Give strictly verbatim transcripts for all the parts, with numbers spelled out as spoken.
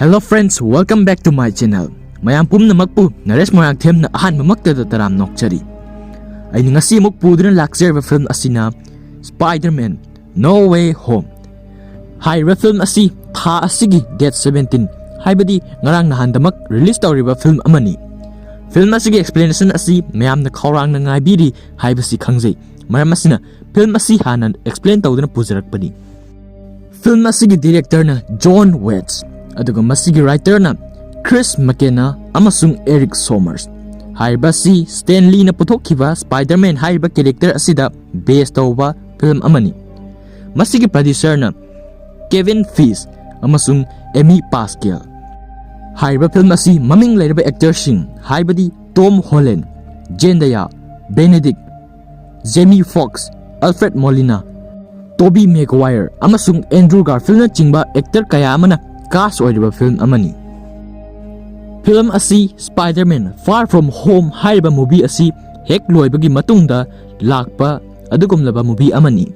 Hello friends, welcome back to my channel. ꯃꯌꯥꯝ ꯄꯨꯝꯅꯃꯛꯄꯨ ꯅꯔꯦꯁ ꯃꯣꯏꯔꯥꯡꯊꯦꯝꯅ ꯑꯍꯥꯟꯕꯃꯛꯇꯗ ꯇꯔꯥꯝ ꯅꯣꯛꯆꯔꯤ꯫ ꯑꯩꯅ ꯉꯁꯤ ꯑꯃꯨꯛ ꯄꯨꯗꯨꯅ ꯂꯥꯛꯆꯔꯤꯕ ꯐꯤꯂꯝ ꯑꯁꯤꯅ Spider-Man No Way Home꯫ ꯍꯥꯏꯔꯤꯕ ꯐꯤꯂꯝ ꯑꯁꯤ ꯊꯥ ꯑꯁꯤꯒꯤ date seventeen, ꯍꯥꯏꯕꯗꯤ ꯉꯔꯥꯡ ꯅꯍꯥꯟꯗꯃꯛ release ꯇꯧꯔꯤꯕ ꯐꯤꯂꯝ ꯑꯃꯅꯤ꯫ ꯐꯤꯂꯝ ꯑꯁꯤꯒꯤ explanation ꯑꯁꯤ ꯃꯌꯥꯝꯅ ꯈꯧꯔꯥꯡꯅ ꯉꯥꯏꯕꯤꯔꯤ ꯍꯥꯏꯕꯁꯤ ꯈꯪꯖꯩ꯫ ꯃꯔꯝ ꯑꯁꯤꯅ ꯐꯤꯂꯝ ꯑꯁꯤ ꯍꯥꯟꯅ explain ꯇꯧꯗꯨꯅ ꯄꯨꯖꯔꯛꯄꯅꯤ꯫ ꯐꯤꯂꯝ ꯑꯁꯤꯒꯤ directorꯅ Jon Watts, ꯑꯗꯨꯒ ꯃꯁꯤꯒꯤ writerꯅ Chris McKenna ꯑꯃꯁꯨꯡ Eric Sommers꯫ ꯍꯥꯏꯔꯤꯕ ꯑꯁꯤ Stan Leeꯅ ꯄꯨꯊꯣꯛꯈꯤꯕ Spider-Man ꯍꯥꯏꯔꯤꯕ character ꯑꯁꯤꯗ base ꯇꯧꯕ ꯐꯤꯂꯝ ꯑꯃꯅꯤ꯫ ꯃꯁꯤꯒꯤ producerꯅ Kevin Feige ꯑꯃꯁꯨꯡ Amy Pascal꯫ ꯍꯥꯏꯔꯤꯕ ꯐꯤꯂꯝ ꯑꯁꯤ ꯃꯃꯤꯡ ꯂꯩꯔꯕ actorꯁꯤꯡ, ꯍꯥꯏꯕꯗꯤ Tom Holland, Zendaya, Benedict, Jamie Foxx, Alfred Molina, Tobey Maguire ꯑꯃꯁꯨꯡ Andrew Garfieldꯅꯆꯤꯡꯕ actor ꯀꯌꯥ ꯑꯃꯅ cast ꯑꯣꯏꯔꯤꯕ ꯐꯤꯂꯝ ꯑꯃꯅꯤ꯫ ꯐꯤꯂꯝ ꯑꯁꯤ Spider-Man Far From Home ꯍꯥꯏꯔꯤꯕ movie ꯑꯁꯤ ꯍꯦꯛ ꯂꯣꯏꯕꯒꯤ ꯃꯇꯨꯡꯗ ꯂꯥꯛꯄ ꯑꯗꯨꯒꯨꯝꯂꯕ movie ꯑꯃꯅꯤ꯫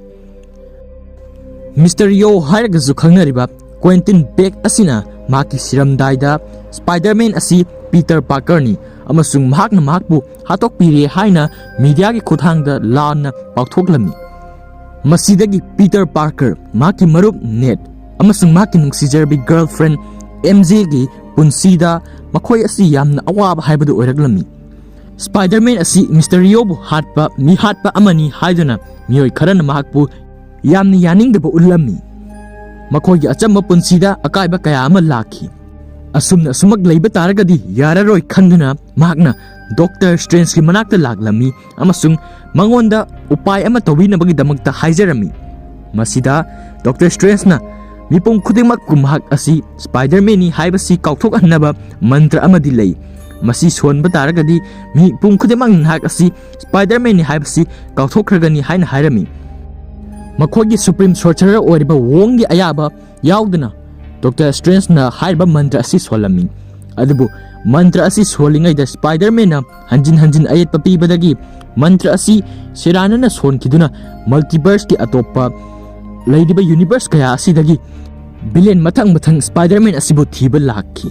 Mysterio ꯍꯥꯏꯔꯒꯁꯨ ꯈꯪꯅꯔꯤꯕ Quentin Beck ꯑꯁꯤꯅ ꯃꯍꯥꯛꯀꯤ ꯁꯤꯔꯝꯗꯥꯏꯗ Spider-Man ꯑꯁꯤ Peter Parkerꯅꯤ ꯑꯃꯁꯨꯡ ꯃꯍꯥꯛꯅ ꯃꯍꯥꯛꯄꯨ ꯍꯥꯠꯇꯣꯛꯄꯤꯔꯦ ꯍꯥꯏꯅ mediaꯒꯤ ꯈꯨꯠꯊꯥꯡꯗ ꯂꯥꯟꯅ ꯄꯥꯎꯊꯣꯛꯂꯝꯃꯤ꯫ ꯃꯁꯤꯗꯒꯤ Peter Parker, ꯃꯍꯥꯛꯀꯤ ꯃꯔꯨꯞ Ned ꯑꯃꯁꯨꯡ ꯃꯍꯥꯛꯀꯤ ꯅꯨꯡꯁꯤꯖꯔꯕꯤ girlfriend MJꯒꯤ ꯄꯨꯟꯁꯤꯗ ꯃꯈꯣꯏ ꯑꯁꯤ ꯌꯥꯝꯅ ꯑꯋꯥꯕ ꯍꯥꯏꯕꯗꯨ ꯑꯣꯏꯔꯛꯂꯝꯃꯤ꯫ Spider-Man ꯑꯁꯤ Mysterioꯕꯨ ꯍꯥꯠꯄ ꯃꯤ ꯍꯥꯠꯄ ꯑꯃꯅꯤ ꯍꯥꯏꯗꯨꯅ ꯃꯤꯑꯣꯏ ꯈꯔꯅ ꯃꯍꯥꯛꯄꯨ ꯌꯥꯝꯅ ꯌꯥꯅꯤꯡꯗꯕ ꯎꯠꯂꯝꯃꯤ꯫ ꯃꯈꯣꯏꯒꯤ ꯑꯆꯝꯕ ꯄꯨꯟꯁꯤꯗ ꯑꯀꯥꯏꯕ ꯀꯌꯥ ꯑꯃ ꯂꯥꯛꯈꯤ꯫ ꯑꯁꯨꯝꯅ ꯑꯁꯨꯃꯛ ꯂꯩꯕ ꯇꯥꯔꯒꯗꯤ ꯌꯥꯔꯔꯣꯏ ꯈꯟꯗꯨꯅ ꯃꯍꯥꯛꯅ Doctor Strangeꯀꯤ ꯃꯅꯥꯛꯇ ꯂꯥꯛꯂꯝꯃꯤ ꯑꯃꯁꯨꯡ ꯃꯉꯣꯟꯗ ꯎꯄꯥꯏ ꯑꯃ ꯇꯧꯕꯤꯅꯕꯒꯤꯗꯃꯛꯇ ꯍꯥꯏꯖꯔꯝꯃꯤ꯫ ꯃꯁꯤꯗ Doctor Strangeꯅ ꯃꯤꯄꯨꯝ ꯈꯨꯗꯤꯡꯃꯛꯄꯨ ꯃꯍꯥꯛ ꯑꯁꯤ Spider-Manꯅꯤ ꯍꯥꯏꯕꯁꯤ ꯀꯥꯎꯊꯣꯛꯍꯟꯅꯕ ꯃꯟꯇ꯭ꯔ ꯑꯃꯗꯤ ꯂꯩ꯫ ꯃꯁꯤ ꯁꯣꯟꯕ ꯇꯥꯔꯒꯗꯤ ꯃꯤꯄꯨꯝ ꯈꯨꯗꯤꯡꯃꯛꯅ ꯅꯍꯥꯛ ꯑꯁꯤ Spider-Manꯅꯤ ꯍꯥꯏꯕꯁꯤ ꯀꯥꯎꯊꯣꯛꯈ꯭ꯔꯒꯅꯤ ꯍꯥꯏꯅ ꯍꯥꯏꯔꯝꯃꯤ꯫ ꯃꯈꯣꯏꯒꯤ Supreme Sorcerer ꯑꯣꯏꯔꯤꯕ Wongꯒꯤ ꯑꯌꯥꯕ ꯌꯥꯎꯗꯅ Doctor Strangeꯅ ꯍꯥꯏꯔꯤꯕ ꯃꯟꯇ꯭ꯔ ꯑꯁꯤ ꯁꯣꯜꯂꯝꯃꯤ꯫ ꯑꯗꯨꯕꯨ ꯃꯟꯇ꯭ꯔ ꯑꯁꯤ ꯁꯣꯜꯂꯤꯉꯩꯗ Spider-Manꯅ ꯍꯟꯖꯤꯟ ꯍꯟꯖꯤꯟ ꯑꯌꯦꯠꯄ ꯄꯤꯕꯗꯒꯤ ꯃꯟꯇ꯭ꯔ ꯑꯁꯤ ꯁꯦꯔꯥꯟꯅꯅ ꯁꯣꯟꯈꯤꯗꯨꯅ multiverseꯀꯤ ꯑꯇꯣꯞꯄ ꯂꯩꯔꯤꯕ universe ꯀꯌꯥ ꯑꯁꯤꯗꯒꯤ ꯚꯤꯂꯦꯟ ꯃꯊꯪ ꯃꯊꯪ ꯁ꯭ꯄꯥꯏꯗꯔꯃꯦꯟ ꯑꯁꯤꯕꯨ ꯊꯤꯕ ꯂꯥꯛꯈꯤ꯫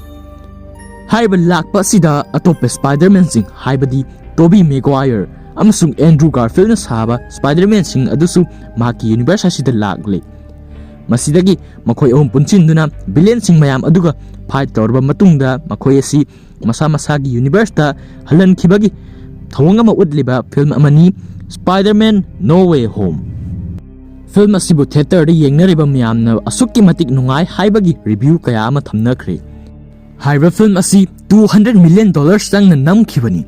ꯍꯥꯏꯔꯤꯕ ꯂꯥꯛꯄ ꯑꯁꯤꯗ ꯑꯇꯣꯞꯄ ꯁ꯭ꯄꯥꯏꯗꯔꯃꯦꯟꯁꯤꯡ, ꯍꯥꯏꯕꯗꯤ ꯇꯣꯕꯤ ꯃꯦꯒ꯭ꯋꯥꯌꯔ ꯑꯃꯁꯨꯡ ꯑꯦꯟꯗ꯭ꯔꯨ ꯒꯥꯔꯐꯤꯜꯅ ꯁꯥꯕ ꯁ꯭ꯄꯥꯏꯗꯔꯃꯦꯟꯁꯤꯡ ꯑꯗꯨꯁꯨ ꯃꯍꯥꯛꯀꯤ ꯌꯨꯅꯤꯚꯔꯁ ꯑꯁꯤꯗ ꯂꯥꯛꯂꯦ꯫ ꯃꯁꯤꯗꯒꯤ ꯃꯈꯣꯏ ꯑꯍꯨꯝ ꯄꯨꯟꯁꯤꯟꯗꯨꯅ ꯚꯤꯂꯦꯟꯁꯤꯡ ꯃꯌꯥꯝ ꯑꯗꯨꯒ ꯐꯥꯏꯠ ꯇꯧꯔꯕ ꯃꯇꯨꯡꯗ, ꯃꯈꯣꯏ ꯑꯁꯤ ꯃꯁꯥ ꯃꯁꯥꯒꯤ ꯌꯨꯅꯤꯚꯔꯁꯇ ꯍꯜꯍꯟꯈꯤꯕꯒꯤ ꯊꯧꯑꯣꯡ ꯑꯃ ꯎꯠꯂꯤꯕ ꯐꯤꯜꯝ ꯑꯃꯅꯤ, ꯁ꯭ꯄꯥꯏꯗꯔꯃꯦꯟ ꯅꯣ ꯋꯦ ꯍꯣꯝ꯫ ꯐꯤꯜꯝ ꯑꯁꯤꯕꯨ ꯊꯤꯌꯦꯇꯔꯗ ꯌꯦꯡꯅꯔꯤꯕ ꯃꯌꯥꯝꯅ ꯑꯁꯨꯛꯀꯤ ꯃꯇꯤꯛ ꯅꯨꯡꯉꯥꯏ ꯍꯥꯏꯕꯒꯤ ꯔꯤꯚ꯭ꯌꯨ ꯀꯌꯥ ꯑꯃ ꯊꯝꯅꯈ꯭ꯔꯦ꯫ ꯍꯥꯏꯔꯤꯕ ꯐꯤꯜꯝ ꯑꯁꯤ two hundred million dollars ꯆꯪꯅ ꯅꯝꯈꯤꯕꯅꯤ꯫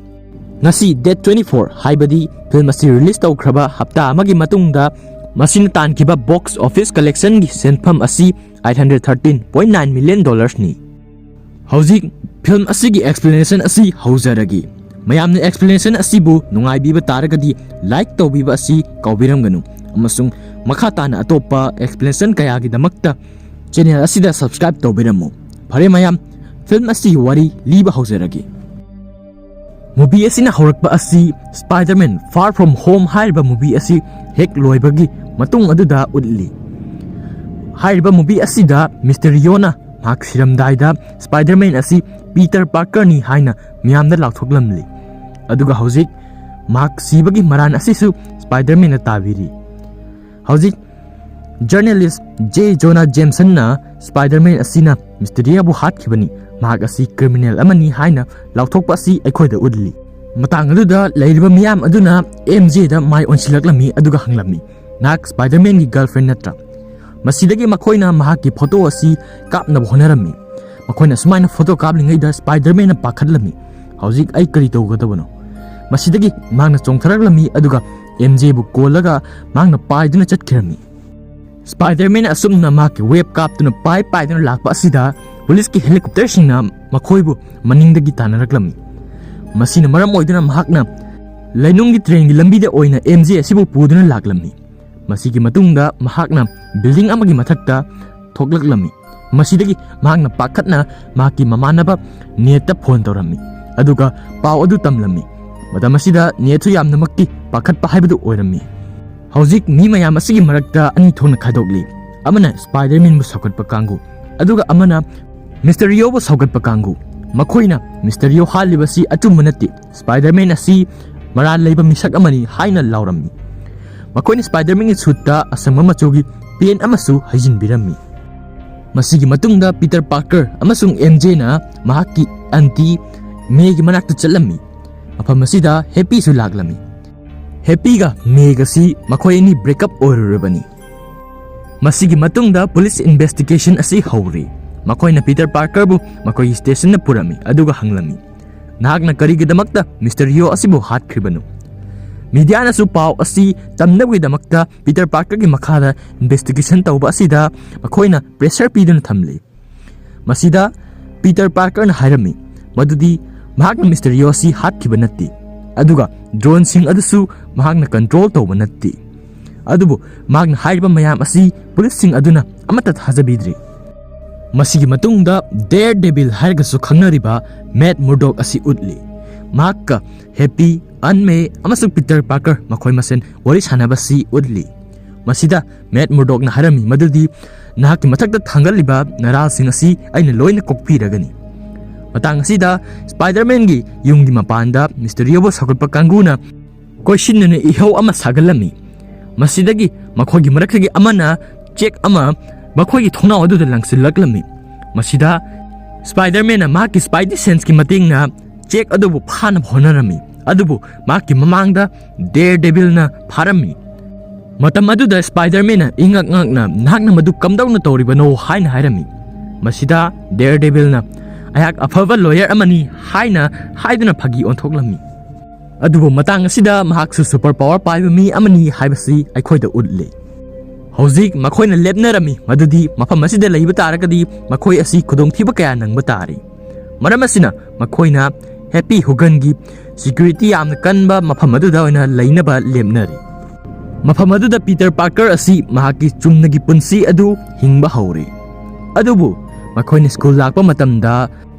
ꯉꯁꯤ, date twenty four, ꯍꯥꯏꯕꯗꯤ ꯐꯤꯜꯝ ꯑꯁꯤ ꯔꯤꯂꯤꯖ ꯇꯧꯈ꯭ꯔꯕ ꯍꯞꯇꯥ ꯑꯃꯒꯤ ꯃꯇꯨꯡꯗ, ꯃꯁꯤꯅ ꯇꯥꯟꯈꯤꯕ ꯕꯣꯛꯁ ꯑꯣꯐꯤꯁ ꯀꯂꯦꯛꯁꯟꯒꯤ ꯁꯦꯟꯐꯝ ꯑꯁꯤ eight hundred thirteen point nine million dollarsꯅꯤ꯫ ꯍꯧꯖꯤꯛ ꯐꯤꯜꯝ ꯑꯁꯤꯒꯤ ꯑꯦꯛꯁꯄ꯭ꯂꯦꯅꯦꯁꯟ ꯑꯁꯤ ꯍꯧꯖꯔꯒꯦ꯫ ꯃꯌꯥꯝꯅ ꯑꯦꯛꯁꯄ꯭ꯂꯦꯅꯦꯁꯟ ꯑꯁꯤꯕꯨ ꯅꯨꯡꯉꯥꯏꯕꯤꯕ ꯇꯥꯔꯒꯗꯤ, ꯂꯥꯏꯛ ꯇꯧꯕꯤꯕ ꯑꯁꯤ ꯀꯥꯎꯕꯤꯔꯝꯒꯅꯨ, ꯑꯃꯁꯨꯡ ꯃꯈꯥ ꯇꯥꯅ ꯑꯇꯣꯞꯄ ꯑꯦꯛꯁꯄ꯭ꯂꯦꯅꯦꯁꯟ ꯀꯌꯥꯒꯤꯗꯃꯛꯇ ꯆꯦꯅꯦꯜ ꯑꯁꯤꯗ ꯁꯕꯁꯀ꯭ꯔꯥꯏꯕ ꯇꯧꯕꯤꯔꯝꯃꯨ꯫ ꯐꯔꯦ ꯃꯌꯥꯝ, ꯐꯤꯜꯝ ꯑꯁꯤꯒꯤ ꯋꯥꯔꯤ ꯂꯤꯕ ꯍꯧꯖꯔꯒꯦ꯫ ꯃꯨꯚꯤ ꯑꯁꯤꯅ ꯍꯧꯔꯛꯄ ꯑꯁꯤ ꯁ꯭ꯄꯥꯏꯗꯔꯃꯦꯟ ꯐꯥꯔ ꯐ꯭ꯔꯣꯝ ꯍꯣꯝ ꯍꯥꯏꯔꯤꯕ ꯃꯨꯚꯤ ꯑꯁꯤ ꯍꯦꯛ ꯂꯣꯏꯕꯒꯤ ꯃꯇꯨꯡ ꯑꯗꯨꯗ ꯎꯠꯂꯤ꯫ ꯍꯥꯏꯔꯤꯕ ꯃꯨꯚꯤ ꯑꯁꯤꯗ ꯃꯤꯁꯇꯔꯤꯌꯣꯅ ꯃꯍꯥꯛ ꯁꯤꯔꯝꯗꯥꯏꯗ ꯁ꯭ꯄꯥꯏꯗꯔꯃꯦꯟ ꯑꯁꯤ ꯄꯤꯇꯔ ꯄꯥꯔꯀꯔꯅꯤ ꯍꯥꯏꯅ ꯃꯤꯌꯥꯝꯗ ꯂꯥꯎꯊꯣꯛꯂꯝꯂꯤ꯫ ꯑꯗꯨꯒ ꯍꯧꯖꯤꯛ ꯃꯍꯥꯛ ꯁꯤꯕꯒꯤ ꯃꯔꯥꯟ ꯑꯁꯤꯁꯨ ꯁ꯭ꯄꯥꯏꯗꯔꯃꯦꯟꯅ ꯇꯥꯕꯤꯔꯤ꯫ ꯍꯧꯖꯤꯛ ꯖꯔꯅꯦꯂꯤꯁ ꯖꯦ ꯖꯣꯅꯥ ꯖꯦꯝꯁꯟꯅ ꯁ꯭ꯄꯥꯏꯗꯔꯃꯦꯟ ꯑꯁꯤꯅ ꯃꯤꯁꯇꯤꯔꯤꯌꯥꯕꯨ ꯍꯥꯠꯈꯤꯕꯅꯤ, ꯃꯍꯥꯛ ꯑꯁꯤ ꯀ꯭ꯔꯤꯃꯤꯅꯦꯜ ꯑꯃꯅꯤ ꯍꯥꯏꯅ ꯂꯥꯎꯊꯣꯛꯄ ꯑꯁꯤ ꯑꯩꯈꯣꯏꯗ ꯎꯠꯂꯤ꯫ ꯃꯇꯥꯡ ꯑꯗꯨꯗ ꯂꯩꯔꯤꯕ ꯃꯤꯌꯥꯝ ꯑꯗꯨꯅ ꯑꯦꯝ ꯖꯦꯗ ꯃꯥꯏ ꯑꯣꯟꯁꯤꯜꯂꯛꯂꯝꯃꯤ ꯑꯗꯨꯒ ꯍꯪꯂꯝꯃꯤ, "ꯅꯍꯥꯛ ꯁ꯭ꯄꯥꯏꯗꯔꯃꯦꯟꯒꯤ ꯒꯔꯜꯐ꯭ꯔꯦꯟ ꯅꯠꯇ꯭ꯔꯥ?" ꯃꯁꯤꯗꯒꯤ ꯃꯈꯣꯏꯅ ꯃꯍꯥꯛꯀꯤ ꯐꯣꯇꯣ ꯑꯁꯤ ꯀꯥꯞꯅꯕ ꯍꯣꯠꯅꯔꯝꯃꯤ꯫ ꯃꯈꯣꯏꯅ ꯁꯨꯃꯥꯏꯅ ꯐꯣꯇꯣ ꯀꯥꯞꯂꯤꯉꯩꯗ ꯁ꯭ꯄꯥꯏꯗꯔꯃꯦꯟꯅ ꯄꯥꯈꯠꯂꯝꯃꯤ, "ꯍꯧꯖꯤꯛ ꯑꯩ ꯀꯔꯤ ꯇꯧꯒꯗꯕꯅꯣ?" ꯃꯁꯤꯗꯒꯤ ꯃꯍꯥꯛꯅ ꯆꯣꯡꯊꯔꯛꯂꯝꯃꯤ ꯑꯗꯨꯒ ꯑꯦꯝ ꯖꯦꯕꯨ ꯀꯣꯜꯂꯒ ꯃꯍꯥꯛꯅ ꯄꯥꯏꯗꯨꯅ ꯆꯠꯈꯤꯔꯝꯃꯤ꯫ ꯁ꯭ꯄꯥꯏꯗꯔꯃꯦꯟ ꯑꯁꯨꯝꯅ ꯃꯍꯥꯛꯀꯤ ꯋꯦꯕ ꯀꯥꯞꯇꯨꯅ ꯄꯥꯏ ꯄꯥꯏꯗꯨꯅ ꯂꯥꯛꯄ ꯑꯁꯤꯗ ꯄꯨꯂꯤꯁꯀꯤ ꯍꯦꯂꯤꯀꯣꯞꯇꯔꯁꯤꯡꯅ ꯃꯈꯣꯏꯕꯨ ꯃꯅꯤꯡꯗꯒꯤ ꯇꯥꯟꯅꯔꯛꯂꯝꯃꯤ꯫ ꯃꯁꯤꯅ ꯃꯔꯝ ꯑꯣꯏꯗꯨꯅ ꯃꯍꯥꯛꯅ ꯂꯩꯅꯨꯡꯒꯤ ꯇ꯭ꯔꯦꯟꯒꯤ ꯂꯝꯕꯤꯗ ꯑꯣꯏꯅ ꯑꯦꯝ ꯖꯦ ꯑꯁꯤꯕꯨ ꯄꯨꯗꯨꯅ ꯂꯥꯛꯂꯝꯃꯤ꯫ ꯃꯁꯤꯒꯤ ꯃꯇꯨꯡꯗ ꯃꯍꯥꯛꯅ ꯕꯤꯜꯗꯤꯡ ꯑꯃꯒꯤ ꯃꯊꯛꯇ ꯊꯣꯛꯂꯛꯂꯝꯃꯤ꯫ ꯃꯁꯤꯗꯒꯤ ꯃꯍꯥꯛꯅ ꯄꯥꯈꯠꯅ ꯃꯍꯥꯛꯀꯤ ꯃꯃꯥꯟꯅꯕ ꯅꯦꯠꯇ ꯐꯣꯟ ꯇꯧꯔꯝꯃꯤ, ꯑꯗꯨꯒ ꯄꯥꯎ ꯑꯗꯨ ꯇꯝꯂꯝꯃꯤ꯫ ꯃꯇꯝ ꯑꯁꯤꯗ ꯅꯦꯠꯁꯨ ꯌꯥꯝꯅꯃꯛꯇꯤ ꯄꯥꯈꯠꯄ ꯍꯥꯏꯕꯗꯨ ꯑꯣꯏꯔꯝꯃꯤ꯫ ꯍꯧꯖꯤꯛ ꯃꯤ ꯃꯌꯥꯝ ꯑꯁꯤꯒꯤ ꯃꯔꯛꯇ ꯑꯅꯤ ꯊꯣꯛꯅ ꯈꯥꯏꯗꯣꯛꯂꯤ꯫ ꯑꯃꯅ ꯁ꯭ꯄꯥꯏꯗꯔꯃꯦꯟꯕꯨ ꯁꯧꯒꯠꯄ ꯀꯥꯡꯕꯨ, ꯑꯗꯨꯒ ꯑꯃꯅ ꯃꯤꯁꯇꯔꯤꯌꯣꯕꯨ ꯁꯧꯒꯠꯄ ꯀꯥꯡꯕꯨ꯫ ꯃꯈꯣꯏꯅ ꯃꯤꯁꯇꯔꯤꯌꯣ ꯍꯥꯠꯂꯤꯕꯁꯤ ꯑꯆꯨꯝꯕ ꯅꯠꯇꯦ, ꯁ꯭ꯄꯥꯏꯗꯔꯃꯦꯟ ꯑꯁꯤ ꯃꯔꯥꯜ ꯂꯩꯕ ꯃꯤꯁꯛ ꯑꯃꯅꯤ ꯍꯥꯏꯅ ꯂꯥꯎꯔꯝꯃꯤ꯫ ꯃꯈꯣꯏꯅ ꯁ꯭ꯄꯥꯏꯗꯔꯃꯦꯟꯒꯤ ꯁꯨꯠꯇ ꯑꯁꯪꯕ ꯃꯆꯨꯒꯤ ꯄꯦꯟ ꯑꯃꯁꯨ ꯍꯩꯖꯤꯟꯕꯤꯔꯝꯃꯤ꯫ ꯃꯁꯤꯒꯤ ꯃꯇꯨꯡꯗ ꯄꯤꯇꯔ ꯄꯥꯔꯀꯔ ꯑꯃꯁꯨꯡ ꯑꯦꯝ ꯖꯦꯅ ꯃꯍꯥꯛꯀꯤ ꯑꯟꯇꯤ ꯃꯦꯒꯤ ꯃꯅꯥꯛꯇ ꯆꯠꯂꯝꯃꯤ꯫ ꯃꯐꯝ ꯑꯁꯤꯗ ꯍꯦꯞꯄꯤꯁꯨ ꯂꯥꯛꯂꯝꯃꯤ꯫ ꯍꯦꯞꯄꯤꯒ ꯃꯦꯒ ꯑꯁꯤ ꯃꯈꯣꯏ ꯑꯅꯤ ꯕ꯭ꯔꯦꯛꯑꯞ ꯑꯣꯏꯔꯨꯔꯕꯅꯤ꯫ ꯃꯁꯤꯒꯤ ꯃꯇꯨꯡꯗ ꯄꯨꯂꯤꯁ ꯏꯟꯚꯦꯁꯇꯤꯒꯦꯁꯟ ꯑꯁꯤ ꯍꯧꯔꯤ꯫ ꯃꯈꯣꯏꯅ ꯄꯤꯇꯔ ꯄꯥꯔꯀꯔꯕꯨ ꯃꯈꯣꯏꯒꯤ ꯁ꯭ꯇꯦꯁꯟꯗ ꯄꯨꯔꯝꯃꯤ ꯑꯗꯨꯒ ꯍꯪꯂꯝꯃꯤ, "ꯅꯍꯥꯛꯅ ꯀꯔꯤꯒꯤꯗꯃꯛꯇ ꯃꯤꯁꯇꯔ ꯌꯣ ꯑꯁꯤꯕꯨ ꯍꯥꯠꯈ꯭ꯔꯤꯕꯅꯣ?" ꯃꯤꯗꯤꯌꯥꯅꯁꯨ ꯄꯥꯎ ꯑꯁꯤ ꯇꯝꯅꯕꯒꯤꯗꯃꯛꯇ ꯄꯤꯇꯔ ꯄꯥꯔꯀꯔꯒꯤ ꯃꯈꯥꯗ ꯏꯟꯚꯦꯁꯇꯤꯒꯦꯁꯟ ꯇꯧꯕ ꯑꯁꯤꯗ ꯃꯈꯣꯏꯅ ꯄ꯭ꯔꯦꯁꯔ ꯄꯤꯗꯨꯅ ꯊꯝꯂꯤ꯫ ꯃꯁꯤꯗ ꯄꯤꯇꯔ ꯄꯥꯔꯀꯔꯅ ꯍꯥꯏꯔꯝꯃꯤ ꯃꯗꯨꯗꯤ ꯃꯍꯥꯛꯅ ꯃꯤꯁꯇꯔ ꯌꯣ ꯑꯁꯤ ꯍꯥꯠꯈꯤꯕ ꯅꯠꯇꯦ, ꯑꯗꯨꯒ ꯗ꯭ꯔꯣꯟꯁꯤꯡ ꯑꯗꯨꯁꯨ ꯃꯍꯥꯛꯅ ꯀꯟꯇ꯭ꯔꯣꯜ ꯇꯧꯕ ꯅꯠꯇꯦ꯫ ꯑꯗꯨꯕꯨ ꯃꯍꯥꯛꯅ ꯍꯥꯏꯔꯤꯕ ꯃꯌꯥꯝ ꯑꯁꯤ ꯄꯨꯂꯤꯁꯁꯤꯡ ꯑꯗꯨꯅ ꯑꯃꯠꯇ ꯊꯥꯖꯕꯤꯗ꯭ꯔꯤ꯫ ꯃꯁꯤꯒꯤ ꯃꯇꯨꯡꯗ ꯗꯦꯌꯔ ꯗꯦꯚꯤꯜ ꯍꯥꯏꯔꯒꯁꯨ ꯈꯪꯅꯔꯤꯕ ꯃꯦꯠ ꯃꯨꯔꯗꯣꯛ ꯑꯁꯤ ꯎꯠꯂꯤ꯫ ꯃꯍꯥꯛꯀ ꯍꯦꯞꯄꯤ, ꯑꯟꯃꯦ ꯑꯃꯁꯨꯡ ꯄꯤꯇꯔ ꯄꯥꯔꯀꯔ ꯃꯈꯣꯏ ꯃꯁꯦꯟ ꯋꯥꯔꯤ ꯁꯥꯟꯅꯕꯁꯤ ꯎꯠꯂꯤ꯫ ꯃꯁꯤꯗ ꯃꯦꯠ ꯃꯨꯔꯗꯣꯛꯅ ꯍꯥꯏꯔꯝꯃꯤ ꯃꯗꯨꯗꯤ, "ꯅꯍꯥꯛꯀꯤ ꯃꯊꯛꯇ ꯊꯥꯡꯒꯠꯂꯤꯕ ꯅꯔꯥꯜꯁꯤꯡ ꯑꯁꯤ ꯑꯩꯅ ꯂꯣꯏꯅ ꯀꯣꯛꯄꯤꯔꯒꯅꯤ"꯫ ꯃꯇꯥꯡ ꯑꯁꯤꯗ ꯁ꯭ꯄꯥꯏꯗꯔꯃꯦꯟꯒꯤ ꯌꯨꯝꯒꯤ ꯃꯄꯥꯟꯗ ꯃꯤꯁꯇꯔꯤꯌꯣꯕꯨ ꯁꯧꯒꯠꯄ ꯀꯥꯡꯕꯨꯅ ꯀꯣꯏꯁꯤꯟꯅꯅ ꯏꯍꯧ ꯑꯃ ꯁꯥꯒꯠꯂꯝꯃꯤ꯫ ꯃꯁꯤꯗꯒꯤ ꯃꯈꯣꯏꯒꯤ ꯃꯔꯛꯇꯒꯤ ꯑꯃꯅ ꯆꯦꯛ ꯑꯃ ꯃꯈꯣꯏꯒꯤ ꯊꯣꯡꯅꯥꯎ ꯑꯗꯨꯗ ꯂꯪꯁꯤꯜꯂꯛꯂꯝꯃꯤ꯫ ꯃꯁꯤꯗ ꯁ꯭ꯄꯥꯏꯗꯔꯃꯦꯟꯅ ꯃꯍꯥꯛꯀꯤ ꯁ꯭ꯄꯥꯏꯗꯤ ꯁꯦꯟꯁꯀꯤ ꯃꯇꯦꯡꯅ ꯆꯦꯛ ꯑꯗꯨꯕꯨ ꯐꯥꯅꯕ ꯍꯣꯠꯅꯔꯝꯃꯤ, ꯑꯗꯨꯕꯨ ꯃꯍꯥꯛꯀꯤ ꯃꯃꯥꯡꯗ ꯗꯦꯌꯔ ꯗꯦꯚꯤꯜꯅ ꯐꯥꯔꯝꯃꯤ꯫ ꯃꯇꯝ ꯑꯗꯨꯗ ꯁ꯭ꯄꯥꯏꯗꯔꯃꯦꯟꯅ ꯏꯉꯛ ꯉꯛꯅ, "ꯅꯍꯥꯛꯅ ꯃꯗꯨ ꯀꯝꯗꯧꯅ ꯇꯧꯔꯤꯕꯅꯣ?" ꯍꯥꯏꯅ ꯍꯥꯏꯔꯝꯃꯤ꯫ ꯃꯁꯤꯗ ꯗꯦꯌꯔ ꯗꯦꯚꯤꯜꯅ, "ꯑꯩꯍꯥꯛ ꯑꯐꯕ ꯂꯣꯌꯔ ꯑꯃꯅꯤ" ꯍꯥꯏꯅ ꯍꯥꯏꯗꯨꯅ ꯐꯥꯒꯤ ꯑꯣꯟꯊꯣꯛꯂꯝꯃꯤ꯫ ꯑꯗꯨꯕꯨ ꯃꯇꯥꯡ ꯑꯁꯤꯗ ꯃꯍꯥꯛꯁꯨ ꯁꯨꯄꯔ ꯄꯥꯋꯔ ꯄꯥꯏꯕ ꯃꯤ ꯑꯃꯅꯤ ꯍꯥꯏꯕꯁꯤ ꯑꯩꯈꯣꯏꯗ ꯎꯠꯂꯤ꯫ ꯍꯧꯖꯤꯛ ꯃꯈꯣꯏꯅ ꯂꯦꯞꯅꯔꯝꯃꯤ ꯃꯗꯨꯗꯤ ꯃꯐꯝ ꯑꯁꯤꯗ ꯂꯩꯕ ꯇꯥꯔꯒꯗꯤ ꯃꯈꯣꯏ ꯑꯁꯤ ꯈꯨꯗꯣꯡꯊꯤꯕ ꯀꯌꯥ ꯅꯪꯕ ꯇꯥꯔꯤ꯫ ꯃꯔꯝ ꯑꯁꯤꯅ ꯃꯈꯣꯏꯅ ꯍꯦꯄꯤ ꯍꯨꯒꯟꯒꯤ ꯁꯦꯀ꯭ꯌꯨꯔꯤꯇꯤ ꯌꯥꯝꯅ ꯀꯟꯕ ꯃꯐꯝ ꯑꯗꯨꯗ ꯑꯣꯏꯅ ꯂꯩꯅꯕ ꯂꯦꯞꯅꯔꯤ꯫ ꯃꯐꯝ ꯑꯗꯨꯗ ꯄꯤꯇꯔ ꯄꯥꯔꯀꯔ ꯑꯁꯤ ꯃꯍꯥꯛꯀꯤ ꯆꯨꯝꯅꯒꯤ ꯄꯨꯟꯁꯤ ꯑꯗꯨ ꯍꯤꯡꯕ ꯍꯧꯔꯤ꯫ ꯑꯗꯨꯕꯨ ꯃꯈꯣꯏꯅ ꯁ꯭ꯀꯨꯜ ꯂꯥꯛꯄ ꯃꯇꯝꯗ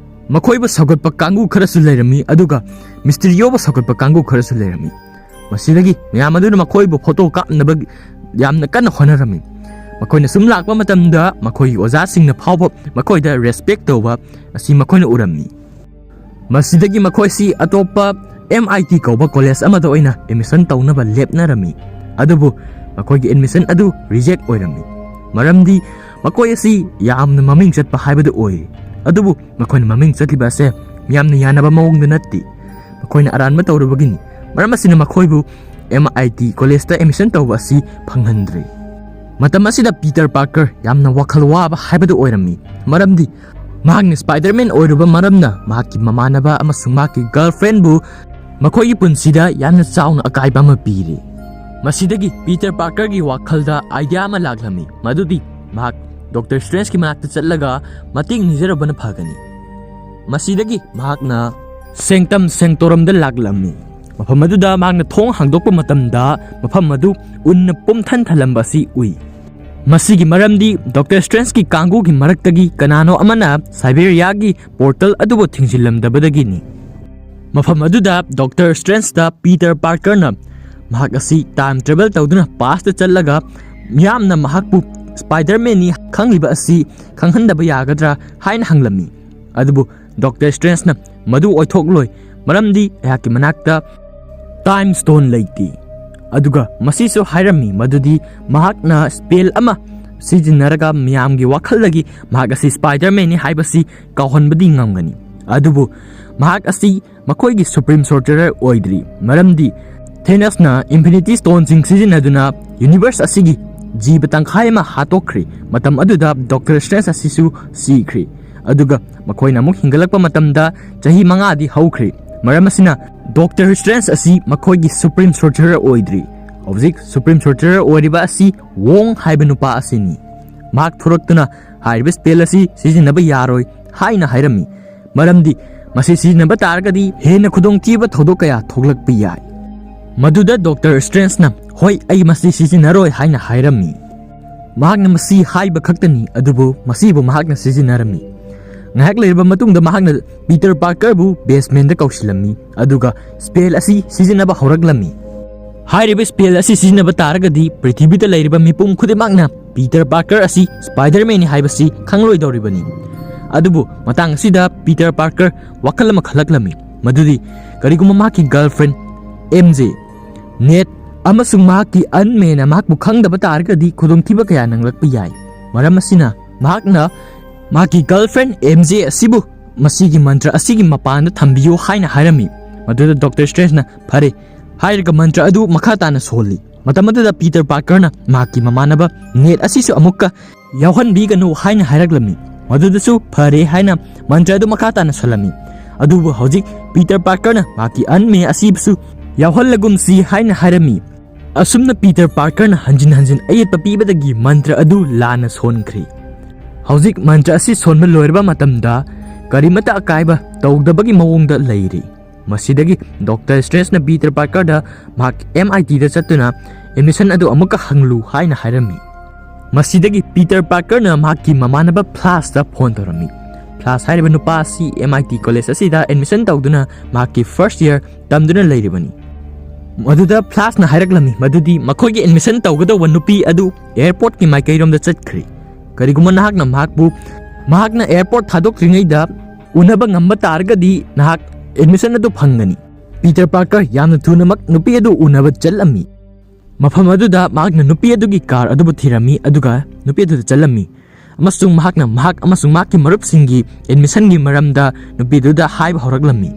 ꯃꯈꯣꯏꯕꯨ ꯁꯧꯒꯠꯄ ꯀꯥꯡꯕꯨ ꯈꯔꯁꯨ ꯂꯩꯔꯝꯃꯤ, ꯑꯗꯨꯒ ꯃꯤꯁꯇꯤꯔꯤꯌꯣꯕꯨ ꯁꯧꯒꯠꯄ ꯀꯥꯡꯕꯨ ꯈꯔꯁꯨ ꯂꯩꯔꯝꯃꯤ꯫ ꯃꯁꯤꯗꯒꯤ ꯃꯌꯥꯝ ꯑꯗꯨꯅ ꯃꯈꯣꯏꯕꯨ ꯐꯣꯇꯣ ꯀꯥꯞꯅꯕ ꯌꯥꯝꯅ ꯀꯟꯅ ꯍꯣꯠꯅꯔꯝꯃꯤ꯫ ꯃꯈꯣꯏꯅ ꯁꯨꯝ ꯂꯥꯛꯄ ꯃꯇꯝꯗ ꯃꯈꯣꯏꯒꯤ ꯑꯣꯖꯥꯁꯤꯡꯅ ꯐꯥꯎꯕ ꯃꯈꯣꯏꯗ ꯔꯦꯁꯄꯦꯛ ꯇꯧꯕ ꯑꯁꯤ ꯃꯈꯣꯏꯅ ꯎꯔꯝꯃꯤ꯫ ꯃꯁꯤꯗꯒꯤ ꯃꯈꯣꯏꯁꯤ ꯑꯇꯣꯞꯄ ꯑꯦꯝ ꯑꯥꯏ ꯇꯤ ꯀꯧꯕ ꯀꯣꯂꯦꯖ ꯑꯃꯗ ꯑꯣꯏꯅ ꯑꯦꯗꯃꯤꯁꯟ ꯇꯧꯅꯕ ꯂꯦꯞꯅꯔꯝꯃꯤ꯫ ꯑꯗꯨꯕꯨ ꯃꯈꯣꯏꯒꯤ ꯑꯦꯗꯃꯤꯁꯟ ꯑꯗꯨ ꯔꯤꯖꯦꯛ ꯑꯣꯏꯔꯝꯃꯤ꯫ ꯃꯔꯝꯗꯤ ꯃꯈꯣꯏ ꯑꯁꯤ ꯌꯥꯝꯅ ꯃꯃꯤꯡ ꯆꯠꯄ ꯍꯥꯏꯕꯗꯨ ꯑꯣꯏ꯫ ꯑꯗꯨꯕꯨ ꯃꯈꯣꯏꯅ ꯃꯃꯤꯡ ꯆꯠꯂꯤꯕ ꯑꯁꯦ ꯃꯤꯌꯥꯝꯅ ꯌꯥꯅꯕ ꯃꯑꯣꯡꯗ ꯅꯠꯇꯦ꯫ ꯃꯈꯣꯏꯅ ꯑꯔꯥꯟꯕ ꯇꯧꯔꯨꯕꯒꯤꯅꯤ꯫ ꯃꯔꯝ ꯑꯁꯤꯅ ꯃꯈꯣꯏꯕꯨ ꯑꯦꯝ ꯑꯥꯏ ꯇꯤ ꯀꯣꯂꯦꯖꯇ ꯑꯦꯗꯃꯤꯁꯟ ꯇꯧꯕ ꯑꯁꯤ ꯐꯪꯍꯟꯗ꯭ꯔꯦ꯫ ꯃꯇꯝ ꯑꯁꯤꯗ ꯄꯤꯇꯔ ꯄꯥꯔꯀꯔ ꯌꯥꯝꯅ ꯋꯥꯈꯜ ꯋꯥꯕ ꯍꯥꯏꯕꯗꯨ ꯑꯣꯏꯔꯝꯃꯤ꯫ ꯃꯔꯝꯗꯤ ꯃꯍꯥꯛꯅ ꯁ꯭ꯄꯥꯏꯗꯔꯃꯦꯟ ꯑꯣꯏꯔꯨꯕ ꯃꯔꯝꯅ ꯃꯍꯥꯛꯀꯤ ꯃꯃꯥꯟꯅꯕ ꯑꯃꯁꯨꯡ ꯃꯍꯥꯛꯀꯤ ꯒꯔꯜꯐ꯭ꯔꯦꯟꯕꯨ ꯃꯈꯣꯏꯒꯤ ꯄꯨꯟꯁꯤꯗ ꯌꯥꯝꯅ ꯆꯥꯎꯅ ꯑꯀꯥꯏꯕ ꯑꯃ ꯄꯤꯔꯤ꯫ ꯃꯁꯤꯗꯒꯤ ꯄꯤꯇꯔ ꯄꯥꯔꯀꯔꯒꯤ ꯋꯥꯈꯜꯗ ꯑꯥꯏꯗꯤꯌꯥ ꯑꯃ ꯂꯥꯛꯂꯝꯃꯤ, ꯃꯗꯨꯗꯤ ꯃꯍꯥꯛ ꯗꯣꯛꯇꯔ ꯁ꯭ꯇ꯭ꯔꯦꯟꯖꯀꯤ ꯃꯅꯥꯛꯇ ꯆꯠꯂꯒ ꯃꯇꯦꯡ ꯅꯤꯖꯔꯨꯕꯅ ꯐꯒꯅꯤ꯫ ꯃꯁꯤꯗꯒꯤ ꯃꯍꯥꯛꯅ ꯁꯦꯡꯇꯝ ꯁꯦꯡꯇꯣꯔꯝꯗ ꯂꯥꯛꯂꯝꯃꯤ꯫ ꯃꯐꯝ ꯑꯗꯨꯗ ꯃꯍꯥꯛꯅ ꯊꯣꯡ ꯍꯥꯡꯗꯣꯛꯄ ꯃꯇꯝꯗ ꯃꯐꯝ ꯑꯗꯨ ꯎꯟꯅ ꯄꯨꯝꯊꯟ ꯊꯜꯂꯝꯕ ꯑꯁꯤ ꯎꯏ꯫ ꯃꯁꯤꯒꯤ ꯃꯔꯝꯗꯤ ꯗꯣꯛꯇꯔ ꯁ꯭ꯇ꯭ꯔꯦꯟꯖꯀꯤ ꯀꯥꯡꯕꯨꯒꯤ ꯃꯔꯛꯇꯒꯤ ꯀꯅꯥꯅꯣ ꯑꯃꯅ ꯁꯥꯏꯕꯦꯔꯤꯌꯥꯒꯤ ꯄꯣꯔꯇꯜ ꯑꯗꯨꯕꯨ ꯊꯤꯡꯖꯤꯜꯂꯝꯗꯕꯗꯒꯤꯅꯤ꯫ ꯃꯐꯝ ꯑꯗꯨꯗ ꯗꯣꯛꯇꯔ ꯁ꯭ꯇ꯭ꯔꯦꯟꯖꯇ ꯄꯤꯇꯔ ꯄꯥꯔꯀꯔꯅ ꯃꯍꯥꯛ ꯑꯁꯤ ꯇꯥꯏꯝ ꯇ꯭ꯔꯦꯚꯦꯜ ꯇꯧꯗꯨꯅ ꯄꯥꯁꯇ ꯆꯠꯂꯒ ꯃꯤꯌꯥꯝꯅ ꯃꯍꯥꯛꯄꯨ ꯁ꯭ꯄꯥꯏꯗꯔꯃꯦꯟꯅꯤ ꯈꯪꯂꯤꯕ ꯑꯁꯤ ꯈꯪꯍꯟꯗꯕ ꯌꯥꯒꯗ꯭ꯔꯥ ꯍꯥꯏꯅ ꯍꯪꯂꯝꯃꯤ꯫ ꯑꯗꯨꯕꯨ ꯗꯣꯛꯇꯔ ꯁ꯭ꯇ꯭ꯔꯦꯟꯖꯅ ꯃꯗꯨ ꯑꯣꯏꯊꯣꯛꯂꯣꯏ, ꯃꯔꯝꯗꯤ ꯑꯩꯍꯥꯛꯀꯤ ꯃꯅꯥꯛꯇ ꯇꯥꯏꯝ ꯁ꯭ꯇꯣꯟ ꯂꯩꯇꯦ꯫ ꯑꯗꯨꯒ ꯃꯁꯤꯁꯨ ꯍꯥꯏꯔꯝꯃꯤ ꯃꯗꯨꯗꯤ ꯃꯍꯥꯛꯅ ꯁ꯭ꯄꯦꯜ ꯑꯃ ꯁꯤꯖꯤꯟꯅꯔꯒ ꯃꯤꯌꯥꯝꯒꯤ ꯋꯥꯈꯜꯗꯒꯤ ꯃꯍꯥꯛ ꯑꯁꯤ ꯁ꯭ꯄꯥꯏꯗꯔꯃꯦꯟꯅꯤ ꯍꯥꯏꯕꯁꯤ ꯀꯥꯎꯍꯟꯕꯗꯤ ꯉꯝꯒꯅꯤ꯫ ꯑꯗꯨꯕꯨ ꯃꯍꯥꯛ ꯑꯁꯤ ꯃꯈꯣꯏꯒꯤ ꯁꯨꯄ꯭ꯔꯤꯝ ꯁꯣꯔꯆꯔꯔ ꯑꯣꯏꯗ꯭ꯔꯤ, ꯃꯔꯝꯗꯤ ꯊꯦꯅꯁꯅ ꯏꯟꯐꯤꯅꯤꯇꯤ ꯁ꯭ꯇꯣꯟꯁꯤꯡ ꯁꯤꯖꯤꯟꯅꯗꯨꯅ ꯌꯨꯅꯤꯚꯔꯁ ꯑꯁꯤꯒꯤ ꯖꯤꯕ ꯇꯪꯈꯥꯏ ꯑꯃ ꯍꯥꯠꯇꯣꯛꯈ꯭ꯔꯤ꯫ ꯃꯇꯝ ꯑꯗꯨꯗ ꯗꯣꯛꯇꯔ ꯁ꯭ꯇ꯭ꯔꯦꯟꯖ ꯑꯁꯤꯁꯨ ꯁꯤꯈ꯭ꯔꯤ꯫ ꯑꯗꯨꯒ ꯃꯈꯣꯏꯅ ꯑꯃꯨꯛ ꯍꯤꯡꯒꯠꯂꯛꯄ ꯃꯇꯝꯗ ꯆꯍꯤ ꯃꯉꯥꯗꯤ ꯍꯧꯈ꯭ꯔꯤ꯫ ꯃꯔꯝ ꯑꯁꯤꯅ ꯗꯣꯛꯇꯔ ꯁ꯭ꯇ꯭ꯔꯦꯟꯖ ꯑꯁꯤ ꯃꯈꯣꯏꯒꯤ ꯁꯨꯄ꯭ꯔꯤꯝ ꯁꯣꯔꯆꯔꯔ ꯑꯣꯏꯗ꯭ꯔꯤ꯫ ꯍꯧꯖꯤꯛ ꯁꯨꯄ꯭ꯔꯤꯝ ꯁꯣꯔꯆꯔꯔ ꯑꯣꯏꯔꯤꯕ ꯑꯁꯤ ꯋꯣꯡ ꯍꯥꯏꯕ ꯅꯨꯄꯥ ꯑꯁꯤꯅꯤ꯫ ꯃꯍꯥꯛ ꯊꯣꯔꯛꯇꯨꯅ ꯍꯥꯏꯔꯤꯕ ꯁ꯭ꯄꯦꯜ ꯑꯁꯤ ꯁꯤꯖꯤꯟꯅꯕ ꯌꯥꯔꯣꯏ ꯍꯥꯏꯅ ꯍꯥꯏꯔꯝꯃꯤ꯫ ꯃꯔꯝꯗꯤ ꯃꯁꯤ ꯁꯤꯖꯤꯟꯅꯕ ꯇꯥꯔꯒꯗꯤ ꯍꯦꯟꯅ ꯈꯨꯗꯣꯡꯊꯤꯕ ꯊꯧꯗꯣꯛ ꯀꯌꯥ ꯊꯣꯛꯂꯛꯄ ꯌꯥꯏ꯫ ꯃꯗꯨꯗ ꯗꯣꯛꯇꯔ ꯁ꯭ꯇ꯭ꯔꯦꯟꯖꯅ, "ꯍꯣꯏ, ꯑꯩ ꯃꯁꯤ ꯁꯤꯖꯤꯟꯅꯔꯣꯏ" ꯍꯥꯏꯅ ꯍꯥꯏꯔꯝꯃꯤ꯫ ꯃꯍꯥꯛꯅ ꯃꯁꯤ ꯍꯥꯏꯕ ꯈꯛꯇꯅꯤ, ꯑꯗꯨꯕꯨ ꯃꯁꯤꯕꯨ ꯃꯍꯥꯛꯅ ꯁꯤꯖꯤꯟꯅꯔꯝꯃꯤ꯫ ꯉꯥꯏꯍꯥꯛ ꯂꯩꯔꯕ ꯃꯇꯨꯡꯗ ꯃꯍꯥꯛꯅ ꯄꯤꯇꯔ ꯄꯥꯔꯀꯔꯕꯨ ꯕꯦꯁꯃꯦꯟꯗ ꯀꯧꯁꯤꯜꯂꯝꯃꯤ, ꯑꯗꯨꯒ ꯁ꯭ꯄꯦꯜ ꯑꯁꯤ ꯁꯤꯖꯤꯟꯅꯕ ꯍꯧꯔꯛꯂꯝꯃꯤ꯫ ꯍꯥꯏꯔꯤꯕ ꯁ꯭ꯄꯦꯜ ꯑꯁꯤ ꯁꯤꯖꯤꯟꯅꯕ ꯇꯥꯔꯒꯗꯤ ꯄ꯭ꯔꯤꯊꯤꯕꯤꯗ ꯂꯩꯔꯤꯕ ꯃꯤꯄꯨꯝ ꯈꯨꯗꯤꯡꯃꯛꯅ ꯄꯤꯇꯔ ꯄꯥꯔꯀꯔ ꯑꯁꯤ ꯁ꯭ꯄꯥꯏꯗꯔꯃꯦꯟꯅꯤ ꯍꯥꯏꯕꯁꯤ ꯈꯪꯂꯣꯏꯗꯧꯔꯤꯕꯅꯤ꯫ ꯑꯗꯨꯕꯨ ꯃꯇꯥꯡ ꯑꯁꯤꯗ ꯄꯤꯇꯔ ꯄꯥꯔꯀꯔ ꯋꯥꯈꯜ ꯑꯃ ꯈꯜꯂꯛꯂꯝꯃꯤ, ꯃꯗꯨꯗꯤ ꯀꯔꯤꯒꯨꯝꯕ ꯃꯍꯥꯛꯀꯤ ꯒꯔꯜꯐ꯭ꯔꯦꯟ ꯑꯦꯝ ꯖꯦ, ꯅꯦꯠ ꯑꯃꯁꯨꯡ ꯃꯍꯥꯛꯀꯤ ꯑꯟꯃꯦꯅ ꯃꯍꯥꯛꯄꯨ ꯈꯪꯗꯕ ꯇꯥꯔꯒꯗꯤ ꯈꯨꯗꯣꯡꯊꯤꯕ ꯀꯌꯥ ꯅꯪꯂꯛꯄ ꯌꯥꯏ꯫ ꯃꯔꯝ ꯑꯁꯤꯅ ꯃꯍꯥꯛꯅ ꯃꯍꯥꯛꯀꯤ ꯒꯔꯜꯐ꯭ꯔꯦꯟ ꯑꯦꯝ ꯖꯦ ꯑꯁꯤꯕꯨ ꯃꯁꯤꯒꯤ ꯃꯟꯇ꯭ꯔ ꯑꯁꯤꯒꯤ ꯃꯄꯥꯟꯗ ꯊꯝꯕꯤꯌꯨ ꯍꯥꯏꯅ ꯍꯥꯏꯔꯝꯃꯤ꯫ ꯃꯗꯨꯗ ꯗꯣꯛꯇꯔ ꯁ꯭ꯇ꯭ꯔꯦꯟꯖꯅ "ꯐꯔꯦ" ꯍꯥꯏꯔꯒ ꯃꯟꯇ꯭ꯔ ꯑꯗꯨ ꯃꯈꯥ ꯇꯥꯅ ꯁꯣꯜꯂꯤ꯫ ꯃꯇꯝ ꯑꯗꯨꯗ ꯄꯤꯇꯔ ꯄꯥꯔꯀꯔꯅ ꯃꯍꯥꯛꯀꯤ ꯃꯃꯥꯟꯅꯕ ꯅꯦꯠ ꯑꯁꯤꯁꯨ ꯑꯃꯨꯛꯀ ꯌꯥꯎꯍꯟꯕꯤꯒꯅꯨ ꯍꯥꯏꯅ ꯍꯥꯏꯔꯛꯂꯝꯃꯤ꯫ ꯃꯗꯨꯗꯁꯨ "ꯐꯔꯦ" ꯍꯥꯏꯅ ꯃꯟꯇ꯭ꯔ ꯑꯗꯨ ꯃꯈꯥ ꯇꯥꯅ ꯁꯣꯜꯂꯝꯃꯤ꯫ ꯑꯗꯨꯕꯨ ꯍꯧꯖꯤꯛ ꯄꯤꯇꯔ ꯄꯥꯔꯀꯔꯅ ꯃꯍꯥꯛꯀꯤ ꯑꯟꯃꯦ ꯑꯁꯤꯕꯨꯁꯨ ꯌꯥꯎꯍꯜꯂꯒꯨꯝꯁꯤ ꯍꯥꯏꯅ ꯍꯥꯏꯔꯝꯃꯤ꯫ ꯑꯁꯨꯝꯅ ꯄꯤꯇꯔ ꯄꯥꯔꯀꯔꯅ ꯍꯟꯖꯤꯟ ꯍꯟꯖꯤꯟ ꯑꯌꯦꯠꯄ ꯄꯤꯕꯗꯒꯤ ꯃꯟꯇ꯭ꯔ ꯑꯗꯨ ꯂꯥꯟꯅ ꯁꯣꯟꯈ꯭ꯔꯤ꯫ ꯍꯧꯖꯤꯛ ꯃꯟꯇ꯭ꯔ ꯑꯁꯤ ꯁꯣꯟꯕ ꯂꯣꯏꯔꯕ ꯃꯇꯝꯗ ꯀꯔꯤꯃꯠꯇ ꯑꯀꯥꯏꯕ ꯇꯧꯗꯕꯒꯤ ꯃꯑꯣꯡꯗ ꯂꯩꯔꯤ꯫ ꯃꯁꯤꯗꯒꯤ ꯗꯣꯛꯇꯔ ꯁ꯭ꯇ꯭ꯔꯦꯟꯖꯅ ꯄꯤꯇꯔ ꯄꯥꯔꯀꯔꯗ ꯃꯍꯥꯛ ꯑꯦꯝ ꯑꯥꯏ ꯇꯤꯗ ꯆꯠꯇꯨꯅ ꯑꯦꯗꯃꯤꯁꯟ ꯑꯗꯨ ꯑꯃꯨꯛꯀ ꯍꯪꯂꯨ ꯍꯥꯏꯅ ꯍꯥꯏꯔꯝꯃꯤ꯫ ꯃꯁꯤꯗꯒꯤ ꯄꯤꯇꯔ ꯄꯥꯔꯀꯔꯅ ꯃꯍꯥꯛꯀꯤ ꯃꯃꯥꯟꯅꯕ ꯐ꯭ꯂꯥꯁꯇ ꯐꯣꯟ ꯇꯧꯔꯝꯃꯤ꯫ ꯐ꯭ꯂꯥꯁ ꯍꯥꯏꯔꯤꯕ ꯅꯨꯄꯥ ꯑꯁꯤ ꯑꯦꯝ ꯑꯥꯏ ꯇꯤ ꯀꯣꯂꯦꯖ ꯑꯁꯤꯗ ꯑꯦꯗꯃꯤꯁꯟ ꯇꯧꯗꯨꯅ ꯃꯍꯥꯛꯀꯤ ꯐꯥꯔꯁꯠ ꯏꯌꯔ ꯇꯝꯗꯨꯅ ꯂꯩꯔꯤꯕꯅꯤ꯫ ꯃꯗꯨꯗ ꯐ꯭ꯂꯥꯁꯅ ꯍꯥꯏꯔꯛꯂꯝꯃꯤ ꯃꯗꯨꯗꯤ ꯃꯈꯣꯏꯒꯤ ꯑꯦꯗꯃꯤꯁꯟ ꯇꯧꯒꯗꯧꯕ ꯅꯨꯄꯤ ꯑꯗꯨ ꯑꯦꯌꯔꯄꯣꯔꯠꯀꯤ ꯃꯥꯏꯀꯩꯔꯣꯝꯗ ꯆꯠꯈ꯭ꯔꯦ꯫ ꯀꯔꯤꯒꯨꯝꯕ ꯅꯍꯥꯛꯅ ꯃꯍꯥꯛꯄꯨ ꯃꯍꯥꯛꯅ ꯑꯦꯌꯔꯄꯣꯔꯠ ꯊꯥꯗꯣꯛꯇ꯭ꯔꯤꯉꯩꯗ ꯎꯅꯕ ꯉꯝꯕ ꯇꯥꯔꯒꯗꯤ ꯅꯍꯥꯛ ꯑꯦꯗꯃꯤꯁꯟ ꯑꯗꯨ ꯐꯪꯒꯅꯤ꯫ ꯄꯤꯇꯔ ꯄꯥꯔꯀꯔ ꯌꯥꯝꯅ ꯊꯨꯅꯃꯛ ꯅꯨꯄꯤ ꯑꯗꯨ ꯎꯅꯕ ꯆꯠꯂꯝꯃꯤ꯫ ꯃꯐꯝ ꯑꯗꯨꯗ ꯃꯍꯥꯛꯅ ꯅꯨꯄꯤ ꯑꯗꯨꯒꯤ ꯀꯥꯔ ꯑꯗꯨꯕꯨ ꯊꯤꯔꯝꯃꯤ ꯑꯗꯨꯒ ꯅꯨꯄꯤ ꯑꯗꯨꯗ ꯆꯠꯂꯝꯃꯤ, ꯑꯃꯁꯨꯡ ꯃꯍꯥꯛꯅ ꯃꯍꯥꯛ ꯑꯃꯁꯨꯡ ꯃꯍꯥꯛꯀꯤ ꯃꯔꯨꯞꯁꯤꯡꯒꯤ ꯑꯦꯗꯃꯤꯁꯟꯒꯤ ꯃꯔꯝꯗ ꯅꯨꯄꯤꯗꯨꯗ ꯍꯥꯏꯕ ꯍꯧꯔꯛꯂꯝꯃꯤ꯫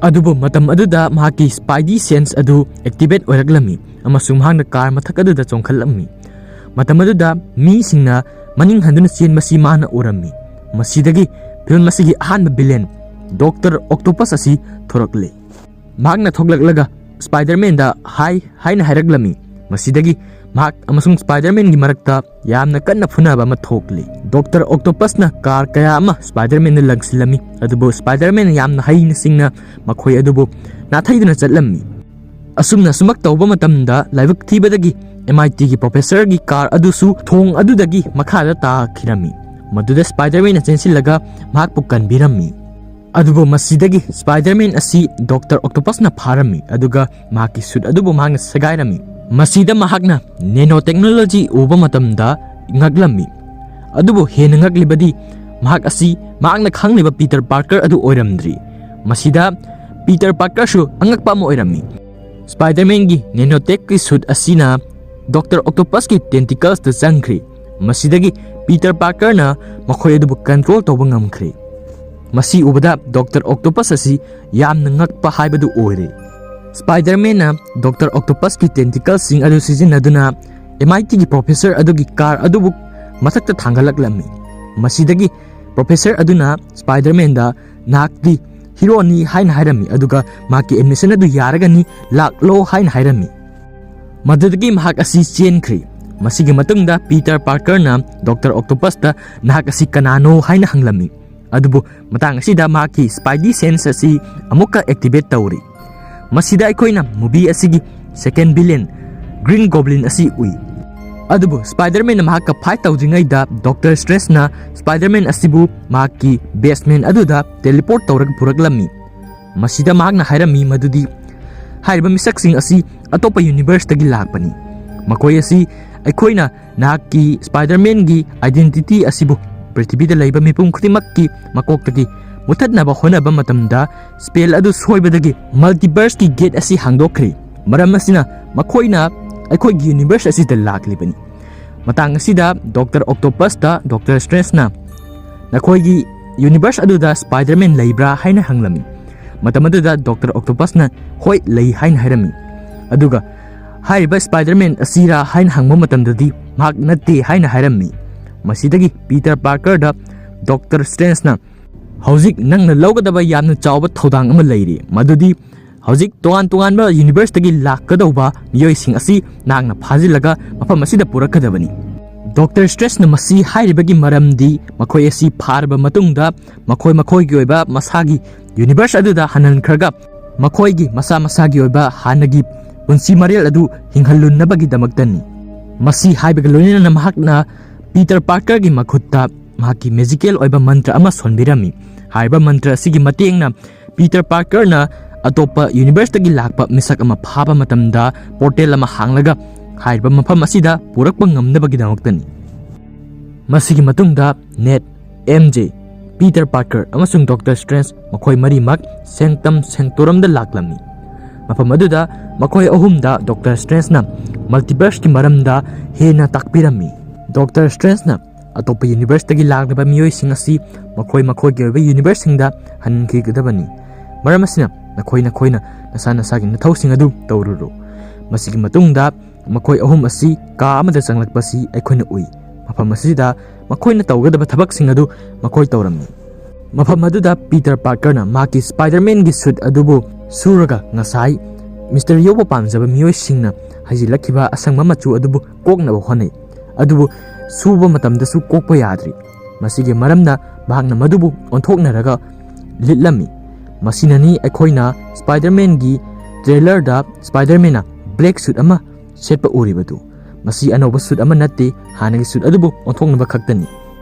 ꯑꯗꯨꯕꯨ ꯃꯇꯝ ꯑꯗꯨꯗ ꯃꯍꯥꯛꯀꯤ ꯁ꯭ꯄꯥꯏꯗꯤ ꯁꯦꯟꯁ ꯑꯗꯨ ꯑꯦꯛꯇꯤꯚꯦꯠ ꯑꯣꯏꯔꯛꯂꯝꯃꯤ ꯑꯃꯁꯨꯡ ꯃꯍꯥꯛꯅ ꯀꯥꯔ ꯃꯊꯛ ꯑꯗꯨꯗ ꯆꯣꯡꯈꯠꯂꯝꯃꯤ꯫ ꯃꯇꯝ ꯑꯗꯨꯗ ꯃꯤꯁꯤꯡꯅ ꯃꯅꯤꯡ ꯍꯟꯗꯨꯅ ꯆꯦꯟꯕꯁꯤ ꯃꯥꯅ ꯎꯔꯝꯃꯤ꯫ ꯃꯁꯤꯗꯒꯤ ꯐꯤꯜꯝ ꯑꯁꯤꯒꯤ ꯑꯍꯥꯟꯕ ꯚꯤꯂꯦꯟ ꯗꯣꯛꯇꯔ ꯑꯣꯛꯇꯣꯄꯁ ꯑꯁꯤ ꯊꯣꯔꯛꯂꯦ꯫ ꯃꯍꯥꯛꯅ ꯊꯣꯛꯂꯛꯂꯒ ꯁ꯭ꯄꯥꯏꯗꯔꯃꯦꯟꯗ "ꯍꯥꯏ" ꯍꯥꯏꯅ ꯍꯥꯏꯔꯛꯂꯝꯃꯤ꯫ ꯃꯁꯤꯗꯒꯤ ꯃꯍꯥꯛ ꯑꯃꯁꯨꯡ ꯁ꯭ꯄꯥꯏꯗꯔꯃꯦꯟꯒꯤ ꯃꯔꯛꯇ ꯌꯥꯝꯅ ꯀꯟꯅ ꯐꯨꯅꯕ ꯑꯃ ꯊꯣꯛꯂꯤ꯫ ꯗꯣꯛꯇꯔ ꯑꯣꯛꯇꯣꯄꯁꯅ ꯀꯥꯔ ꯀꯌꯥ ꯑꯃ ꯁ꯭ꯄꯥꯏꯗꯔꯃꯦꯟꯗ ꯂꯪꯁꯤꯜꯂꯝꯃꯤ, ꯑꯗꯨꯕꯨ ꯁ꯭ꯄꯥꯏꯗꯔꯃꯦꯟꯅ ꯌꯥꯝꯅ ꯍꯩꯅ ꯁꯤꯡꯅ ꯃꯈꯣꯏ ꯑꯗꯨꯕꯨ ꯅꯥꯊꯩꯗꯨꯅ ꯆꯠꯂꯝꯃꯤ꯫ ꯑꯁꯨꯝꯅ ꯁꯨꯃꯛ ꯇꯧꯕ ꯃꯇꯝꯗ ꯂꯥꯏꯕꯛ ꯊꯤꯕꯗꯒꯤ ꯑꯦꯝ ꯑꯥꯏ ꯇꯤꯒꯤ ꯄ꯭ꯔꯣꯐꯦꯁꯔꯒꯤ ꯀꯥꯔ ꯑꯗꯨꯁꯨ ꯊꯣꯡ ꯑꯗꯨꯗꯒꯤ ꯃꯈꯥꯗ ꯇꯥꯈꯤꯔꯝꯃꯤ꯫ ꯃꯗꯨꯗ ꯁ꯭ꯄꯥꯏꯗꯔꯃꯦꯟꯅ ꯆꯦꯟꯁꯤꯜꯂꯒ ꯃꯍꯥꯛꯄꯨ ꯀꯟꯕꯤꯔꯝꯃꯤ꯫ ꯑꯗꯨꯕꯨ ꯃꯁꯤꯗꯒꯤ ꯁ꯭ꯄꯥꯏꯗꯔꯃꯦꯟ ꯑꯁꯤ ꯗꯣꯛꯇꯔ ꯑꯣꯛꯇꯣꯄꯁꯅ ꯐꯥꯔꯝꯃꯤ, ꯑꯗꯨꯒ ꯃꯍꯥꯛꯀꯤ ꯁꯨꯠ ꯑꯗꯨꯕꯨ ꯃꯍꯥꯛꯅ ꯁꯦꯒꯥꯏꯔꯝꯃꯤ꯫ ꯃꯁꯤꯗ ꯃꯍꯥꯛꯅ ꯅꯦꯅꯣ ꯇꯦꯛꯅꯣꯂꯣꯖꯤ ꯎꯕ ꯃꯇꯝꯗ ꯉꯛꯂꯝꯃꯤ꯫ ꯑꯗꯨꯕꯨ ꯍꯦꯟꯅ ꯉꯛꯂꯤꯕꯗꯤ ꯃꯍꯥꯛ ꯑꯁꯤ ꯃꯍꯥꯛꯅ ꯈꯪꯂꯤꯕ ꯄꯤꯇꯔ ꯄꯥꯔꯀꯔ ꯑꯗꯨ ꯑꯣꯏꯔꯝꯗ꯭ꯔꯤ꯫ ꯃꯁꯤꯗ ꯄꯤꯇꯔ ꯄꯥꯔꯀꯔꯁꯨ ꯑꯉꯛꯄ ꯑꯃ ꯑꯣꯏꯔꯝꯃꯤ꯫ ꯁ꯭ꯄꯥꯏꯗꯔꯃꯦꯟꯒꯤ ꯅꯦꯅꯣꯇꯦꯛꯀꯤ ꯁꯨꯠ ꯑꯁꯤꯅ ꯗꯣꯛꯇꯔ ꯑꯣꯛꯇꯣꯄꯁꯀꯤ ꯇꯦꯟꯇꯤꯀꯜꯁꯇ ꯆꯪꯈ꯭ꯔꯤ꯫ ꯃꯁꯤꯗꯒꯤ ꯄꯤꯇꯔ ꯄꯥꯔꯀꯔꯅ ꯃꯈꯣꯏ ꯑꯗꯨꯕꯨ ꯀꯟꯇ꯭ꯔꯣꯜ ꯇꯧꯕ ꯉꯝꯈ꯭ꯔꯦ꯫ ꯃꯁꯤ ꯎꯕꯗ ꯗꯣꯛꯇꯔ ꯑꯣꯛꯇꯣꯄꯁ ꯑꯁꯤ ꯌꯥꯝꯅ ꯉꯛꯄ ꯍꯥꯏꯕꯗꯨ ꯑꯣꯏꯔꯦ꯫ ꯁ꯭ꯄꯥꯏꯗꯔꯃꯦꯟꯅ ꯗꯣꯛꯇꯔ ꯑꯣꯛꯇꯣꯄꯁꯀꯤ ꯇꯦꯟꯇꯤꯀꯜꯁꯤꯡ ꯑꯗꯨ ꯁꯤꯖꯤꯟꯅꯗꯨꯅ ꯑꯦꯝ ꯑꯥꯏ ꯇꯤꯒꯤ ꯄ꯭ꯔꯣꯐꯦꯁꯔ ꯑꯗꯨꯒꯤ ꯀꯥꯔ ꯑꯗꯨꯕꯨ ꯃꯊꯛꯇ ꯊꯥꯡꯒꯠꯂꯛꯂꯝꯃꯤ꯫ ꯃꯁꯤꯗꯒꯤ ꯄ꯭ꯔꯣꯐꯦꯁꯔ ꯑꯗꯨꯅ ꯁ꯭ꯄꯥꯏꯗꯔꯃꯦꯟꯗ, "ꯅꯍꯥꯛꯇꯤ ꯍꯤꯔꯣꯅꯤ" ꯍꯥꯏꯅ ꯍꯥꯏꯔꯝꯃꯤ, ꯑꯗꯨꯒ ꯃꯍꯥꯛꯀꯤ ꯑꯦꯗꯃꯤꯁꯟ ꯑꯗꯨ ꯌꯥꯔꯒꯅꯤ, "ꯂꯥꯛꯂꯣ" ꯍꯥꯏꯅ ꯍꯥꯏꯔꯝꯃꯤ꯫ ꯃꯗꯨꯗꯒꯤ ꯃꯍꯥꯛ ꯑꯁꯤ ꯆꯦꯟꯈ꯭ꯔꯤ꯫ ꯃꯁꯤꯒꯤ ꯃꯇꯨꯡꯗ ꯄꯤꯇꯔ ꯄꯥꯔꯀꯔꯅ ꯗꯣꯛꯇꯔ ꯑꯣꯛꯇꯣꯄꯁꯇ, "ꯅꯍꯥꯛ ꯑꯁꯤ ꯀꯅꯥꯅꯣ?" ꯍꯥꯏꯅ ꯍꯪꯂꯝꯃꯤ꯫ ꯑꯗꯨꯕꯨ ꯃꯇꯥꯡ ꯑꯁꯤꯗ ꯃꯍꯥꯛꯀꯤ ꯁ꯭ꯄꯥꯏꯗꯤ ꯁꯦꯟꯁ ꯑꯁꯤ ꯑꯃꯨꯛꯀ ꯑꯦꯛꯇꯤꯚꯦꯠ ꯇꯧꯔꯤ꯫ ꯃꯁꯤꯗ ꯑꯩꯈꯣꯏꯅ ꯃꯨꯚꯤ ꯑꯁꯤꯒꯤ ꯁꯦꯀꯦꯟ ꯚꯤꯂꯦꯟ ꯒ꯭ꯔꯤꯟ ꯒꯣꯕ꯭ꯂꯤꯟ ꯑꯁꯤ ꯎꯏ꯫ ꯑꯗꯨꯕꯨ ꯁ꯭ꯄꯥꯏꯗꯔꯃꯦꯟꯅ ꯃꯍꯥꯛꯀ ꯐꯥꯏꯠ ꯇꯧꯗ꯭ꯔꯤꯉꯩꯗ ꯗꯣꯛꯇꯔ ꯁ꯭ꯇ꯭ꯔꯦꯟꯖꯅ ꯁ꯭ꯄꯥꯏꯗꯔꯃꯦꯟ ꯑꯁꯤꯕꯨ ꯃꯍꯥꯛꯀꯤ ꯕꯦꯁꯃꯦꯟ ꯑꯗꯨꯗ ꯇꯦꯂꯤꯄꯣꯔꯠ ꯇꯧꯔꯒ ꯄꯨꯔꯛꯂꯝꯃꯤ꯫ ꯃꯁꯤꯗ ꯃꯍꯥꯛꯅ ꯍꯥꯏꯔꯝꯃꯤ ꯃꯗꯨꯗꯤ ꯍꯥꯏꯔꯤꯕ ꯃꯤꯁꯛꯁꯤꯡ ꯑꯁꯤ ꯑꯇꯣꯞꯄ ꯌꯨꯅꯤꯚꯔꯁꯇꯒꯤ ꯂꯥꯛꯄꯅꯤ꯫ ꯃꯈꯣꯏ ꯑꯁꯤ ꯑꯩꯈꯣꯏꯅ ꯅꯍꯥꯛꯀꯤ ꯁ꯭ꯄꯥꯏꯗꯔꯃꯦꯟꯒꯤ ꯑꯥꯏꯗꯦꯟꯇꯤꯇꯤ ꯑꯁꯤꯕꯨ ꯄ꯭ꯔꯤꯊꯤꯕꯤꯗ ꯂꯩꯕ ꯃꯤꯄꯨꯝ ꯈꯨꯗꯤꯡꯃꯛꯀꯤ ꯃꯀꯣꯛꯇꯒꯤ ꯃꯨꯊꯠꯅꯕ ꯍꯣꯠꯅꯕ ꯃꯇꯝꯗ ꯁ꯭ꯄꯦꯜ ꯑꯗꯨ ꯁꯣꯏꯕꯗꯒꯤ ꯃꯜꯇꯤꯚꯔꯁꯀꯤ ꯒꯦꯠ ꯑꯁꯤ ꯍꯥꯡꯗꯣꯛꯈ꯭ꯔꯦ꯫ ꯃꯔꯝ ꯑꯁꯤꯅ ꯃꯈꯣꯏꯅ ꯑꯩꯈꯣꯏꯒꯤ ꯌꯨꯅꯤꯚꯔꯁ ꯑꯁꯤꯗ ꯂꯥꯛꯂꯤꯕꯅꯤ꯫ ꯃꯇꯥꯡ ꯑꯁꯤꯗ ꯗꯣꯛꯇꯔ ꯑꯣꯛꯇꯣꯄꯁꯇ ꯗꯣꯛꯇꯔ ꯁ꯭ꯇ꯭ꯔꯦꯟꯖꯅ, "ꯅꯈꯣꯏꯒꯤ ꯌꯨꯅꯤꯚꯔꯁ ꯑꯗꯨꯗ ꯁ꯭ꯄꯥꯏꯗꯔꯃꯦꯟ ꯂꯩꯕ꯭ꯔꯥ?" ꯍꯥꯏꯅ ꯍꯪꯂꯝꯃꯤ꯫ ꯃꯇꯝ ꯑꯗꯨꯗ ꯗꯣꯛꯇꯔ ꯑꯣꯛꯇꯣꯄꯁꯅ, "ꯍꯣꯏ, ꯂꯩ" ꯍꯥꯏꯅ ꯍꯥꯏꯔꯝꯃꯤ꯫ ꯑꯗꯨꯒ ꯍꯥꯏꯔꯤꯕ ꯁ꯭ꯄꯥꯏꯗꯔꯃꯦꯟ ꯑꯁꯤꯔꯥ ꯍꯥꯏꯅ ꯍꯪꯕ ꯃꯇꯝꯗꯗꯤ ꯃꯍꯥꯛ ꯅꯠꯇꯦ ꯍꯥꯏꯅ ꯍꯥꯏꯔꯝꯃꯤ꯫ ꯃꯁꯤꯗꯒꯤ ꯄꯤꯇꯔ ꯄꯥꯔꯀꯔꯗ ꯗꯣꯛꯇꯔ ꯁ꯭ꯇ꯭ꯔꯦꯟꯖꯅ, "ꯍꯧꯖꯤꯛ ꯅꯪꯅ ꯂꯧꯒꯗꯕ ꯌꯥꯝꯅ ꯆꯥꯎꯕ ꯊꯧꯗꯥꯡ ꯑꯃ ꯂꯩꯔꯤ, ꯃꯗꯨꯗꯤ ꯍꯧꯖꯤꯛ ꯇꯣꯉꯥꯟ ꯇꯣꯉꯥꯟꯕ ꯌꯨꯅꯤꯚꯔꯁꯇꯒꯤ ꯂꯥꯛꯀꯗꯧꯕ ꯃꯤꯑꯣꯏꯁꯤꯡ ꯑꯁꯤ ꯅꯍꯥꯛꯅ ꯐꯥꯖꯤꯜꯂꯒ ꯃꯐꯝ ꯑꯁꯤꯗ ꯄꯨꯔꯛꯀꯗꯕꯅꯤ"꯫ ꯗꯣꯛꯇꯔ ꯁ꯭ꯇ꯭ꯔꯦꯟꯖꯅ ꯃꯁꯤ ꯍꯥꯏꯔꯤꯕꯒꯤ ꯃꯔꯝꯗꯤ ꯃꯈꯣꯏ ꯑꯁꯤ ꯐꯥꯔꯕ ꯃꯇꯨꯡꯗ ꯃꯈꯣꯏ ꯃꯈꯣꯏꯒꯤ ꯑꯣꯏꯕ ꯃꯁꯥꯒꯤ ꯌꯨꯅꯤꯚꯔꯁ ꯑꯗꯨꯗ ꯍꯟꯍꯟꯈ꯭ꯔꯒ ꯃꯈꯣꯏꯒꯤ ꯃꯁꯥ ꯃꯁꯥꯒꯤ ꯑꯣꯏꯕ ꯍꯥꯟꯅꯒꯤ ꯄꯨꯟꯁꯤ ꯃꯔꯦꯜ ꯑꯗꯨ ꯍꯤꯡꯍꯜꯂꯨꯅꯕꯒꯤꯗꯃꯛꯇꯅꯤ꯫ ꯃꯁꯤ ꯍꯥꯏꯕꯒ ꯂꯣꯏꯅꯅ ꯃꯍꯥꯛꯅ ꯄꯤꯇꯔ ꯄꯥꯔꯀꯔꯒꯤ ꯃꯈꯨꯠꯇ ꯃꯍꯥꯛꯀꯤ ꯃꯦꯖꯤꯀꯦꯜ ꯑꯣꯏꯕ ꯃꯟꯇ꯭ꯔ ꯑꯃ ꯁꯣꯟꯕꯤꯔꯝꯃꯤ꯫ ꯍꯥꯏꯔꯤꯕ ꯃꯟꯇ꯭ꯔ ꯑꯁꯤꯒꯤ ꯃꯇꯦꯡꯅ ꯄꯤꯇꯔ ꯄꯥꯔꯀꯔꯅ ꯑꯇꯣꯞꯄ ꯌꯨꯅꯤꯚꯔꯁꯇꯒꯤ ꯂꯥꯛꯄ ꯃꯤꯁꯛ ꯑꯃ ꯐꯥꯕ ꯃꯇꯝꯗ ꯄꯣꯔꯇꯦꯜ ꯑꯃ ꯍꯥꯡꯂꯒ ꯍꯥꯏꯔꯤꯕ ꯃꯐꯝ ꯑꯁꯤꯗ ꯄꯨꯔꯛꯄ ꯉꯝꯅꯕꯒꯤꯗꯃꯛꯇꯅꯤ꯫ ꯃꯁꯤꯒꯤ ꯃꯇꯨꯡꯗ net, M J, Peter Parker ꯑꯃꯁꯨꯡ ꯗꯣꯛꯇꯔ ꯁ꯭ꯇ꯭ꯔꯦꯟꯖ ꯃꯈꯣꯏ ꯃꯔꯤꯃꯛ ꯁꯦꯡꯇꯝ ꯁꯦꯡꯇꯣꯔꯝꯗ ꯂꯥꯛꯂꯝꯃꯤ꯫ ꯃꯐꯝ ꯑꯗꯨꯗ ꯃꯈꯣꯏ ꯑꯍꯨꯝꯗ ꯗꯣꯛꯇꯔ ꯁ꯭ꯇ꯭ꯔꯦꯟꯖꯅ ꯃꯜꯇꯤꯚꯔꯁꯀꯤ ꯃꯔꯝꯗ ꯍꯦꯟꯅ ꯇꯥꯛꯄꯤꯔꯝꯃꯤ꯫ ꯗꯣꯛꯇꯔ ꯁ꯭ꯇ꯭ꯔꯦꯟꯖꯅ ꯑꯇꯣꯞꯄ ꯌꯨꯅꯤꯚꯔꯁꯇꯒꯤ ꯂꯥꯛꯂꯤꯕ ꯃꯤꯑꯣꯏꯁꯤꯡ ꯑꯁꯤ ꯃꯈꯣꯏ ꯃꯈꯣꯏꯒꯤ ꯑꯣꯏꯕ ꯌꯨꯅꯤꯚꯔꯁꯁꯤꯡꯗ ꯍꯟꯈꯤꯒꯗꯕꯅꯤ꯫ ꯃꯔꯝ ꯑꯁꯤꯅ ꯅꯈꯣꯏ ꯅꯈꯣꯏꯅ ꯅꯁꯥ ꯅꯁꯥꯒꯤ ꯅꯊꯧꯁꯤꯡ ꯑꯗꯨ ꯇꯧꯔꯨꯔꯣ꯫ ꯃꯁꯤꯒꯤ ꯃꯇꯨꯡꯗ ꯃꯈꯣꯏ ꯑꯍꯨꯝ ꯑꯁꯤ ꯀꯥ ꯑꯃꯗ ꯆꯪꯂꯛꯄꯁꯤ ꯑꯩꯈꯣꯏꯅ ꯎꯏ꯫ ꯃꯐꯝ ꯑꯁꯤꯗ ꯃꯈꯣꯏꯅ ꯇꯧꯒꯗꯕ ꯊꯕꯛꯁꯤꯡ ꯑꯗꯨ ꯃꯈꯣꯏ ꯇꯧꯔꯝꯃꯤ꯫ ꯃꯐꯝ ꯑꯗꯨꯗ ꯄꯤꯇꯔ ꯄꯥꯔꯀꯔꯅ ꯃꯍꯥꯛꯀꯤ ꯁ꯭ꯄꯥꯏꯗꯔꯃꯦꯟꯒꯤ ꯁꯨꯠ ꯑꯗꯨꯕꯨ ꯁꯨꯔꯒ ꯉꯁꯥꯏ ꯃꯤꯁꯇꯔ ꯌꯣꯕ ꯄꯥꯝꯖꯕ ꯃꯤꯑꯣꯏꯁꯤꯡꯅ ꯍꯩꯖꯤꯜꯂꯛꯈꯤꯕ ꯑꯁꯪꯕ ꯃꯆꯨ ꯑꯗꯨꯕꯨ ꯀꯣꯛꯅꯕ ꯍꯣꯠꯅꯩ꯫ ꯑꯗꯨꯕꯨ ꯁꯨꯕ ꯃꯇꯝꯗꯁꯨ ꯀꯣꯛꯄ ꯌꯥꯗ꯭ꯔꯤ꯫ ꯃꯁꯤꯒꯤ ꯃꯔꯝꯅ ꯃꯍꯥꯛꯅ ꯃꯗꯨꯕꯨ ꯑꯣꯟꯊꯣꯛꯅꯔꯒ ꯂꯤꯠꯂꯝꯃꯤ꯫ ꯃꯁꯤꯅꯅꯤ ꯑꯩꯈꯣꯏꯅ ꯁ꯭ꯄꯥꯏꯗꯔꯃꯦꯟꯒꯤ ꯇ꯭ꯔꯦꯂꯔꯗ ꯁ꯭ꯄꯥꯏꯗꯔꯃꯦꯟꯅ ꯕ꯭ꯂꯦꯛ ꯁꯨꯠ ꯑꯃ ꯁꯦꯠꯄ ꯎꯔꯤꯕꯗꯨ꯫ ꯃꯁꯤ ꯑꯅꯧꯕ ꯁꯨꯠ ꯑꯃ ꯅꯠꯇꯦ, ꯍꯥꯟꯅꯒꯤ ꯁꯨꯠ ꯑꯗꯨꯕꯨ ꯑꯣꯟꯊꯣꯛꯅꯕ ꯈꯛꯇꯅꯤ꯫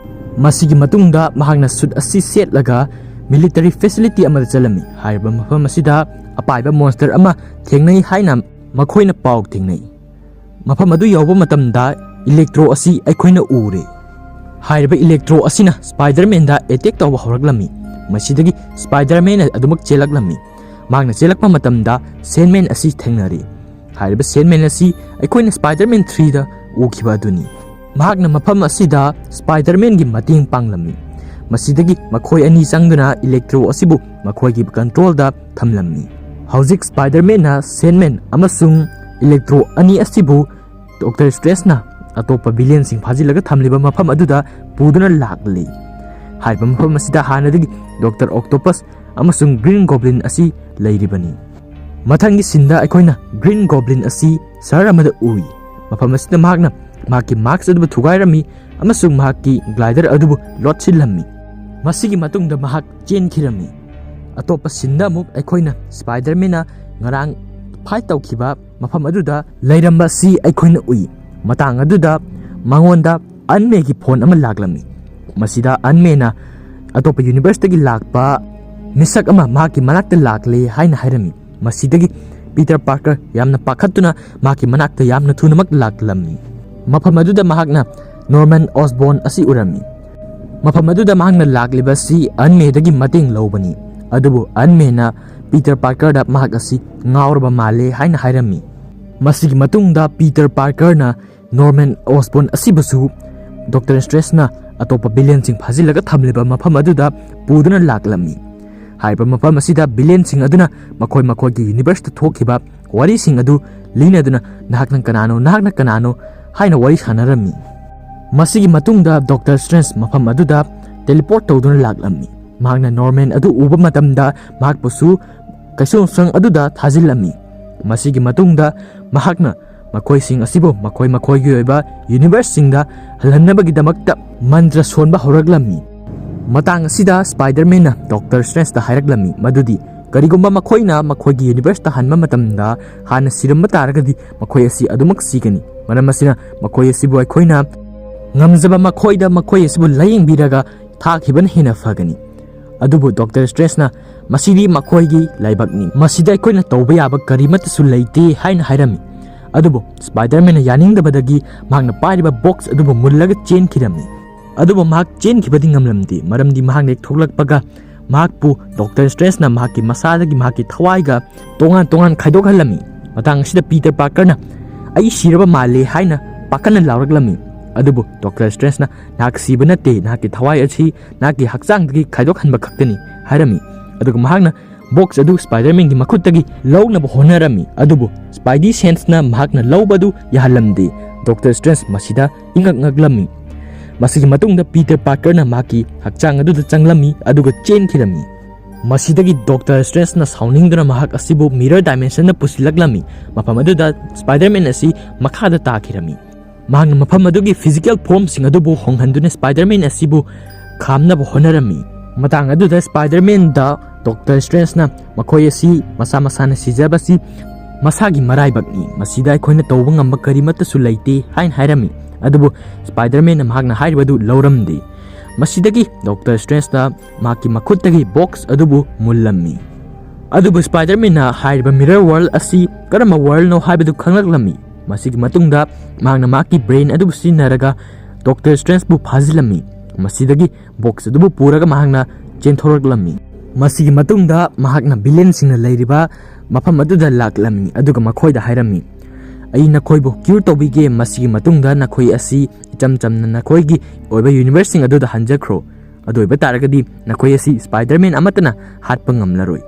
ꯃꯁꯤꯒꯤ ꯃꯇꯨꯡꯗ ꯃꯍꯥꯛꯅ ꯁꯨꯠ ꯑꯁꯤ ꯁꯦꯠꯂꯒ ꯃꯤꯂꯤꯇꯔꯤ ꯐꯦꯁꯤꯂꯤꯇꯤ ꯑꯃꯗ ꯆꯠꯂꯝꯃꯤ꯫ ꯍꯥꯏꯔꯤꯕ ꯃꯐꯝ ꯑꯁꯤꯗ ꯑꯄꯥꯏꯕ ꯃꯣꯟꯁꯇꯔ ꯑꯃ ꯊꯦꯡꯅꯩ ꯍꯥꯏꯅ ꯃꯈꯣꯏꯅ ꯄꯥꯎ ꯊꯦꯡꯅꯩ꯫ ꯃꯐꯝ ꯑꯗꯨ ꯌꯧꯕ ꯃꯇꯝꯗ ꯏꯂꯦꯛꯇ꯭ꯔꯣ ꯑꯁꯤ ꯑꯩꯈꯣꯏꯅ ꯎꯔꯦ꯫ ꯍꯥꯏꯔꯤꯕ ꯏꯂꯦꯛꯇ꯭ꯔꯣ ꯑꯁꯤꯅ ꯁ꯭ꯄꯥꯏꯗꯔꯃꯦꯟꯗ ꯑꯦꯇꯦꯛ ꯇꯧꯕ ꯍꯧꯔꯛꯂꯝꯃꯤ꯫ ꯃꯁꯤꯗꯒꯤ ꯁ꯭ꯄꯥꯏꯗꯔꯃꯦꯟ ꯑꯗꯨꯃꯛ ꯆꯦꯜꯂꯛꯂꯝꯃꯤ꯫ ꯃꯍꯥꯛꯅ ꯆꯦꯜꯂꯛꯄ ꯃꯇꯝꯗ ꯁꯦꯟꯃꯦꯟ ꯑꯁꯤ ꯊꯦꯡꯅꯔꯤ꯫ ꯍꯥꯏꯔꯤꯕ ꯁꯦꯟꯃꯦꯟ ꯑꯁꯤ ꯑꯩꯈꯣꯏꯅ ꯁ꯭ꯄꯥꯏꯗꯔꯃꯦꯟ ꯊ꯭ꯔꯤꯗ ꯎꯈꯤꯕ ꯑꯗꯨꯅꯤ꯫ ꯃꯍꯥꯛꯅ ꯃꯐꯝ ꯑꯁꯤꯗ ꯁ꯭ꯄꯥꯏꯗꯔꯃꯦꯟꯒꯤ ꯃꯇꯦꯡ ꯄꯥꯡꯂꯝꯃꯤ꯫ ꯃꯁꯤꯗꯒꯤ ꯃꯈꯣꯏ ꯑꯅꯤ ꯆꯪꯗꯨꯅ ꯏꯂꯦꯛꯇ꯭ꯔꯣ ꯑꯁꯤꯕꯨ ꯃꯈꯣꯏꯒꯤ ꯀꯟꯇ꯭ꯔꯣꯜꯗ ꯊꯝꯂꯝꯃꯤ꯫ ꯍꯧꯖꯤꯛ ꯁ꯭ꯄꯥꯏꯗꯔꯃꯦꯟꯅ ꯁꯦꯟꯃꯦꯟ ꯑꯃꯁꯨꯡ ꯏꯂꯦꯛꯇ꯭ꯔꯣ ꯑꯅꯤ ꯑꯁꯤꯕꯨ ꯗꯣꯛꯇꯔ ꯁ꯭ꯇ꯭ꯔꯦꯟꯖꯅ ꯑꯇꯣꯞꯄ ꯚꯤꯂꯦꯟꯁꯤꯡ ꯐꯥꯖꯤꯜꯂꯒ ꯊꯝꯂꯤꯕ ꯃꯐꯝ ꯑꯗꯨꯗ ꯄꯨꯗꯨꯅ ꯂꯥꯛꯂꯤ꯫ ꯍꯥꯏꯔꯤꯕ ꯃꯐꯝ ꯑꯁꯤꯗ ꯍꯥꯟꯅꯗꯒꯤ ꯗꯣꯛꯇꯔ ꯑꯣꯛꯇꯣꯄꯁ ꯑꯃꯁꯨꯡ ꯒ꯭ꯔꯤꯟ ꯒꯣꯕ꯭ꯂꯤꯟ ꯑꯁꯤ ꯂꯩꯔꯤꯕꯅꯤ꯫ ꯃꯊꯪꯒꯤ ꯁꯤꯟꯗ ꯑꯩꯈꯣꯏꯅ ꯒ꯭ꯔꯤꯟ ꯒꯣꯕ꯭ꯂꯤꯟ ꯑꯁꯤ ꯁꯍꯔ ꯑꯃꯗ ꯎꯏ꯫ ꯃꯐꯝ ꯑꯁꯤꯗ ꯃꯍꯥꯛꯅ ꯃꯍꯥꯛꯀꯤ ꯃꯥꯁꯛ ꯑꯗꯨꯕꯨ ꯊꯨꯒꯥꯏꯔꯝꯃꯤ ꯑꯃꯁꯨꯡ ꯃꯍꯥꯛꯀꯤ ꯒ꯭ꯂꯥꯏꯗꯔ ꯑꯗꯨꯕꯨ ꯂꯣꯠꯁꯤꯜꯂꯝꯃꯤ꯫ ꯃꯁꯤꯒꯤ ꯃꯇꯨꯡꯗ ꯃꯍꯥꯛ ꯆꯦꯟꯈꯤꯔꯝꯃꯤ꯫ ꯑꯇꯣꯞꯄ ꯁꯤꯟꯗ ꯑꯃꯨꯛ ꯑꯩꯈꯣꯏꯅ ꯁ꯭ꯄꯥꯏꯗꯔꯃꯦꯟꯅ ꯉꯔꯥꯡ ꯐꯥꯏꯠ ꯇꯧꯈꯤꯕ ꯃꯐꯝ ꯑꯗꯨꯗ ꯂꯩꯔꯝꯕ ꯑꯁꯤ ꯑꯩꯈꯣꯏꯅ ꯎꯏ꯫ ꯃꯇꯥꯡ ꯑꯗꯨꯗ ꯃꯉꯣꯟꯗ ꯑꯟꯃꯦꯒꯤ ꯐꯣꯟ ꯑꯃ ꯂꯥꯛꯂꯝꯃꯤ꯫ ꯃꯁꯤꯗ ꯑꯟꯃꯦꯅ ꯑꯇꯣꯞꯄ ꯌꯨꯅꯤꯚꯔꯁꯇꯒꯤ ꯂꯥꯛꯄ ꯃꯤꯁꯛ ꯑꯃ ꯃꯍꯥꯛꯀꯤ ꯃꯅꯥꯛꯇ ꯂꯥꯛꯂꯦ ꯍꯥꯏꯅ ꯍꯥꯏꯔꯝꯃꯤ꯫ ꯃꯁꯤꯗꯒꯤ ꯄꯤꯇꯔ ꯄꯥꯔꯀꯔ ꯌꯥꯝꯅ ꯄꯥꯈꯠꯇꯨꯅ ꯃꯍꯥꯛꯀꯤ ꯃꯅꯥꯛꯇ ꯌꯥꯝꯅ ꯊꯨꯅꯃꯛ ꯂꯥꯛꯂꯝꯃꯤ꯫ ꯃꯐꯝ ꯑꯗꯨꯗ ꯃꯍꯥꯛꯅ ꯅꯣꯔꯃꯦꯟ ꯑꯣꯁꯕꯣꯟ ꯑꯁꯤ ꯎꯔꯝꯃꯤ꯫ ꯃꯐꯝ ꯑꯗꯨꯗ ꯃꯍꯥꯛꯅ ꯂꯥꯛꯂꯤꯕ ꯑꯁꯤ ꯑꯟ ꯃꯦꯗꯒꯤ ꯃꯇꯦꯡ ꯂꯧꯕꯅꯤ꯫ ꯑꯗꯨꯕꯨ ꯑꯟ ꯃꯦꯅ ꯄꯤꯇꯔ ꯄꯥꯔꯀꯔꯗ ꯃꯍꯥꯛ ꯑꯁꯤ ꯉꯥꯎꯔꯕ ꯃꯥꯜꯂꯦ ꯍꯥꯏꯅ ꯍꯥꯏꯔꯝꯃꯤ꯫ ꯃꯁꯤꯒꯤ ꯃꯇꯨꯡꯗ ꯄꯤꯇꯔ ꯄꯥꯔꯀꯔꯅ ꯅꯣꯔꯃꯦꯟ ꯑꯣꯁꯕꯣꯟ ꯑꯁꯤꯕꯨꯁꯨ ꯗꯣꯛꯇꯔ ꯁ꯭ꯇ꯭ꯔꯦꯟꯖꯅ ꯑꯇꯣꯞꯄ ꯚꯤꯂꯦꯟꯁꯤꯡ ꯐꯥꯖꯤꯜꯂꯒ ꯊꯝꯂꯤꯕ ꯃꯐꯝ ꯑꯗꯨꯗ ꯄꯨꯗꯨꯅ ꯂꯥꯛꯂꯝꯃꯤ꯫ ꯍꯥꯏꯔꯤꯕ ꯃꯐꯝ ꯑꯁꯤꯗ ꯚꯤꯂꯦꯟꯁꯤꯡ ꯑꯗꯨꯅ ꯃꯈꯣꯏ ꯃꯈꯣꯏꯒꯤ ꯌꯨꯅꯤꯚꯔꯁꯇ ꯊꯣꯛꯈꯤꯕ ꯋꯥꯔꯤꯁꯤꯡ ꯑꯗꯨ ꯂꯤꯅꯗꯨꯅ "ꯅꯍꯥꯛꯅ ꯀꯅꯥꯅꯣ, ꯅꯍꯥꯛꯅ ꯀꯅꯥꯅꯣ?" ꯍꯥꯏꯅ ꯋꯥꯔꯤ ꯁꯥꯟꯅꯔꯝꯃꯤ꯫ ꯃꯁꯤꯒꯤ ꯃꯇꯨꯡꯗ ꯗꯣꯛꯇꯔ ꯁ꯭ꯇ꯭ꯔꯦꯟꯖ ꯃꯐꯝ ꯑꯗꯨꯗ ꯇꯦꯂꯤꯄꯣꯔꯠ ꯇꯧꯗꯨꯅ ꯂꯥꯛꯂꯝꯃꯤ꯫ ꯃꯍꯥꯛꯅ ꯅꯣꯔꯃꯦꯟ ꯑꯗꯨ ꯎꯕ ꯃꯇꯝꯗ ꯃꯍꯥꯛꯄꯨꯁꯨ ꯀꯩꯁꯨꯝꯁꯪ ꯑꯗꯨꯗ ꯊꯥꯖꯤꯜꯂꯝꯃꯤ꯫ ꯃꯁꯤꯒꯤ ꯃꯇꯨꯡꯗ ꯃꯍꯥꯛꯅ ꯃꯈꯣꯏꯁꯤꯡ ꯑꯁꯤꯕꯨ ꯃꯈꯣꯏ ꯃꯈꯣꯏꯒꯤ ꯑꯣꯏꯕ ꯌꯨꯅꯤꯚꯔꯁꯁꯤꯡꯗ ꯍꯜꯍꯟꯅꯕꯒꯤꯗꯃꯛꯇ ꯃꯟꯇ꯭ꯔ ꯁꯣꯟꯕ ꯍꯧꯔꯛꯂꯝꯃꯤ꯫ ꯃꯇꯥꯡ ꯑꯁꯤꯗ ꯁ꯭ꯄꯥꯏꯗꯔꯃꯦꯟꯅ ꯗꯣꯛꯇꯔ ꯁ꯭ꯇ꯭ꯔꯦꯟꯖꯇ ꯍꯥꯏꯔꯛꯂꯝꯃꯤ ꯃꯗꯨꯗꯤ ꯀꯔꯤꯒꯨꯝꯕ ꯃꯈꯣꯏꯅ ꯃꯈꯣꯏꯒꯤ ꯌꯨꯅꯤꯚꯔꯁꯇ ꯍꯟꯕ ꯃꯇꯝꯗ ꯍꯥꯟꯅ ꯁꯤꯔꯝꯕ ꯇꯥꯔꯒꯗꯤ ꯃꯈꯣꯏ ꯑꯁꯤ ꯑꯗꯨꯃꯛ ꯁꯤꯒꯅꯤ꯫ ꯃꯔꯝ ꯑꯁꯤꯅ ꯃꯈꯣꯏ ꯑꯁꯤꯕꯨ ꯑꯩꯈꯣꯏꯅ ꯉꯝꯖꯕ ꯃꯈꯣꯏꯗ ꯃꯈꯣꯏ ꯑꯁꯤꯕꯨ ꯂꯥꯌꯦꯡꯕꯤꯔꯒ ꯊꯥꯈꯤꯕꯅ ꯍꯦꯟꯅ ꯐꯒꯅꯤ꯫ ꯑꯗꯨꯕꯨ ꯗꯣꯛꯇꯔ ꯁ꯭ꯇ꯭ꯔꯦꯟꯖꯅ "ꯃꯁꯤꯗꯤ ꯃꯈꯣꯏꯒꯤ ꯂꯥꯏꯕꯛꯅꯤ, ꯃꯁꯤꯗ ꯑꯩꯈꯣꯏꯅ ꯇꯧꯕ ꯌꯥꯕ ꯀꯔꯤꯃꯠꯇꯁꯨ ꯂꯩꯇꯦ" ꯍꯥꯏꯅ ꯍꯥꯏꯔꯝꯃꯤ꯫ ꯑꯗꯨꯕꯨ ꯁ꯭ꯄꯥꯏꯗꯔꯃꯦꯟꯅ ꯌꯥꯅꯤꯡꯗꯕꯗꯒꯤ ꯃꯍꯥꯛꯅ ꯄꯥꯏꯔꯤꯕ ꯕꯣꯛꯁ ꯑꯗꯨꯕꯨ ꯃꯨꯜꯂꯒ ꯆꯦꯟꯈꯤꯔꯝꯃꯤ꯫ ꯑꯗꯨꯕꯨ ꯃꯍꯥꯛ ꯆꯦꯟꯈꯤꯕꯗꯤ ꯉꯝꯂꯝꯗꯦ, ꯃꯔꯝꯗꯤ ꯃꯍꯥꯛꯅ ꯍꯦꯛ ꯊꯣꯛꯂꯛꯄꯒ ꯃꯍꯥꯛꯄꯨ ꯗꯣꯛꯇꯔ ꯁ꯭ꯇ꯭ꯔꯦꯟꯖꯅ ꯃꯍꯥꯛꯀꯤ ꯃꯁꯥꯗꯒꯤ ꯃꯍꯥꯛꯀꯤ ꯊꯋꯥꯏꯒ ꯇꯣꯉꯥꯟ ꯇꯣꯉꯥꯟ ꯈꯥꯏꯗꯣꯛꯍꯜꯂꯝꯃꯤ꯫ ꯃꯇꯥꯡ ꯑꯁꯤꯗ ꯄꯤꯇꯔ ꯄꯥꯔꯀꯔꯅ "ꯑꯩ ꯁꯤꯔꯕ ꯃꯥꯜꯂꯦ" ꯍꯥꯏꯅ ꯄꯥꯈꯠꯅ ꯂꯥꯎꯔꯛꯂꯝꯃꯤ꯫ ꯑꯗꯨꯕꯨ ꯗꯣꯛꯇꯔ ꯁ꯭ꯇ꯭ꯔꯦꯟꯖꯅ "ꯅꯍꯥꯛ ꯁꯤꯕ ꯅꯠꯇꯦ, ꯅꯍꯥꯛꯀꯤ ꯊꯋꯥꯏ ꯑꯁꯤ ꯅꯍꯥꯛꯀꯤ ꯍꯛꯆꯥꯡꯗꯒꯤ ꯈꯥꯏꯗꯣꯛꯍꯟꯕ ꯈꯛꯇꯅꯤ" ꯍꯥꯏꯔꯝꯃꯤ꯫ ꯑꯗꯨꯒ ꯃꯍꯥꯛꯅ ꯕꯣꯛꯁ ꯑꯗꯨ ꯁ꯭ꯄꯥꯏꯗꯔꯃꯦꯟꯒꯤ ꯃꯈꯨꯠꯇꯒꯤ ꯂꯧꯅꯕ ꯍꯣꯠꯅꯔꯝꯃꯤ꯫ ꯑꯗꯨꯕꯨ ꯁ꯭ꯄꯥꯏꯗꯤ ꯁꯦꯟꯁꯅ ꯃꯍꯥꯛꯅ ꯂꯧꯕ ꯑꯗꯨ ꯌꯥꯍꯜꯂꯝꯗꯦ꯫ ꯗꯣꯛꯇꯔ ꯁ꯭ꯇ꯭ꯔꯦꯟꯖ ꯃꯁꯤꯗ ꯏꯉꯛ ꯉꯛꯂꯝꯃꯤ꯫ ꯃꯁꯤꯒꯤ ꯃꯇꯨꯡꯗ ꯄꯤꯇꯔ ꯄꯥꯔꯀꯔꯅ ꯃꯍꯥꯛꯀꯤ ꯍꯛꯆꯥꯡ ꯑꯗꯨꯗ ꯆꯪꯂꯝꯃꯤ ꯑꯗꯨꯒ ꯆꯦꯟꯈꯤꯔꯝꯃꯤ꯫ ꯃꯁꯤꯗꯒꯤ ꯗꯣꯛꯇꯔ ꯁ꯭ꯇ꯭ꯔꯦꯟꯖꯅ ꯁꯥꯎꯅꯤꯡꯗꯨꯅ ꯃꯍꯥꯛ ꯑꯁꯤꯕꯨ ꯃꯤꯔꯔ ꯗꯥꯏꯃꯦꯟꯁꯟꯗ ꯄꯨꯁꯤꯜꯂꯛꯂꯝꯃꯤ꯫ ꯃꯐꯝ ꯑꯗꯨꯗ ꯁ꯭ꯄꯥꯏꯗꯔꯃꯦꯟ ꯑꯁꯤ ꯃꯈꯥꯗ ꯇꯥꯈꯤꯔꯝꯃꯤ꯫ ꯃꯍꯥꯛꯅ ꯃꯐꯝ ꯑꯗꯨꯒꯤ ꯐꯤꯖꯤꯀꯦꯜ ꯐꯣꯔꯝꯁꯤꯡ ꯑꯗꯨꯕꯨ ꯍꯣꯡꯍꯟꯗꯨꯅ ꯁ꯭ꯄꯥꯏꯗꯔꯃꯦꯟ ꯑꯁꯤꯕꯨ ꯈꯥꯝꯅꯕ ꯍꯣꯠꯅꯔꯝꯃꯤ꯫ ꯃꯇꯥꯡ ꯑꯗꯨꯗ ꯁ꯭ꯄꯥꯏꯗꯔꯃꯦꯟꯗ ꯗꯣꯛꯇꯔ ꯁ꯭ꯇ꯭ꯔꯦꯟꯖꯅ ꯃꯈꯣꯏ ꯑꯁꯤ ꯃꯁꯥ ꯃꯁꯥꯅ ꯁꯤꯖꯕꯁꯤ ꯃꯁꯥꯒꯤ ꯃꯔꯥꯏꯕꯛꯅꯤ, ꯃꯁꯤꯗ ꯑꯩꯈꯣꯏꯅ ꯇꯧꯕ ꯉꯝꯕ ꯀꯔꯤꯃꯠꯇꯁꯨ ꯂꯩꯇꯦ ꯍꯥꯏꯅ ꯍꯥꯏꯔꯝꯃꯤ꯫ ꯑꯗꯨꯕꯨ ꯁ꯭ꯄꯥꯏꯗꯔꯃꯦꯟꯅ ꯃꯍꯥꯛꯅ ꯍꯥꯏꯔꯤꯕꯗꯨ ꯂꯧꯔꯝꯗꯦ꯫ ꯃꯁꯤꯗꯒꯤ ꯗꯣꯛꯇꯔ ꯁ꯭ꯇ꯭ꯔꯦꯟꯖꯅ ꯃꯍꯥꯛꯀꯤ ꯃꯈꯨꯠꯇꯒꯤ ꯕꯣꯛꯁ ꯑꯗꯨꯕꯨ ꯃꯨꯜꯂꯝꯃꯤ꯫ ꯑꯗꯨꯕꯨ ꯁ꯭ꯄꯥꯏꯗꯔꯃꯦꯟꯅ ꯍꯥꯏꯔꯤꯕ ꯃꯤꯔꯔ ꯋꯥꯔꯜꯗ ꯑꯁꯤ ꯀꯔꯝꯕ ꯋꯥꯔꯜꯗꯅꯣ ꯍꯥꯏꯕꯗꯨ ꯈꯪꯂꯛꯂꯝꯃꯤ꯫ ꯃꯁꯤꯒꯤ ꯃꯇꯨꯡꯗ ꯃꯍꯥꯛꯅ ꯃꯍꯥꯛꯀꯤ ꯕ꯭ꯔꯦꯟ ꯑꯗꯨꯕꯨ ꯁꯤꯖꯤꯟꯅꯔꯒ ꯗꯣꯛꯇꯔ ꯁ꯭ꯇ꯭ꯔꯦꯟꯖꯄꯨ ꯐꯥꯖꯤꯜꯂꯝꯃꯤ꯫ ꯃꯁꯤꯗꯒꯤ ꯕꯣꯛꯁ ꯑꯗꯨꯕꯨ ꯄꯨꯔꯒ ꯃꯍꯥꯛꯅ ꯆꯦꯟꯊꯣꯔꯛꯂꯝꯃꯤ꯫ ꯃꯁꯤꯒꯤ ꯃꯇꯨꯡꯗ ꯃꯍꯥꯛꯅ ꯚꯤꯂꯦꯟꯁꯤꯡꯅ ꯂꯩꯔꯤꯕ ꯃꯐꯝ ꯑꯗꯨꯗ ꯂꯥꯛꯂꯝꯃꯤ, ꯑꯗꯨꯒ ꯃꯈꯣꯏꯗ ꯍꯥꯏꯔꯝꯃꯤ, "ꯑꯩ ꯅꯈꯣꯏꯕꯨ ꯀ꯭ꯌꯨꯔ ꯇꯧꯕꯤꯒꯦ, ꯃꯁꯤꯒꯤ ꯃꯇꯨꯡꯗ ꯅꯈꯣꯏ ꯑꯁꯤ ꯏꯆꯝ ꯆꯝꯅ ꯅꯈꯣꯏꯒꯤ ꯑꯣꯏꯕ ꯌꯨꯅꯤꯚꯔꯁꯁꯤꯡ ꯑꯗꯨꯗ ꯍꯟꯖꯈ꯭ꯔꯣ꯫ ꯑꯗꯨ ꯑꯣꯏꯕ ꯇꯥꯔꯒꯗꯤ ꯅꯈꯣꯏ ꯑꯁꯤ ꯁ꯭ꯄꯥꯏꯗꯔꯃꯦꯟ ꯑꯃꯠꯇꯅ ꯍꯥꯠꯄ ꯉꯝꯂꯔꯣꯏ"꯫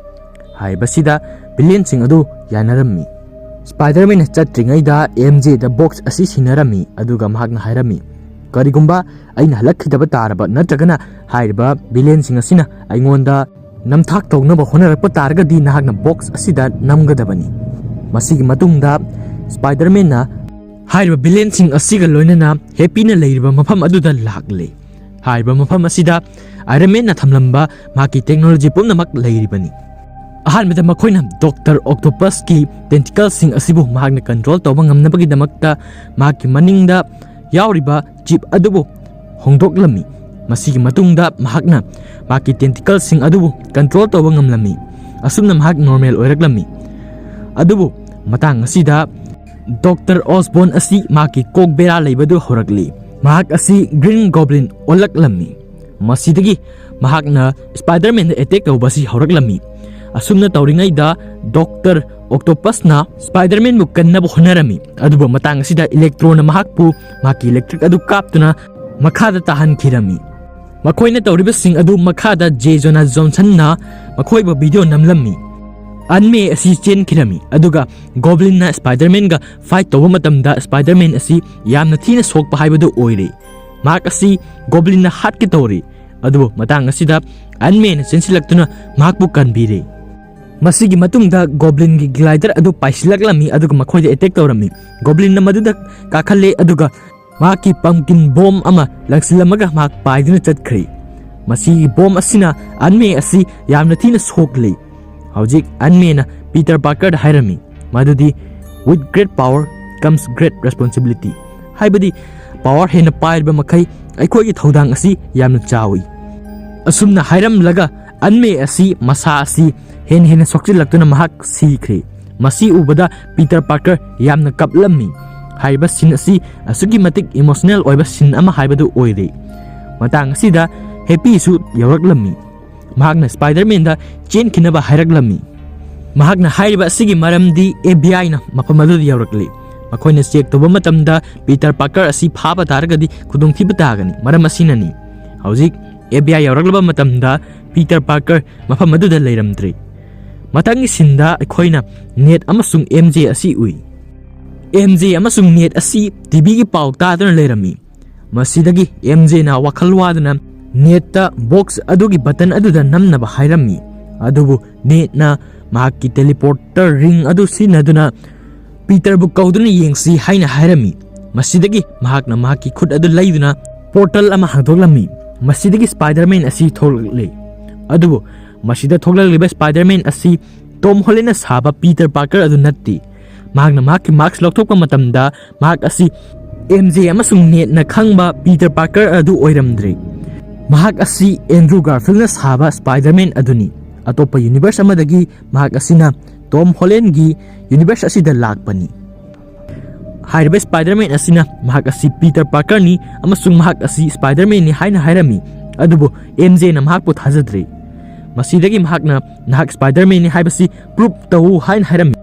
ꯍꯥꯏꯕꯁꯤꯗ ꯚꯤꯂꯦꯟꯁꯤꯡ ꯑꯗꯨ ꯌꯥꯅꯔꯝꯃꯤ꯫ ꯁ꯭ꯄꯥꯏꯗꯔꯃꯦꯟꯅ ꯆꯠꯇ꯭ꯔꯤꯉꯩꯗ ꯑꯦꯝ ꯖꯦꯗ ꯕꯣꯛꯁ ꯑꯁꯤ ꯁꯤꯟꯅꯔꯝꯃꯤ, ꯑꯗꯨꯒ ꯃꯍꯥꯛꯅ ꯍꯥꯏꯔꯝꯃꯤ, "ꯀꯔꯤꯒꯨꯝꯕ ꯑꯩꯅ ꯍꯜꯂꯛꯈꯤꯗꯕ ꯇꯥꯔꯕ ꯅꯠꯇ꯭ꯔꯒꯅ ꯍꯥꯏꯔꯤꯕ ꯚꯤꯂꯦꯟꯁꯤꯡ ꯑꯁꯤꯅ ꯑꯩꯉꯣꯟꯗ ꯅꯝꯊꯥꯛ ꯇꯧꯅꯕ ꯍꯣꯠꯅꯔꯛꯄ ꯇꯥꯔꯒꯗꯤ ꯅꯍꯥꯛꯅ ꯕꯣꯛꯁ ꯑꯁꯤꯗ ꯅꯝꯒꯗꯕꯅꯤ"꯫ ꯃꯁꯤꯒꯤ ꯃꯇꯨꯡꯗ ꯁ꯭ꯄꯥꯏꯗꯔꯃꯦꯟꯅ ꯍꯥꯏꯔꯤꯕ ꯚꯤꯂꯦꯟꯁꯤꯡ ꯑꯁꯤꯒ ꯂꯣꯏꯅꯅ ꯍꯦꯞꯄꯤꯅ ꯂꯩꯔꯤꯕ ꯃꯐꯝ ꯑꯗꯨꯗ ꯂꯥꯛꯂꯦ꯫ ꯍꯥꯏꯔꯤꯕ ꯃꯐꯝ ꯑꯁꯤꯗ ꯑꯥꯏꯔꯟ ꯃꯦꯟꯅ ꯊꯝꯂꯝꯕ ꯃꯍꯥꯛꯀꯤ ꯇꯦꯛꯅꯣꯂꯣꯖꯤ ꯄꯨꯝꯅꯃꯛ ꯂꯩꯔꯤꯕꯅꯤ꯫ ꯑꯍꯥꯟꯕꯗ ꯃꯈꯣꯏꯅ ꯗꯣꯛꯇꯔ ꯑꯣꯛꯇꯣꯄꯁꯀꯤ ꯇꯦꯟꯇꯤꯀꯜꯁꯤꯡ ꯑꯁꯤꯕꯨ ꯃꯍꯥꯛꯅ ꯀꯟꯇ꯭ꯔꯣꯜ ꯇꯧꯕ ꯉꯝꯅꯕꯒꯤꯗꯃꯛꯇ ꯃꯍꯥꯛꯀꯤ ꯃꯅꯤꯡꯗ ꯌꯥꯎꯔꯤꯕ ꯆꯤꯞ ꯑꯗꯨꯕꯨ ꯍꯣꯡꯗꯣꯛꯂꯝꯃꯤ꯫ ꯃꯁꯤꯒꯤ ꯃꯇꯨꯡꯗ ꯃꯍꯥꯛꯅ ꯃꯍꯥꯛꯀꯤ ꯇꯦꯟꯇꯤꯀꯜꯁꯤꯡ ꯑꯗꯨꯕꯨ ꯀꯟꯇ꯭ꯔꯣꯜ ꯇꯧꯕ ꯉꯝꯂꯝꯃꯤ꯫ ꯑꯁꯨꯝꯅ ꯃꯍꯥꯛ ꯅꯣꯔꯃꯦꯜ ꯑꯣꯏꯔꯛꯂꯝꯃꯤ꯫ ꯑꯗꯨꯕꯨ ꯃꯇꯥꯡ ꯑꯁꯤꯗ ꯗꯣꯛꯇꯔ ꯑꯣꯁꯕꯣꯟ ꯑꯁꯤ ꯃꯍꯥꯛꯀꯤ ꯀꯣꯛ ꯕꯦꯔꯥ ꯂꯩꯕꯗꯨ ꯍꯧꯔꯛꯂꯤ꯫ ꯃꯍꯥꯛ ꯑꯁꯤ ꯒ꯭ꯔꯤꯟ ꯒꯣꯕ꯭ꯂꯤꯟ ꯑꯣꯜꯂꯛꯂꯝꯃꯤ꯫ ꯃꯁꯤꯗꯒꯤ ꯃꯍꯥꯛꯅ ꯁ꯭ꯄꯥꯏꯗꯔꯃꯦꯟꯗ ꯑꯦꯇꯦꯛ ꯇꯧꯕ ꯑꯁꯤ ꯍꯧꯔꯛꯂꯝꯃꯤ꯫ ꯑꯁꯨꯝꯅ ꯇꯧꯔꯤꯉꯩꯗ ꯗꯣꯛꯇꯔ ꯑꯣꯛꯇꯣꯄꯁꯅ ꯁ꯭ꯄꯥꯏꯗꯔꯃꯦꯟꯕꯨ ꯀꯟꯅꯕ ꯍꯣꯠꯅꯔꯝꯃꯤ, ꯑꯗꯨꯕꯨ ꯃꯇꯥꯡ ꯑꯁꯤꯗ ꯏꯂꯦꯛꯇ꯭ꯔꯣꯅ ꯃꯍꯥꯛꯄꯨ ꯃꯍꯥꯛꯀꯤ ꯏꯂꯦꯛꯇ꯭ꯔꯤꯛ ꯑꯗꯨ ꯀꯥꯞꯇꯨꯅ ꯃꯈꯥꯗ ꯇꯥꯍꯟꯈꯤꯔꯝꯃꯤ꯫ ꯃꯈꯣꯏꯅ ꯇꯧꯔꯤꯕꯁꯤꯡ ꯑꯗꯨ ꯃꯈꯥꯗ ꯖꯦ ꯖꯣꯅꯥ ꯖꯣꯟꯁꯟꯅ ꯃꯈꯣꯏꯕꯨ ꯚꯤꯗꯤꯑꯣ ꯅꯝꯂꯝꯃꯤ꯫ ꯑꯟꯃꯦ ꯑꯁꯤ ꯆꯦꯟꯈꯤꯔꯝꯃꯤ, ꯑꯗꯨꯒ ꯒꯣꯕ꯭ꯂꯤꯟꯅ ꯁ꯭ꯄꯥꯏꯗꯔꯃꯦꯟꯒ ꯐꯥꯏꯠ ꯇꯧꯕ ꯃꯇꯝꯗ ꯁ꯭ꯄꯥꯏꯗꯔꯃꯦꯟ ꯑꯁꯤ ꯌꯥꯝꯅ ꯊꯤꯅ ꯁꯣꯛꯄ ꯍꯥꯏꯕꯗꯨ ꯑꯣꯏꯔꯦ꯫ ꯃꯍꯥꯛ ꯑꯁꯤ ꯒꯣꯕ꯭ꯂꯤꯟꯅ ꯍꯥꯠꯀꯦ ꯇꯧꯔꯤ, ꯑꯗꯨꯕꯨ ꯃꯇꯥꯡ ꯑꯁꯤꯗ ꯑꯟꯃꯦꯅ ꯆꯦꯟꯁꯤꯜꯂꯛꯇꯨꯅ ꯃꯍꯥꯛꯄꯨ ꯀꯟꯕꯤꯔꯦ꯫ ꯃꯁꯤꯒꯤ ꯃꯇꯨꯡꯗ ꯒꯣꯕ꯭ꯂꯤꯟꯒꯤ ꯒ꯭ꯂꯥꯏꯗꯔ ꯑꯗꯨ ꯄꯥꯏꯁꯤꯜꯂꯛꯂꯝꯃꯤ, ꯑꯗꯨꯒ ꯃꯈꯣꯏꯗ ꯑꯦꯇꯦꯛ ꯇꯧꯔꯝꯃꯤ꯫ ꯒꯣꯕ꯭ꯂꯤꯟꯅ ꯃꯗꯨꯗ ꯀꯥꯈꯠꯂꯦ, ꯑꯗꯨꯒ ꯃꯍꯥꯛꯀꯤ ꯄꯝꯀꯤꯟ ꯕꯣꯝ ꯑꯃ ꯂꯪꯁꯤꯜꯂꯝꯃꯒ ꯃꯍꯥꯛ ꯄꯥꯏꯗꯨꯅ ꯆꯠꯈ꯭ꯔꯦ꯫ ꯃꯁꯤꯒꯤ ꯕꯣꯝ ꯑꯁꯤꯅ ꯑꯟꯃꯦ ꯑꯁꯤ ꯌꯥꯝꯅ ꯊꯤꯅ ꯁꯣꯛꯂꯤ꯫ ꯍꯧꯖꯤꯛ ꯑꯟꯃꯦꯅ ꯄꯤꯇꯔ ꯄꯥꯔꯀꯔꯗ ꯍꯥꯏꯔꯝꯃꯤ ꯃꯗꯨꯗꯤ, "With great power comes great responsibility"꯫ ꯍꯥꯏꯕꯗꯤ, ꯄꯥꯋꯔ ꯍꯦꯟꯅ ꯄꯥꯏꯔꯕ ꯃꯈꯩ ꯑꯩꯈꯣꯏꯒꯤ ꯊꯧꯗꯥꯡ ꯑꯁꯤ ꯌꯥꯝꯅ ꯆꯥꯎꯏ꯫ ꯑꯁꯨꯝꯅ ꯍꯥꯏꯔꯝꯂꯒ ꯑꯟꯃꯦ ꯑꯁꯤ ꯃꯁꯥ ꯑꯁꯤ ꯍꯦꯟꯅ ꯍꯦꯟꯅ ꯁꯣꯛꯆꯤꯜꯂꯛꯇꯨꯅ ꯃꯍꯥꯛ ꯁꯤꯈ꯭ꯔꯦ꯫ ꯃꯁꯤ ꯎꯕꯗ ꯄꯤꯇꯔ ꯄꯥꯔꯀꯔ ꯌꯥꯝꯅ ꯀꯞꯂꯝꯃꯤ꯫ ꯍꯥꯏꯔꯤꯕ ꯁꯤꯟ ꯑꯁꯤ ꯑꯁꯨꯛꯀꯤ ꯃꯇꯤꯛ ꯏꯃꯣꯁꯅꯦꯜ ꯑꯣꯏꯕ ꯁꯤꯟ ꯑꯃ ꯍꯥꯏꯕꯗꯨ ꯑꯣꯏꯔꯦ꯫ ꯃꯇꯥꯡ ꯑꯁꯤꯗ ꯍꯦꯄꯤꯁꯨ ꯌꯧꯔꯛꯂꯝꯃꯤ꯫ ꯃꯍꯥꯛꯅ ꯁ꯭ꯄꯥꯏꯗꯔꯃꯦꯟꯗ ꯆꯦꯟꯈꯤꯅꯕ ꯍꯥꯏꯔꯛꯂꯝꯃꯤ꯫ ꯃꯍꯥꯛꯅ ꯍꯥꯏꯔꯤꯕ ꯑꯁꯤꯒꯤ ꯃꯔꯝꯗꯤ ꯑꯦꯐ ꯕꯤ ꯑꯥꯏꯅ ꯃꯐꯝ ꯑꯗꯨꯗ ꯌꯧꯔꯛꯂꯤ꯫ ꯃꯈꯣꯏꯅ ꯆꯦꯛ ꯇꯧꯕ ꯃꯇꯝꯗ ꯄꯤꯇꯔ ꯄꯥꯔꯀꯔ ꯑꯁꯤ ꯐꯥꯕ ꯇꯥꯔꯒꯗꯤ ꯈꯨꯗꯣꯡꯊꯤꯕ ꯇꯥꯒꯅꯤ꯫ ꯃꯔꯝ ꯑꯁꯤꯅꯅꯤ ꯍꯧꯖꯤꯛ ꯑꯦꯐ ꯕꯤ ꯑꯥꯏ ꯌꯧꯔꯛꯂꯕ ꯃꯇꯝꯗ ꯄꯤꯇꯔ ꯄꯥꯔꯀꯔ ꯃꯐꯝ ꯑꯗꯨꯗ ꯂꯩꯔꯝꯗ꯭ꯔꯦ꯫ ꯃꯊꯪꯒꯤ ꯁꯤꯟꯗ ꯑꯩꯈꯣꯏꯅ ꯅꯦꯠ ꯑꯃꯁꯨꯡ ꯑꯦꯝ ꯖꯦ ꯑꯁꯤ ꯎꯏ꯫ ꯑꯦꯝ ꯖꯦ ꯑꯃꯁꯨꯡ ꯅꯦꯠ ꯑꯁꯤ ꯇꯤ ꯚꯤꯒꯤ ꯄꯥꯎ ꯇꯥꯗꯨꯅ ꯂꯩꯔꯝꯃꯤ꯫ ꯃꯁꯤꯗꯒꯤ ꯑꯦꯝ ꯖꯦꯅ ꯋꯥꯈꯜ ꯋꯥꯗꯨꯅ ꯅꯦꯠꯇ ꯕꯣꯛꯁ ꯑꯗꯨꯒꯤ ꯕꯇꯟ ꯑꯗꯨꯗ ꯅꯝꯅꯕ ꯍꯥꯏꯔꯝꯃꯤ꯫ ꯑꯗꯨꯕꯨ ꯅꯦꯠꯅ ꯃꯍꯥꯛꯀꯤ ꯇꯦꯂꯤꯄꯣꯔꯇꯔ ꯔꯤꯡ ꯑꯗꯨ ꯁꯤꯖꯤꯟꯅꯗꯨꯅ ꯄꯤꯇꯔꯕꯨ ꯀꯧꯗꯨꯅ ꯌꯦꯡꯁꯤ ꯍꯥꯏꯅ ꯍꯥꯏꯔꯝꯃꯤ꯫ ꯃꯁꯤꯗꯒꯤ ꯃꯍꯥꯛꯅ ꯃꯍꯥꯛꯀꯤ ꯈꯨꯠ ꯑꯗꯨ ꯂꯩꯗꯨꯅ ꯄꯣꯔꯇꯜ ꯑꯃ ꯍꯥꯡꯗꯣꯛꯂꯝꯃꯤ꯫ ꯃꯁꯤꯗꯒꯤ ꯁ꯭ꯄꯥꯏꯗꯔꯃꯦꯟ ꯑꯁꯤ ꯊꯣꯛꯂꯛꯂꯤ꯫ ꯑꯗꯨꯕꯨ ꯃꯁꯤꯗ ꯊꯣꯛꯂꯛꯂꯤꯕ ꯁ꯭ꯄꯥꯏꯗꯔꯃꯦꯟ ꯑꯁꯤ ꯇꯣꯝ ꯍꯣꯂꯦꯟꯅ ꯁꯥꯕ ꯄꯤꯇꯔ ꯄꯥꯔꯀꯔ ꯑꯗꯨ ꯅꯠꯇꯦ꯫ ꯃꯍꯥꯛꯅ ꯃꯍꯥꯛꯀꯤ ꯃꯥꯛꯁ ꯂꯧꯊꯣꯛꯄ ꯃꯇꯝꯗ ꯃꯍꯥꯛ ꯑꯁꯤ ꯑꯦꯝ ꯖꯦ ꯑꯃꯁꯨꯡ ꯅꯦꯠꯅ ꯈꯪꯕ ꯄꯤꯇꯔ ꯄꯥꯔꯀꯔ ꯑꯗꯨ ꯑꯣꯏꯔꯝꯗ꯭ꯔꯦ꯫ ꯃꯍꯥꯛ ꯑꯁꯤ ꯑꯦꯟꯗ꯭ꯔꯨ ꯒꯥꯔꯐꯤꯜꯅ ꯁꯥꯕ ꯁ꯭ꯄꯥꯏꯗꯔꯃꯦꯟ ꯑꯗꯨꯅꯤ꯫ ꯑꯇꯣꯞꯄ ꯌꯨꯅꯤꯚꯔꯁ ꯑꯃꯗꯒꯤ ꯃꯍꯥꯛ ꯑꯁꯤꯅ ꯇꯣꯝ ꯍꯣꯂꯦꯟꯒꯤ ꯌꯨꯅꯤꯚꯔꯁ ꯑꯁꯤꯗ ꯂꯥꯛꯄꯅꯤ꯫ ꯍꯥꯏꯔꯤꯕ ꯁ꯭ꯄꯥꯏꯗꯔꯃꯦꯟ ꯑꯁꯤꯅ ꯃꯍꯥꯛ ꯑꯁꯤ ꯄꯤꯇꯔ ꯄꯥꯔꯀꯔꯅꯤ ꯑꯃꯁꯨꯡ ꯃꯍꯥꯛ ꯑꯁꯤ ꯁ꯭ꯄꯥꯏꯗꯔꯃꯦꯟꯅꯤ ꯍꯥꯏꯅ ꯍꯥꯏꯔꯝꯃꯤ꯫ ꯑꯗꯨꯕꯨ ꯑꯦꯝ ꯖꯦꯅ ꯃꯍꯥꯛꯄꯨ ꯊꯥꯖꯗ꯭ꯔꯦ꯫ ꯃꯁꯤꯗꯒꯤ ꯃꯍꯥꯛꯅ "ꯅꯍꯥꯛ ꯁ꯭ꯄꯥꯏꯗꯔꯃꯦꯟꯅꯤ ꯍꯥꯏꯕꯁꯤ ꯄ꯭ꯔꯨꯞ ꯇꯧ" ꯍꯥꯏꯅ ꯍꯥꯏꯔꯝꯃꯤ꯫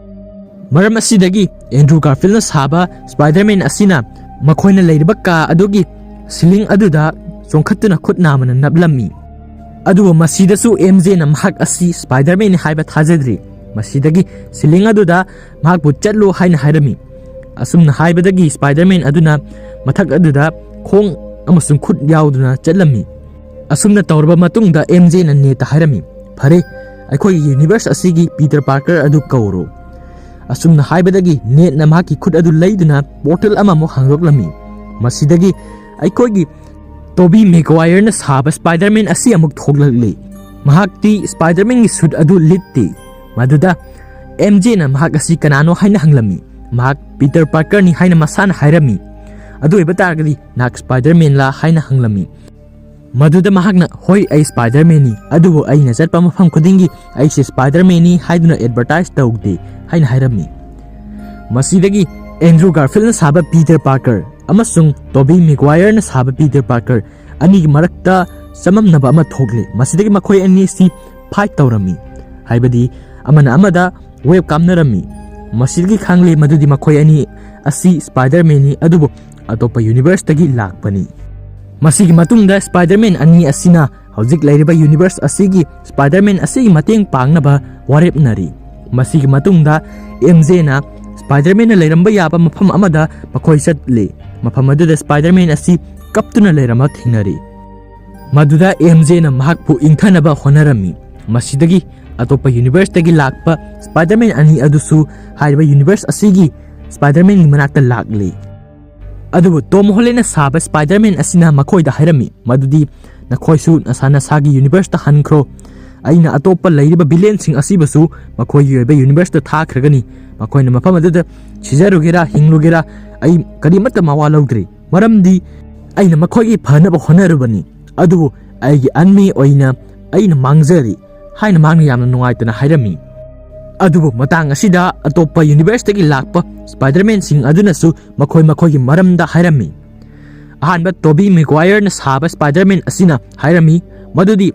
ꯃꯔꯝ ꯑꯁꯤꯗꯒꯤ ꯑꯦꯟꯗ꯭ꯔꯨ ꯒꯥꯔꯐꯤꯜꯅ ꯁꯥꯕ ꯁ꯭ꯄꯥꯏꯗꯔꯃꯦꯟ ꯑꯁꯤꯅ ꯃꯈꯣꯏꯅ ꯂꯩꯔꯤꯕ ꯀꯥ ꯑꯗꯨꯒꯤ ꯁꯤꯂꯤꯡ ꯑꯗꯨꯗ ꯆꯣꯡꯈꯠꯇꯨꯅ ꯈꯨꯠ ꯅꯥꯝꯃꯅ ꯅꯞꯂꯝꯃꯤ꯫ ꯑꯗꯨꯕꯨ ꯃꯁꯤꯗꯁꯨ ꯑꯦꯝ ꯖꯦꯅ ꯃꯍꯥꯛ ꯑꯁꯤ ꯁ꯭ꯄꯥꯏꯗꯔꯃꯦꯟꯅꯤ ꯍꯥꯏꯕ ꯊꯥꯖꯗ꯭ꯔꯤ꯫ ꯃꯁꯤꯗꯒꯤ ꯁꯤꯂꯤꯡ ꯑꯗꯨꯗ ꯃꯍꯥꯛꯄꯨ "ꯆꯠꯂꯨ" ꯍꯥꯏꯅ ꯍꯥꯏꯔꯝꯃꯤ꯫ ꯑꯁꯨꯝꯅ ꯍꯥꯏꯕꯗꯒꯤ ꯁ꯭ꯄꯥꯏꯗꯔꯃꯦꯟ ꯑꯗꯨꯅ ꯃꯊꯛ ꯑꯗꯨꯗ ꯈꯣꯡ ꯑꯃꯁꯨꯡ ꯈꯨꯠ ꯌꯥꯎꯗꯨꯅ ꯆꯠꯂꯝꯃꯤ꯫ ꯑꯁꯨꯝꯅ ꯇꯧꯔꯕ ꯃꯇꯨꯡꯗ ꯑꯦꯝ ꯖꯦꯅ ꯅꯦꯠꯇ ꯍꯥꯏꯔꯝꯃꯤ, "ꯐꯔꯦ, ꯑꯩꯈꯣꯏꯒꯤ ꯌꯨꯅꯤꯚꯔꯁ ꯑꯁꯤꯒꯤ ꯄꯤꯇꯔ ꯄꯥꯔꯀꯔ ꯑꯗꯨ ꯀꯧꯔꯣ꯫" ꯑꯁꯨꯝꯅ ꯍꯥꯏꯕꯗꯒꯤ ꯅꯦꯠꯅ ꯃꯍꯥꯛꯀꯤ ꯈꯨꯠ ꯑꯗꯨ ꯂꯩꯗꯨꯅ ꯄꯣꯔꯇꯜ ꯑꯃꯃꯨꯛ ꯍꯥꯡꯗꯣꯛꯂꯝꯃꯤ꯫ ꯃꯁꯤꯗꯒꯤ ꯑꯩꯈꯣꯏꯒꯤ ꯇꯣꯕꯤ ꯃꯦꯒ꯭ꯋꯥꯌꯔꯅ ꯁꯥꯕ ꯁ꯭ꯄꯥꯏꯗꯔꯃꯦꯟ ꯑꯁꯤ ꯑꯃꯨꯛ ꯊꯣꯛꯂꯛꯂꯤ꯫ ꯃꯍꯥꯛꯇꯤ ꯁ꯭ꯄꯥꯏꯗꯔꯃꯦꯟꯒꯤ ꯁꯨꯠ ꯑꯗꯨ ꯂꯤꯠꯇꯦ꯫ ꯃꯗꯨꯗ ꯑꯦꯝ ꯖꯦꯅ ꯃꯍꯥꯛ ꯑꯁꯤ ꯀꯅꯥꯅꯣ ꯍꯥꯏꯅ ꯍꯪꯂꯝꯃꯤ꯫ ꯃꯍꯥꯛ "ꯄꯤꯇꯔ ꯄꯥꯔꯀꯔꯅꯤ" ꯍꯥꯏꯅ ꯃꯁꯥꯅ ꯍꯥꯏꯔꯝꯃꯤ꯫ "ꯑꯗꯨ ꯑꯣꯏꯕ ꯇꯥꯔꯒꯗꯤ ꯅꯍꯥꯛ ꯁ꯭ꯄꯥꯏꯗꯔꯃꯦꯟꯂꯥ?" ꯍꯥꯏꯅ ꯍꯪꯂꯝꯃꯤ꯫ ꯃꯗꯨꯗ ꯃꯍꯥꯛꯅ, "ꯍꯣꯏ, ꯑꯩ ꯁ꯭ꯄꯥꯏꯗꯔꯃꯦꯟꯅꯤ, ꯑꯗꯨꯕꯨ ꯑꯩꯅ ꯆꯠꯄ ꯃꯐꯝ ꯈꯨꯗꯤꯡꯒꯤ ꯑꯩꯁꯦ ꯁ꯭ꯄꯥꯏꯗꯔꯃꯦꯟꯅꯤ ꯍꯥꯏꯗꯨꯅ ꯑꯦꯗꯚꯔꯇꯥꯏꯖ ꯇꯧꯗꯦ" ꯍꯥꯏꯅ ꯍꯥꯏꯔꯝꯃꯤ꯫ ꯃꯁꯤꯗꯒꯤ ꯑꯦꯟꯗ꯭ꯔꯨ ꯒꯥꯔꯐꯤꯜꯅ ꯁꯥꯕ ꯄꯤꯇꯔ ꯄꯥꯔꯀꯔ ꯑꯃꯁꯨꯡ ꯇꯣꯕꯤ ꯃꯦꯒ꯭ꯋꯥꯌꯔꯅ ꯁꯥꯕ ꯄꯤꯇꯔ ꯄꯥꯔꯀꯔ ꯑꯅꯤꯒꯤ ꯃꯔꯛꯇ ꯆꯃꯝꯅꯕ ꯑꯃ ꯊꯣꯛꯂꯤ꯫ ꯃꯁꯤꯗꯒꯤ ꯃꯈꯣꯏ ꯑꯅꯤ ꯑꯁꯤ ꯐꯥꯏꯠ ꯇꯧꯔꯝꯃꯤ, ꯍꯥꯏꯕꯗꯤ ꯑꯃꯅ ꯑꯃꯗ ꯋꯦꯕ ꯀꯥꯞꯅꯔꯝꯃꯤ꯫ ꯃꯁꯤꯗꯒꯤ ꯈꯪꯂꯦ ꯃꯗꯨꯗꯤ ꯃꯈꯣꯏ ꯑꯅꯤ ꯑꯁꯤ ꯁ꯭ꯄꯥꯏꯗꯔꯃꯦꯟꯅꯤ, ꯑꯗꯨꯕꯨ ꯑꯇꯣꯞꯄ ꯌꯨꯅꯤꯚꯔꯁꯇꯒꯤ ꯂꯥꯛꯄꯅꯤ꯫ ꯃꯁꯤꯒꯤ ꯃꯇꯨꯡꯗ ꯁ꯭ꯄꯥꯏꯗꯔꯃꯦꯟ ꯑꯅꯤ ꯑꯁꯤꯅ ꯍꯧꯖꯤꯛ ꯂꯩꯔꯤꯕ ꯌꯨꯅꯤꯚꯔꯁ ꯑꯁꯤꯒꯤ ꯁ꯭ꯄꯥꯏꯗꯔꯃꯦꯟ ꯑꯁꯤꯒꯤ ꯃꯇꯦꯡ ꯄꯥꯡꯅꯕ ꯋꯥꯔꯦꯞꯅꯔꯤ꯫ ꯃꯁꯤꯒꯤ ꯃꯇꯨꯡꯗ ꯑꯦꯝ ꯖꯦꯅ ꯁ꯭ꯄꯥꯏꯗꯔꯃꯦꯟꯅ ꯂꯩꯔꯝꯕ ꯌꯥꯕ ꯃꯐꯝ ꯑꯃꯗ ꯃꯈꯣꯏ ꯆꯠꯂꯤ꯫ ꯃꯐꯝ ꯑꯗꯨꯗ ꯁ꯭ꯄꯥꯏꯗꯔꯃꯦꯟ ꯑꯁꯤ ꯀꯞꯇꯨꯅ ꯂꯩꯔꯝꯕ ꯊꯦꯡꯅꯔꯤ꯫ ꯃꯗꯨꯗ ꯑꯦꯝ ꯖꯦꯅ ꯃꯍꯥꯛꯄꯨ ꯏꯪꯊꯅꯕ ꯍꯣꯠꯅꯔꯝꯃꯤ꯫ ꯃꯁꯤꯗꯒꯤ ꯑꯇꯣꯞꯄ ꯌꯨꯅꯤꯚꯔꯁꯇꯒꯤ ꯂꯥꯛꯄ ꯁ꯭ꯄꯥꯏꯗꯔꯃꯦꯟ ꯑꯅꯤ ꯑꯗꯨꯁꯨ ꯍꯥꯏꯔꯤꯕ ꯌꯨꯅꯤꯚꯔꯁ ꯑꯁꯤꯒꯤ ꯁ꯭ꯄꯥꯏꯗꯔꯃꯦꯟꯒꯤ ꯃꯅꯥꯛꯇ ꯂꯥꯛꯂꯤ꯫ ꯑꯗꯨꯕꯨ ꯇꯣꯝ ꯍꯣꯂꯦꯟꯅ ꯁꯥꯕ ꯁ꯭ꯄꯥꯏꯗꯔꯃꯦꯟ ꯑꯁꯤꯅ ꯃꯈꯣꯏꯗ ꯍꯥꯏꯔꯝꯃꯤ ꯃꯗꯨꯗꯤ, "ꯅꯈꯣꯏꯁꯨ ꯅꯁꯥ ꯅꯁꯥꯒꯤ ꯌꯨꯅꯤꯚꯔꯁꯇ ꯍꯟꯈ꯭ꯔꯣ꯫ ꯑꯩꯅ ꯑꯇꯣꯞꯄ ꯂꯩꯔꯤꯕ ꯚꯤꯂꯦꯟꯁꯤꯡ ꯑꯁꯤꯕꯨꯁꯨ ꯃꯈꯣꯏꯒꯤ ꯑꯣꯏꯕ ꯌꯨꯅꯤꯚꯔꯁꯇ ꯊꯥꯈ꯭ꯔꯒꯅꯤ꯫ ꯃꯈꯣꯏꯅ ꯃꯐꯝ ꯑꯗꯨꯗ ꯁꯤꯖꯔꯨꯒꯦꯔꯥ ꯍꯤꯡꯂꯨꯒꯦꯔꯥ, ꯑꯩ ꯀꯔꯤꯃꯠꯇ ꯃꯋꯥ ꯂꯧꯗ꯭ꯔꯤ, ꯃꯔꯝꯗꯤ ꯑꯩꯅ ꯃꯈꯣꯏꯒꯤ ꯐꯅꯕ ꯍꯣꯠꯅꯔꯨꯕꯅꯤ, ꯑꯗꯨꯕꯨ ꯑꯩꯒꯤ ꯑꯟꯃꯤ ꯑꯣꯏꯅ ꯑꯩꯅ ꯃꯥꯡꯖꯔꯤ" ꯍꯥꯏꯅ ꯃꯍꯥꯛꯅ ꯌꯥꯝꯅ ꯅꯨꯡꯉꯥꯏꯇꯅ ꯍꯥꯏꯔꯝꯃꯤ꯫ ꯑꯗꯨꯕꯨ ꯃꯇꯥꯡ ꯑꯁꯤꯗ ꯑꯇꯣꯞꯄ ꯌꯨꯅꯤꯚꯔꯁꯇꯒꯤ ꯂꯥꯛꯄ ꯁ꯭ꯄꯥꯏꯗꯔꯃꯦꯟꯁꯤꯡ ꯑꯗꯨꯅꯁꯨ ꯃꯈꯣꯏ ꯃꯈꯣꯏꯒꯤ ꯃꯔꯝꯗ ꯍꯥꯏꯔꯝꯃꯤ꯫ ꯑꯍꯥꯟꯕ ꯇꯣꯕꯤ ꯃꯦꯒ꯭ꯋꯥꯌꯔꯅ ꯁꯥꯕ ꯁ꯭ꯄꯥꯏꯗꯔꯃꯦꯟ ꯑꯁꯤꯅ ꯍꯥꯏꯔꯝꯃꯤ ꯃꯗꯨꯗꯤ,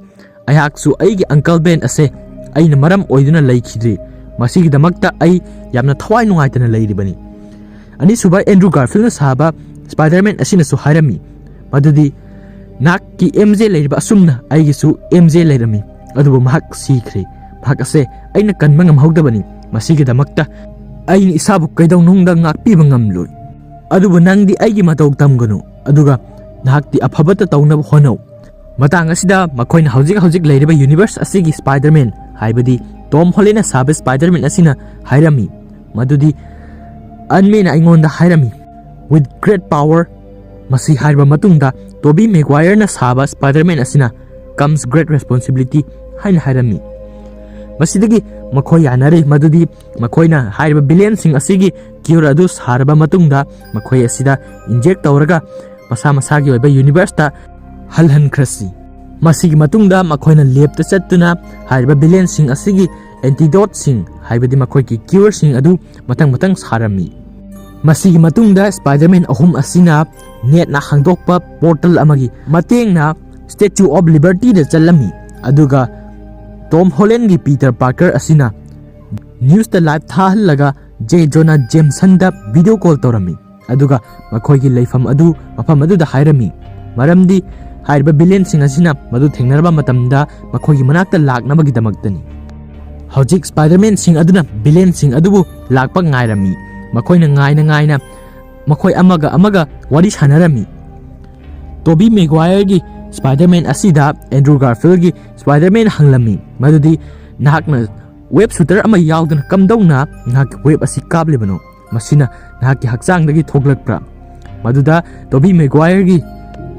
"ꯑꯩꯍꯥꯛꯁꯨ ꯑꯩꯒꯤ ꯑꯪꯀꯜ ꯕꯦꯟ ꯑꯁꯦ ꯑꯩꯅ ꯃꯔꯝ ꯑꯣꯏꯗꯨꯅ ꯂꯩꯈꯤꯗ꯭ꯔꯤ꯫ ꯃꯁꯤꯒꯤꯗꯃꯛꯇ ꯑꯩ ꯌꯥꯝꯅ ꯊꯋꯥꯏ ꯅꯨꯡꯉꯥꯏꯇꯅ ꯂꯩꯔꯤꯕꯅꯤ"꯫ ꯑꯅꯤꯁꯨꯕ ꯑꯦꯟꯗ꯭ꯔꯨ ꯒꯥꯔꯐꯤꯜꯅ ꯁꯥꯕ ꯁ꯭ꯄꯥꯏꯗꯔꯃꯦꯟ ꯑꯁꯤꯅꯁꯨ ꯍꯥꯏꯔꯝꯃꯤ ꯃꯗꯨꯗꯤ, "ꯅꯍꯥꯛꯀꯤ ꯑꯦꯝ ꯖꯦ ꯂꯩꯔꯤꯕ ꯑꯁꯨꯝꯅ ꯑꯩꯒꯤꯁꯨ ꯑꯦꯝ ꯖꯦ ꯂꯩꯔꯝꯃꯤ, ꯑꯗꯨꯕꯨ ꯃꯍꯥꯛ ꯁꯤꯈ꯭ꯔꯦ꯫ ꯃꯍꯥꯛ ꯑꯁꯦ ꯑꯩꯅ ꯀꯟꯕ ꯉꯝꯍꯧꯗꯕꯅꯤ꯫ ꯃꯁꯤꯒꯤꯗꯃꯛꯇ ꯑꯩꯅ ꯏꯁꯥꯕꯨ ꯀꯩꯗꯧꯅꯨꯡꯗ ꯉꯥꯛꯄꯤꯕ ꯉꯝꯂꯣꯏ꯫ ꯑꯗꯨꯕꯨ ꯅꯪꯗꯤ ꯑꯩꯒꯤ ꯃꯇꯧ ꯇꯝꯒꯅꯨ, ꯑꯗꯨꯒ ꯅꯍꯥꯛꯇꯤ ꯑꯐꯕꯇ ꯇꯧꯅꯕ ꯍꯣꯠꯅꯧ"꯫ ꯃꯇꯥꯡ ꯑꯁꯤꯗ ꯃꯈꯣꯏꯅ ꯍꯧꯖꯤꯛ ꯍꯧꯖꯤꯛ ꯂꯩꯔꯤꯕ ꯌꯨꯅꯤꯚꯔꯁ ꯑꯁꯤꯒꯤ ꯁ꯭ꯄꯥꯏꯗꯔꯃꯦꯟ, ꯍꯥꯏꯕꯗꯤ ꯇꯣꯝ ꯍꯣꯂꯦꯟꯅ ꯁꯥꯕ ꯁ꯭ꯄꯥꯏꯗꯔꯃꯦꯟ ꯑꯁꯤꯅ ꯍꯥꯏꯔꯝꯃꯤ ꯃꯗꯨꯗꯤ, "ꯑꯟꯃꯦꯅ ꯑꯩꯉꯣꯟꯗ ꯍꯥꯏꯔꯝꯃꯤ, 'With great power,'" ꯃꯁꯤ ꯍꯥꯏꯔꯕ ꯃꯇꯨꯡꯗ ꯇꯣꯕꯤ ꯃꯦꯒ꯭ꯋꯥꯌꯔꯅ ꯁꯥꯕ ꯁ꯭ꯄꯥꯏꯗꯔꯃꯦꯟ ꯑꯁꯤꯅ, "'Comes great responsibility' ꯍꯥꯏꯅ ꯍꯥꯏꯔꯝꯃꯤ"꯫ ꯃꯁꯤꯗꯒꯤ ꯃꯈꯣꯏ ꯌꯥꯅꯔꯦ ꯃꯗꯨꯗꯤ ꯃꯈꯣꯏꯅ ꯍꯥꯏꯔꯤꯕ ꯚꯤꯂꯦꯟꯁꯤꯡ ꯑꯁꯤꯒꯤ ꯀ꯭ꯌꯨꯔ ꯑꯗꯨ ꯁꯥꯔꯕ ꯃꯇꯨꯡꯗ ꯃꯈꯣꯏ ꯑꯁꯤꯗ ꯏꯟꯖꯦꯛ ꯇꯧꯔꯒ ꯃꯁꯥ ꯃꯁꯥꯒꯤ ꯑꯣꯏꯕ ꯌꯨꯅꯤꯚꯔꯁꯇ ꯍꯜꯍꯟꯈ꯭ꯔꯁꯤ꯫ ꯃꯁꯤꯒꯤ ꯃꯇꯨꯡꯗ ꯃꯈꯣꯏꯅ ꯂꯦꯞꯇ ꯆꯠꯇꯨꯅ ꯍꯥꯏꯔꯤꯕ ꯚꯤꯂꯦꯟꯁꯤꯡ ꯑꯁꯤꯒꯤ ꯑꯦꯟꯇꯤꯗꯣꯠꯁꯤꯡ, ꯍꯥꯏꯕꯗꯤ ꯃꯈꯣꯏꯒꯤ ꯀ꯭ꯌꯨꯔꯁꯤꯡ ꯑꯗꯨ ꯃꯊꯪ ꯃꯊꯪ ꯁꯥꯔꯝꯃꯤ꯫ ꯃꯁꯤꯒꯤ ꯃꯇꯨꯡꯗ ꯁ꯭ꯄꯥꯏꯗꯔꯃꯦꯟ ꯑꯍꯨꯝ ꯑꯁꯤꯅ ꯅꯦꯠꯅ ꯍꯥꯡꯗꯣꯛꯄ ꯄꯣꯔꯇꯜ ꯑꯃꯒꯤ ꯃꯇꯦꯡꯅ Statue of Libertyꯗ ꯆꯠꯂꯝꯃꯤ꯫ ꯑꯗꯨꯒ ꯇꯣꯝ ꯍꯣꯂꯦꯟꯒꯤ ꯄꯤꯇꯔ ꯄꯥꯔꯀꯔ ꯑꯁꯤꯅ ꯅ꯭ꯌꯨꯁꯇ ꯂꯥꯏꯚ ꯊꯥꯍꯜꯂꯒ ꯖꯦ ꯖꯣꯅꯥ ꯖꯦꯝꯁꯟꯗ ꯚꯤꯗꯤꯑꯣ ꯀꯣꯜ ꯇꯧꯔꯝꯃꯤ꯫ ꯑꯗꯨꯒ ꯃꯈꯣꯏꯒꯤ ꯂꯩꯐꯝ ꯑꯗꯨ ꯃꯐꯝ ꯑꯗꯨꯗ ꯍꯥꯏꯔꯝꯃꯤ꯫ ꯃꯔꯝꯗꯤ ꯍꯥꯏꯔꯤꯕ ꯚꯤꯂꯦꯟꯁꯤꯡ ꯑꯁꯤꯅ ꯃꯗꯨ ꯊꯦꯡꯅꯔꯕ ꯃꯇꯝꯗ ꯃꯈꯣꯏꯒꯤ ꯃꯅꯥꯛꯇ ꯂꯥꯛꯅꯕꯒꯤꯗꯃꯛꯇꯅꯤ꯫ ꯍꯧꯖꯤꯛ ꯁ꯭ꯄꯥꯏꯗꯔꯃꯦꯟꯁꯤꯡ ꯑꯗꯨꯅ ꯚꯤꯂꯦꯟꯁꯤꯡ ꯑꯗꯨꯕꯨ ꯂꯥꯛꯄ ꯉꯥꯏꯔꯝꯃꯤ꯫ ꯃꯈꯣꯏꯅ ꯉꯥꯏꯅ ꯉꯥꯏꯅ ꯃꯈꯣꯏ ꯑꯃꯒ ꯑꯃꯒ ꯋꯥꯔꯤ ꯁꯥꯟꯅꯔꯝꯃꯤ꯫ ꯇꯣꯕꯤ ꯃꯦꯒ꯭ꯋꯥꯌꯔꯒꯤ ꯁ꯭ꯄꯥꯏꯗꯔꯃꯦꯟ ꯑꯁꯤꯗ ꯑꯦꯟꯗ꯭ꯔꯨ ꯒꯥꯔꯐꯤꯜꯒꯤ ꯁ꯭ꯄꯥꯏꯗꯔꯃꯦꯟ ꯍꯪꯂꯝꯃꯤ, ꯃꯗꯨꯗꯤ ꯅꯍꯥꯛꯅ ꯋꯦꯕ ꯁꯨꯇꯔ ꯑꯃ ꯌꯥꯎꯗꯅ ꯀꯝꯗꯧꯅ ꯅꯍꯥꯛꯀꯤ ꯋꯦꯕ ꯑꯁꯤ ꯀꯥꯞꯂꯤꯕꯅꯣ? ꯃꯁꯤꯅ ꯅꯍꯥꯛꯀꯤ ꯍꯛꯆꯥꯡꯗꯒꯤ ꯊꯣꯛꯂꯛꯄ꯭ꯔꯥ? ꯃꯗꯨꯗ ꯇꯣꯕꯤ ꯃꯦꯒ꯭ꯋꯥꯌꯔꯒꯤ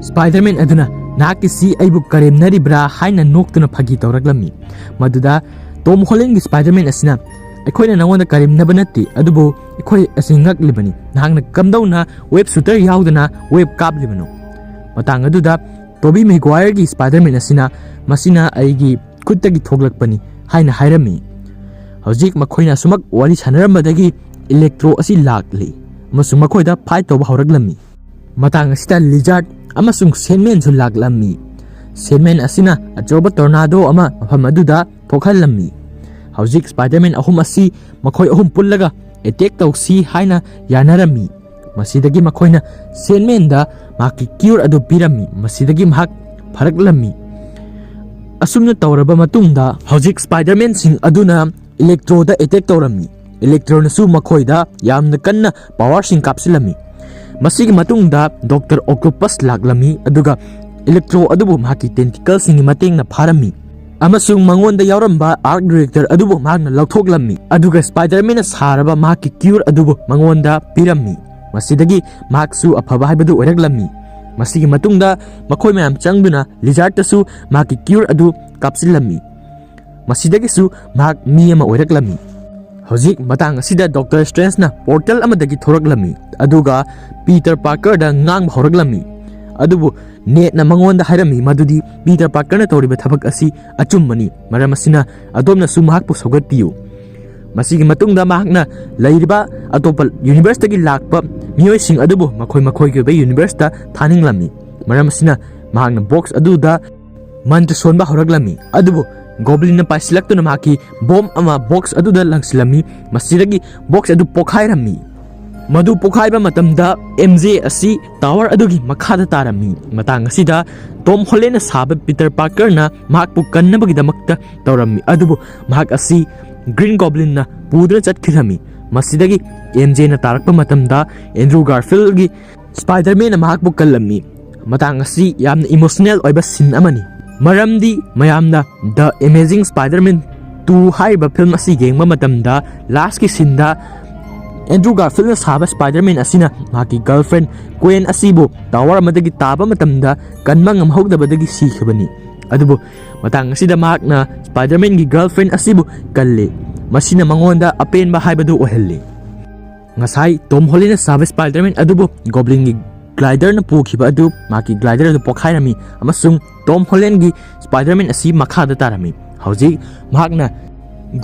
ꯁ꯭ꯄꯥꯏꯗꯔꯃꯦꯟ ꯑꯗꯨꯅ ꯅꯍꯥꯛꯀꯤꯁꯤ ꯑꯩꯕꯨ ꯀꯔꯦꯝꯅꯔꯤꯕ꯭ꯔꯥ ꯍꯥꯏꯅ ꯅꯣꯛꯇꯨꯅ ꯐꯥꯒꯤ ꯇꯧꯔꯛꯂꯝꯃꯤ꯫ ꯃꯗꯨꯗ ꯇꯣꯝ ꯍꯣꯂꯦꯟꯒꯤ ꯁ꯭ꯄꯥꯏꯗꯔꯃꯦꯟ ꯑꯁꯤꯅ ꯑꯩꯈꯣꯏꯅ ꯅꯉꯣꯟꯗ ꯀꯔꯦꯝꯅꯕ ꯅꯠꯇꯦ, ꯑꯗꯨꯕꯨ ꯑꯩꯈꯣꯏ ꯑꯁꯤ ꯉꯛꯂꯤꯕꯅꯤ, ꯅꯍꯥꯛꯅ ꯀꯝꯗꯧꯅ ꯋꯦꯕ ꯁꯨꯇꯔ ꯌꯥꯎꯗꯅ ꯋꯦꯕ ꯀꯥꯞꯂꯤꯕꯅꯣ? ꯃꯇꯥꯡ ꯑꯗꯨꯗ ꯇꯣꯕꯤ ꯃꯦꯒ꯭ꯋꯥꯌꯔꯒꯤ ꯁ꯭ꯄꯥꯏꯗꯔꯃꯦꯟ ꯑꯁꯤꯅ ꯃꯁꯤꯅ ꯑꯩꯒꯤ ꯈꯨꯠꯇꯒꯤ ꯊꯣꯛꯂꯛꯄꯅꯤ ꯍꯥꯏꯅ ꯍꯥꯏꯔꯝꯃꯤ꯫ ꯍꯧꯖꯤꯛ ꯃꯈꯣꯏꯅ ꯑꯁꯨꯃꯛ ꯋꯥꯔꯤ ꯁꯥꯟꯅꯔꯝꯕꯗꯒꯤ ꯏꯂꯦꯛꯇ꯭ꯔꯣ ꯑꯁꯤ ꯂꯥꯛꯂꯤ ꯑꯃꯁꯨꯡ ꯃꯈꯣꯏꯗ ꯐꯥꯏꯠ ꯇꯧꯕ ꯍꯧꯔꯛꯂꯝꯃꯤ꯫ ꯃꯇꯥꯡ ꯑꯁꯤꯗ ꯂꯤꯖꯥꯔꯗ ꯑꯃꯁꯨꯡ ꯁꯦꯟꯃꯦꯟꯁꯨ ꯂꯥꯛꯂꯝꯃꯤ꯫ ꯁꯦꯟꯃꯦꯟ ꯑꯁꯤꯅ ꯑꯆꯧꯕ ꯇꯣꯔꯅꯥꯗꯣ ꯑꯃ ꯃꯐꯝ ꯑꯗꯨꯗ ꯊꯣꯛꯍꯜꯂꯝꯃꯤ꯫ ꯍꯧꯖꯤꯛ ꯁ꯭ꯄꯥꯏꯗꯔꯃꯦꯟ ꯑꯍꯨꯝ ꯑꯁꯤ ꯃꯈꯣꯏ ꯑꯍꯨꯝ ꯄꯨꯜꯂꯒ ꯑꯦꯇꯦꯛ ꯇꯧꯁꯤ ꯍꯥꯏꯅ ꯌꯥꯅꯔꯝꯃꯤ꯫ ꯃꯁꯤꯗꯒꯤ ꯃꯈꯣꯏꯅ ꯁꯦꯟꯃꯦꯟꯗ ꯃꯍꯥꯛꯀꯤ ꯀ꯭ꯌꯨꯔ ꯑꯗꯨ ꯄꯤꯔꯝꯃꯤ꯫ ꯃꯁꯤꯗꯒꯤ ꯃꯍꯥꯛ ꯐꯔꯛꯂꯝꯃꯤ꯫ ꯑꯁꯨꯝꯅ ꯇꯧꯔꯕ ꯃꯇꯨꯡꯗ ꯍꯧꯖꯤꯛ ꯁ꯭ꯄꯥꯏꯗꯔꯃꯦꯟꯁꯤꯡ ꯑꯗꯨꯅ ꯏꯂꯦꯛꯇ꯭ꯔꯣꯗ ꯑꯦꯇꯦꯛ ꯇꯧꯔꯝꯃꯤ꯫ ꯏꯂꯦꯛꯇ꯭ꯔꯣꯅꯁꯨ ꯃꯈꯣꯏꯗ ꯌꯥꯝꯅ ꯀꯟꯅ ꯄꯥꯋꯔꯁꯤꯡ ꯀꯥꯞꯁꯤꯜꯂꯝꯃꯤ꯫ ꯃꯁꯤꯒꯤ ꯃꯇꯨꯡꯗ ꯗꯣꯛꯇꯔ ꯑꯣꯛꯇꯣꯄꯁ ꯂꯥꯛꯂꯝꯃꯤ, ꯑꯗꯨꯒ ꯏꯂꯦꯛꯇ꯭ꯔꯣ ꯑꯗꯨꯕꯨ ꯃꯍꯥꯛꯀꯤ ꯇꯦꯟꯇꯤꯀꯜꯁꯤꯡꯒꯤ ꯃꯇꯦꯡꯅ ꯐꯥꯔꯝꯃꯤ ꯑꯃꯁꯨꯡ ꯃꯉꯣꯟꯗ ꯌꯥꯎꯔꯝꯕ ꯑꯥꯔꯛ ꯔꯤꯑꯦꯛꯇꯔ ꯑꯗꯨꯕꯨ ꯃꯍꯥꯛꯅ ꯂꯧꯊꯣꯛꯂꯝꯃꯤ, ꯑꯗꯨꯒ ꯁ꯭ꯄꯥꯏꯗꯔꯃꯦꯟꯅ ꯁꯥꯔꯕ ꯃꯍꯥꯛꯀꯤ ꯀ꯭ꯌꯨꯔ ꯑꯗꯨꯕꯨ ꯃꯉꯣꯟꯗ ꯄꯤꯔꯝꯃꯤ꯫ ꯃꯁꯤꯗꯒꯤ ꯃꯍꯥꯛꯁꯨ ꯑꯐꯕ ꯍꯥꯏꯕꯗꯨ ꯑꯣꯏꯔꯛꯂꯝꯃꯤ꯫ ꯃꯁꯤꯒꯤ ꯃꯇꯨꯡꯗ ꯃꯈꯣꯏ ꯃꯌꯥꯝ ꯆꯪꯗꯨꯅ ꯂꯤꯖꯥꯔꯗꯇꯁꯨ ꯃꯍꯥꯛꯀꯤ ꯀ꯭ꯌꯨꯔ ꯑꯗꯨ ꯀꯥꯞꯁꯤꯜꯂꯝꯃꯤ꯫ ꯃꯁꯤꯗꯒꯤꯁꯨ ꯃꯍꯥꯛ ꯃꯤ ꯑꯃ ꯑꯣꯏꯔꯛꯂꯝꯃꯤ꯫ ꯍꯧꯖꯤꯛ ꯃꯇꯥꯡ ꯑꯁꯤꯗ ꯗꯣꯛꯇꯔ ꯁ꯭ꯇ꯭ꯔꯦꯟꯖꯅ ꯄꯣꯔꯇꯜ ꯑꯃꯗꯒꯤ ꯊꯣꯔꯛꯂꯝꯃꯤ, ꯑꯗꯨꯒ ꯄꯤꯇꯔ ꯄꯥꯔꯀꯔꯗ ꯉꯥꯡꯕ ꯍꯧꯔꯛꯂꯝꯃꯤ꯫ ꯑꯗꯨꯕꯨ ꯅꯦꯠꯅ ꯃꯉꯣꯟꯗ ꯍꯥꯏꯔꯝꯃꯤ ꯃꯗꯨꯗꯤ ꯄꯤꯇꯔ ꯄꯥꯔꯀꯔꯅ ꯇꯧꯔꯤꯕ ꯊꯕꯛ ꯑꯁꯤ ꯑꯆꯨꯝꯕꯅꯤ, ꯃꯔꯝ ꯑꯁꯤꯅ ꯑꯗꯣꯝꯅꯁꯨ ꯃꯍꯥꯛꯄꯨ ꯁꯧꯒꯠꯄꯤꯌꯨ꯫ ꯃꯁꯤꯒꯤ ꯃꯇꯨꯡꯗ ꯃꯍꯥꯛꯅ ꯂꯩꯔꯤꯕ ꯑꯇꯣꯞꯄ ꯌꯨꯅꯤꯚꯔꯁꯇꯒꯤ ꯂꯥꯛꯄ ꯃꯤꯑꯣꯏꯁꯤꯡ ꯑꯗꯨꯕꯨ ꯃꯈꯣꯏ ꯃꯈꯣꯏꯒꯤ ꯑꯣꯏꯕ ꯌꯨꯅꯤꯚꯔꯁꯇ ꯊꯥꯅꯤꯡꯂꯝꯃꯤ꯫ ꯃꯔꯝ ꯑꯁꯤꯅ ꯃꯍꯥꯛꯅ ꯕꯣꯛꯁ ꯑꯗꯨꯗ ꯃꯟꯇ꯭ꯔ ꯁꯣꯟꯕ ꯍꯧꯔꯛꯂꯝꯃꯤ꯫ ꯑꯗꯨꯕꯨ ꯒꯣꯕ꯭ꯂꯤꯟꯅ ꯄꯥꯏꯁꯤꯜꯂꯛꯇꯨꯅ ꯃꯍꯥꯛꯀꯤ ꯕꯣꯝ ꯑꯃ ꯕꯣꯛꯁ ꯑꯗꯨꯗ ꯂꯪꯁꯤꯜꯂꯝꯃꯤ꯫ ꯃꯁꯤꯗꯒꯤ ꯕꯣꯛꯁ ꯑꯗꯨ ꯄꯣꯈꯥꯏꯔꯝꯃꯤ꯫ ꯃꯗꯨ ꯄꯣꯈꯥꯏꯕ ꯃꯇꯝꯗ ꯑꯦꯝ ꯖꯦ ꯑꯁꯤ ꯇꯥꯋꯔ ꯑꯗꯨꯒꯤ ꯃꯈꯥꯗ ꯇꯥꯔꯝꯃꯤ꯫ ꯃꯇꯥꯡ ꯑꯁꯤꯗ ꯇꯣꯝ ꯍꯣꯂꯦꯟꯅ ꯁꯥꯕ ꯄꯤꯇꯔ ꯄꯥꯔꯀꯔꯅ ꯃꯍꯥꯛꯄꯨ ꯀꯟꯅꯕꯒꯤꯗꯃꯛꯇ ꯇꯧꯔꯝꯃꯤ, ꯑꯗꯨꯕꯨ ꯃꯍꯥꯛ ꯑꯁꯤ ꯒ꯭ꯔꯤꯟ ꯒꯣꯕ꯭ꯂꯤꯟꯅ ꯄꯨꯗꯨꯅ ꯆꯠꯈꯤꯔꯝꯃꯤ꯫ ꯃꯁꯤꯗꯒꯤ ꯑꯦꯝ ꯖꯦꯅ ꯇꯥꯔꯛꯄ ꯃꯇꯝꯗ ꯑꯦꯟꯗ꯭ꯔꯨ ꯒꯥꯔꯐꯤꯜꯒꯤ ꯁ꯭ꯄꯥꯏꯗꯔꯃꯦꯟꯅ ꯃꯍꯥꯛꯄꯨ ꯀꯜꯂꯝꯃꯤ꯫ ꯃꯇꯥꯡ ꯑꯁꯤ ꯌꯥꯝꯅ ꯏꯃꯣꯁꯅꯦꯜ ꯑꯣꯏꯕ ꯁꯤꯟ ꯑꯃꯅꯤ, ꯃꯔꯝꯗꯤ ꯃꯌꯥꯝꯅ ꯗ ꯑꯦꯃꯦꯖꯤꯡ ꯁ꯭ꯄꯥꯏꯗꯔꯃꯦꯟ ꯇꯨ ꯍꯥꯏꯔꯤꯕ ꯐꯤꯂꯝ ꯑꯁꯤ ꯌꯦꯡꯕ ꯃꯇꯝꯗ ꯂꯥꯁꯀꯤ ꯁꯤꯟꯗ ꯑꯦꯟꯗ꯭ꯔꯨ ꯒꯥꯔꯐꯤꯜꯅ ꯁꯥꯕ ꯁ꯭ꯄꯥꯏꯗꯔꯃꯦꯟ ꯑꯁꯤꯅ ꯃꯍꯥꯛꯀꯤ ꯒꯔꯜꯐ꯭ꯔꯦꯟ ꯀ꯭ꯋꯦꯟ ꯑꯁꯤꯕꯨ ꯇꯥꯋꯔ ꯑꯃꯗꯒꯤ ꯇꯥꯕ ꯃꯇꯝꯗ ꯀꯟꯕ ꯉꯝꯍꯧꯗꯕꯗꯒꯤ ꯁꯤꯈꯤꯕꯅꯤ꯫ ꯑꯗꯨꯕꯨ ꯃꯇꯥꯡ ꯑꯁꯤꯗ ꯃꯍꯥꯛꯅ ꯁ꯭ꯄꯥꯏꯗꯔꯃꯦꯟꯒꯤ ꯒꯔꯜꯐ꯭ꯔꯦꯟ ꯑꯁꯤꯕꯨ ꯀꯜꯂꯤ꯫ ꯃꯁꯤꯅ ꯃꯉꯣꯟꯗ ꯑꯄꯦꯟꯕ ꯍꯥꯏꯕꯗꯨ ꯑꯣꯏꯍꯜꯂꯤ꯫ ꯉꯁꯥꯏ ꯇꯣꯝ ꯍꯣꯂꯦꯟꯅ ꯁꯥꯕ ꯁ꯭ꯄꯥꯏꯗꯔꯃꯦꯟ ꯑꯗꯨꯕꯨ ꯒꯣꯕ꯭ꯂꯤꯟꯒꯤ ꯒ꯭ꯂꯥꯏꯗꯔꯅ ꯄꯨꯈꯤꯕ ꯑꯗꯨ ꯃꯍꯥꯛꯀꯤ ꯒ꯭ꯂꯥꯏꯗꯔ ꯑꯗꯨ ꯄꯣꯈꯥꯏꯔꯝꯃꯤ ꯑꯃꯁꯨꯡ ꯇꯣꯝ ꯍꯣꯂꯦꯟꯒꯤ ꯁ꯭ꯄꯥꯏꯗꯔꯃꯦꯟ ꯑꯁꯤ ꯃꯈꯥꯗ ꯇꯥꯔꯝꯃꯤ꯫ ꯍꯧꯖꯤꯛ ꯃꯍꯥꯛꯅ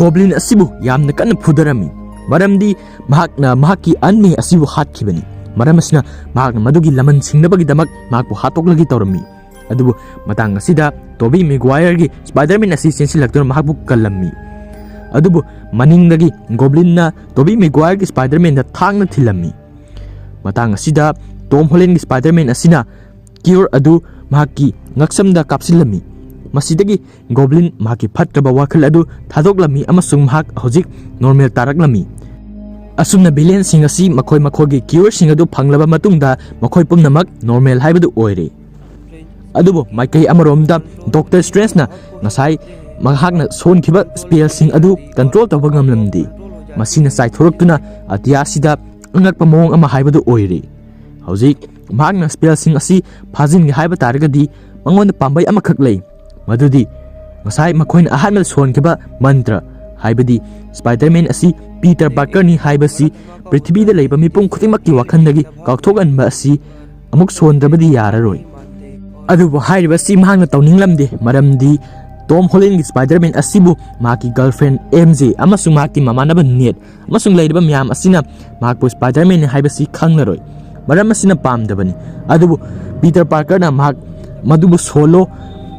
ꯒꯣꯕ꯭ꯂꯤꯟ ꯑꯁꯤꯕꯨ ꯌꯥꯝꯅ ꯀꯟꯅ ꯐꯨꯗꯔꯝꯃꯤ, ꯃꯔꯝꯗꯤ ꯃꯍꯥꯛꯅ ꯃꯍꯥꯛꯀꯤ ꯑꯟꯃꯤ ꯑꯁꯤꯕꯨ ꯍꯥꯠꯈꯤꯕꯅꯤ꯫ ꯃꯔꯝ ꯑꯁꯤꯅ ꯃꯍꯥꯛꯅ ꯃꯗꯨꯒꯤ ꯂꯃꯟ ꯁꯤꯡꯅꯕꯒꯤꯗꯃꯛ ꯃꯍꯥꯛꯄꯨ ꯍꯥꯠꯇꯣꯛꯂꯒꯦ ꯇꯧꯔꯝꯃꯤ꯫ ꯑꯗꯨꯕꯨ ꯃꯇꯥꯡ ꯑꯁꯤꯗ ꯇꯣꯕꯤ ꯃꯦꯒ꯭ꯋꯥꯌꯔꯒꯤ ꯁ꯭ꯄꯥꯏꯗꯔꯃꯦꯟ ꯑꯁꯤ ꯆꯦꯟꯁꯤꯜꯂꯛꯇꯨꯅ ꯃꯍꯥꯛꯄꯨ ꯀꯜꯂꯝꯃꯤ꯫ ꯑꯗꯨꯕꯨ ꯃꯅꯤꯡꯗꯒꯤ ꯒꯣꯕ꯭ꯂꯤꯟꯅ ꯇꯣꯕꯤ ꯃꯦꯒ꯭ꯋꯥꯌꯔꯒꯤ ꯁ꯭ꯄꯥꯏꯗꯔꯃꯦꯟꯗ ꯊꯥꯡꯅ ꯊꯤꯜꯂꯝꯃꯤ꯫ ꯃꯇꯥꯡ ꯑꯁꯤꯗ ꯇꯣꯝ ꯍꯣꯂꯦꯟꯒꯤ ꯁ꯭ꯄꯥꯏꯗꯔꯃꯦꯟ ꯑꯁꯤꯅ ꯀ꯭ꯌꯨꯔ ꯑꯗꯨ ꯃꯍꯥꯛꯀꯤ ꯉꯛꯁꯝꯗ ꯀꯥꯞꯁꯤꯜꯂꯝꯃꯤ꯫ ꯃꯁꯤꯗꯒꯤ ꯒꯣꯕ꯭ꯂꯤꯟ ꯃꯍꯥꯛꯀꯤ ꯐꯠꯇ꯭ꯔꯕ ꯋꯥꯈꯜ ꯑꯗꯨ ꯊꯥꯗꯣꯛꯂꯝꯃꯤ ꯑꯃꯁꯨꯡ ꯃꯍꯥꯛ ꯍꯧꯖꯤꯛ ꯅꯣꯔꯃꯦꯜ ꯇꯥꯔꯛꯂꯝꯃꯤ꯫ ꯑꯁꯨꯝꯅ ꯚꯤꯂꯦꯟꯁꯤꯡ ꯑꯁꯤ ꯃꯈꯣꯏ ꯃꯈꯣꯏꯒꯤ ꯀ꯭ꯌꯨꯔꯁꯤꯡ ꯑꯗꯨ ꯐꯪꯂꯕ ꯃꯇꯨꯡꯗ ꯃꯈꯣꯏ ꯄꯨꯝꯅꯃꯛ ꯅꯣꯔꯃꯦꯜ ꯍꯥꯏꯕꯗꯨ ꯑꯣꯏꯔꯦ꯫ ꯑꯗꯨꯕꯨ ꯃꯥꯏꯀꯩ ꯑꯃꯔꯣꯝꯗ ꯗꯣꯛꯇꯔ ꯁ꯭ꯇ꯭ꯔꯦꯟꯖꯅ ꯉꯁꯥꯏ ꯃꯍꯥꯛꯅ ꯁꯣꯟꯈꯤꯕ ꯁ꯭ꯄꯦꯜꯁꯤꯡ ꯑꯗꯨ ꯀꯟꯇ꯭ꯔꯣꯜ ꯇꯧꯕ ꯉꯝꯂꯝꯗꯦ꯫ ꯃꯁꯤꯅ ꯆꯥꯏꯊꯣꯔꯛꯇꯨꯅ ꯑꯇꯤꯌꯥꯁꯤꯗ ꯑꯉꯛꯄ ꯃꯑꯣꯡ ꯑꯃ ꯍꯥꯏꯕꯗꯨ ꯑꯣꯏꯔꯦ꯫ ꯍꯧꯖꯤꯛ ꯃꯍꯥꯛꯅ ꯁ꯭ꯄꯦꯜꯁꯤꯡ ꯑꯁꯤ ꯐꯥꯖꯤꯟꯒꯦ ꯍꯥꯏꯕ ꯇꯥꯔꯒꯗꯤ ꯃꯉꯣꯟꯗ ꯄꯥꯝꯕꯩ ꯑꯃꯈꯛ ꯂꯩ, ꯃꯗꯨꯗꯤ ꯉꯁꯥꯏ ꯃꯈꯣꯏꯅ ꯑꯍꯥꯟꯕꯗ ꯁꯣꯟꯈꯤꯕ ꯃꯟꯇ꯭ꯔ, ꯍꯥꯏꯕꯗꯤ ꯁ꯭ꯄꯥꯏꯗꯔꯃꯦꯟ ꯑꯁꯤ ꯄꯤꯇꯔ ꯄꯥꯔꯀꯔꯅꯤ ꯍꯥꯏꯕꯁꯤ ꯄ꯭ꯔꯤꯊꯤꯕꯤꯗ ꯂꯩꯕ ꯃꯤꯄꯨꯝ ꯈꯨꯗꯤꯡꯃꯛꯀꯤ ꯋꯥꯈꯜꯗꯒꯤ ꯀꯥꯎꯊꯣꯛꯍꯟꯕ ꯑꯁꯤ ꯑꯃꯨꯛ ꯁꯣꯟꯗ꯭ꯔꯕꯗꯤ ꯌꯥꯔꯔꯣꯏ꯫ ꯑꯗꯨꯕꯨ ꯍꯥꯏꯔꯤꯕꯁꯤ ꯃꯍꯥꯛꯅ ꯇꯧꯅꯤꯡꯂꯝꯗꯦ, ꯃꯔꯝꯗꯤ ꯇꯣꯝ ꯍꯣꯂꯦꯟꯒꯤ ꯁ꯭ꯄꯥꯏꯗꯔꯃꯦꯟ ꯑꯁꯤꯕꯨ ꯃꯍꯥꯛꯀꯤ ꯒꯔꯜꯐ꯭ꯔꯦꯟ ꯑꯦꯝ ꯖꯦ ꯑꯃꯁꯨꯡ ꯃꯍꯥꯛꯀꯤ ꯃꯃꯥꯟꯅꯕ ꯅꯦꯠ ꯑꯃꯁꯨꯡ ꯂꯩꯔꯤꯕ ꯃꯌꯥꯝ ꯑꯁꯤꯅ ꯃꯍꯥꯛꯄꯨ ꯁ꯭ꯄꯥꯏꯗꯔꯃꯦꯟꯅꯤ ꯍꯥꯏꯕꯁꯤ ꯈꯪꯂꯔꯣꯏ꯫ ꯃꯔꯝ ꯑꯁꯤꯅ ꯄꯥꯝꯗꯕꯅꯤ꯫ ꯑꯗꯨꯕꯨ ꯄꯤꯇꯔ ꯄꯥꯔꯀꯔꯅ ꯃꯍꯥꯛ ꯃꯗꯨꯕꯨ ꯁꯣꯜꯂꯣ,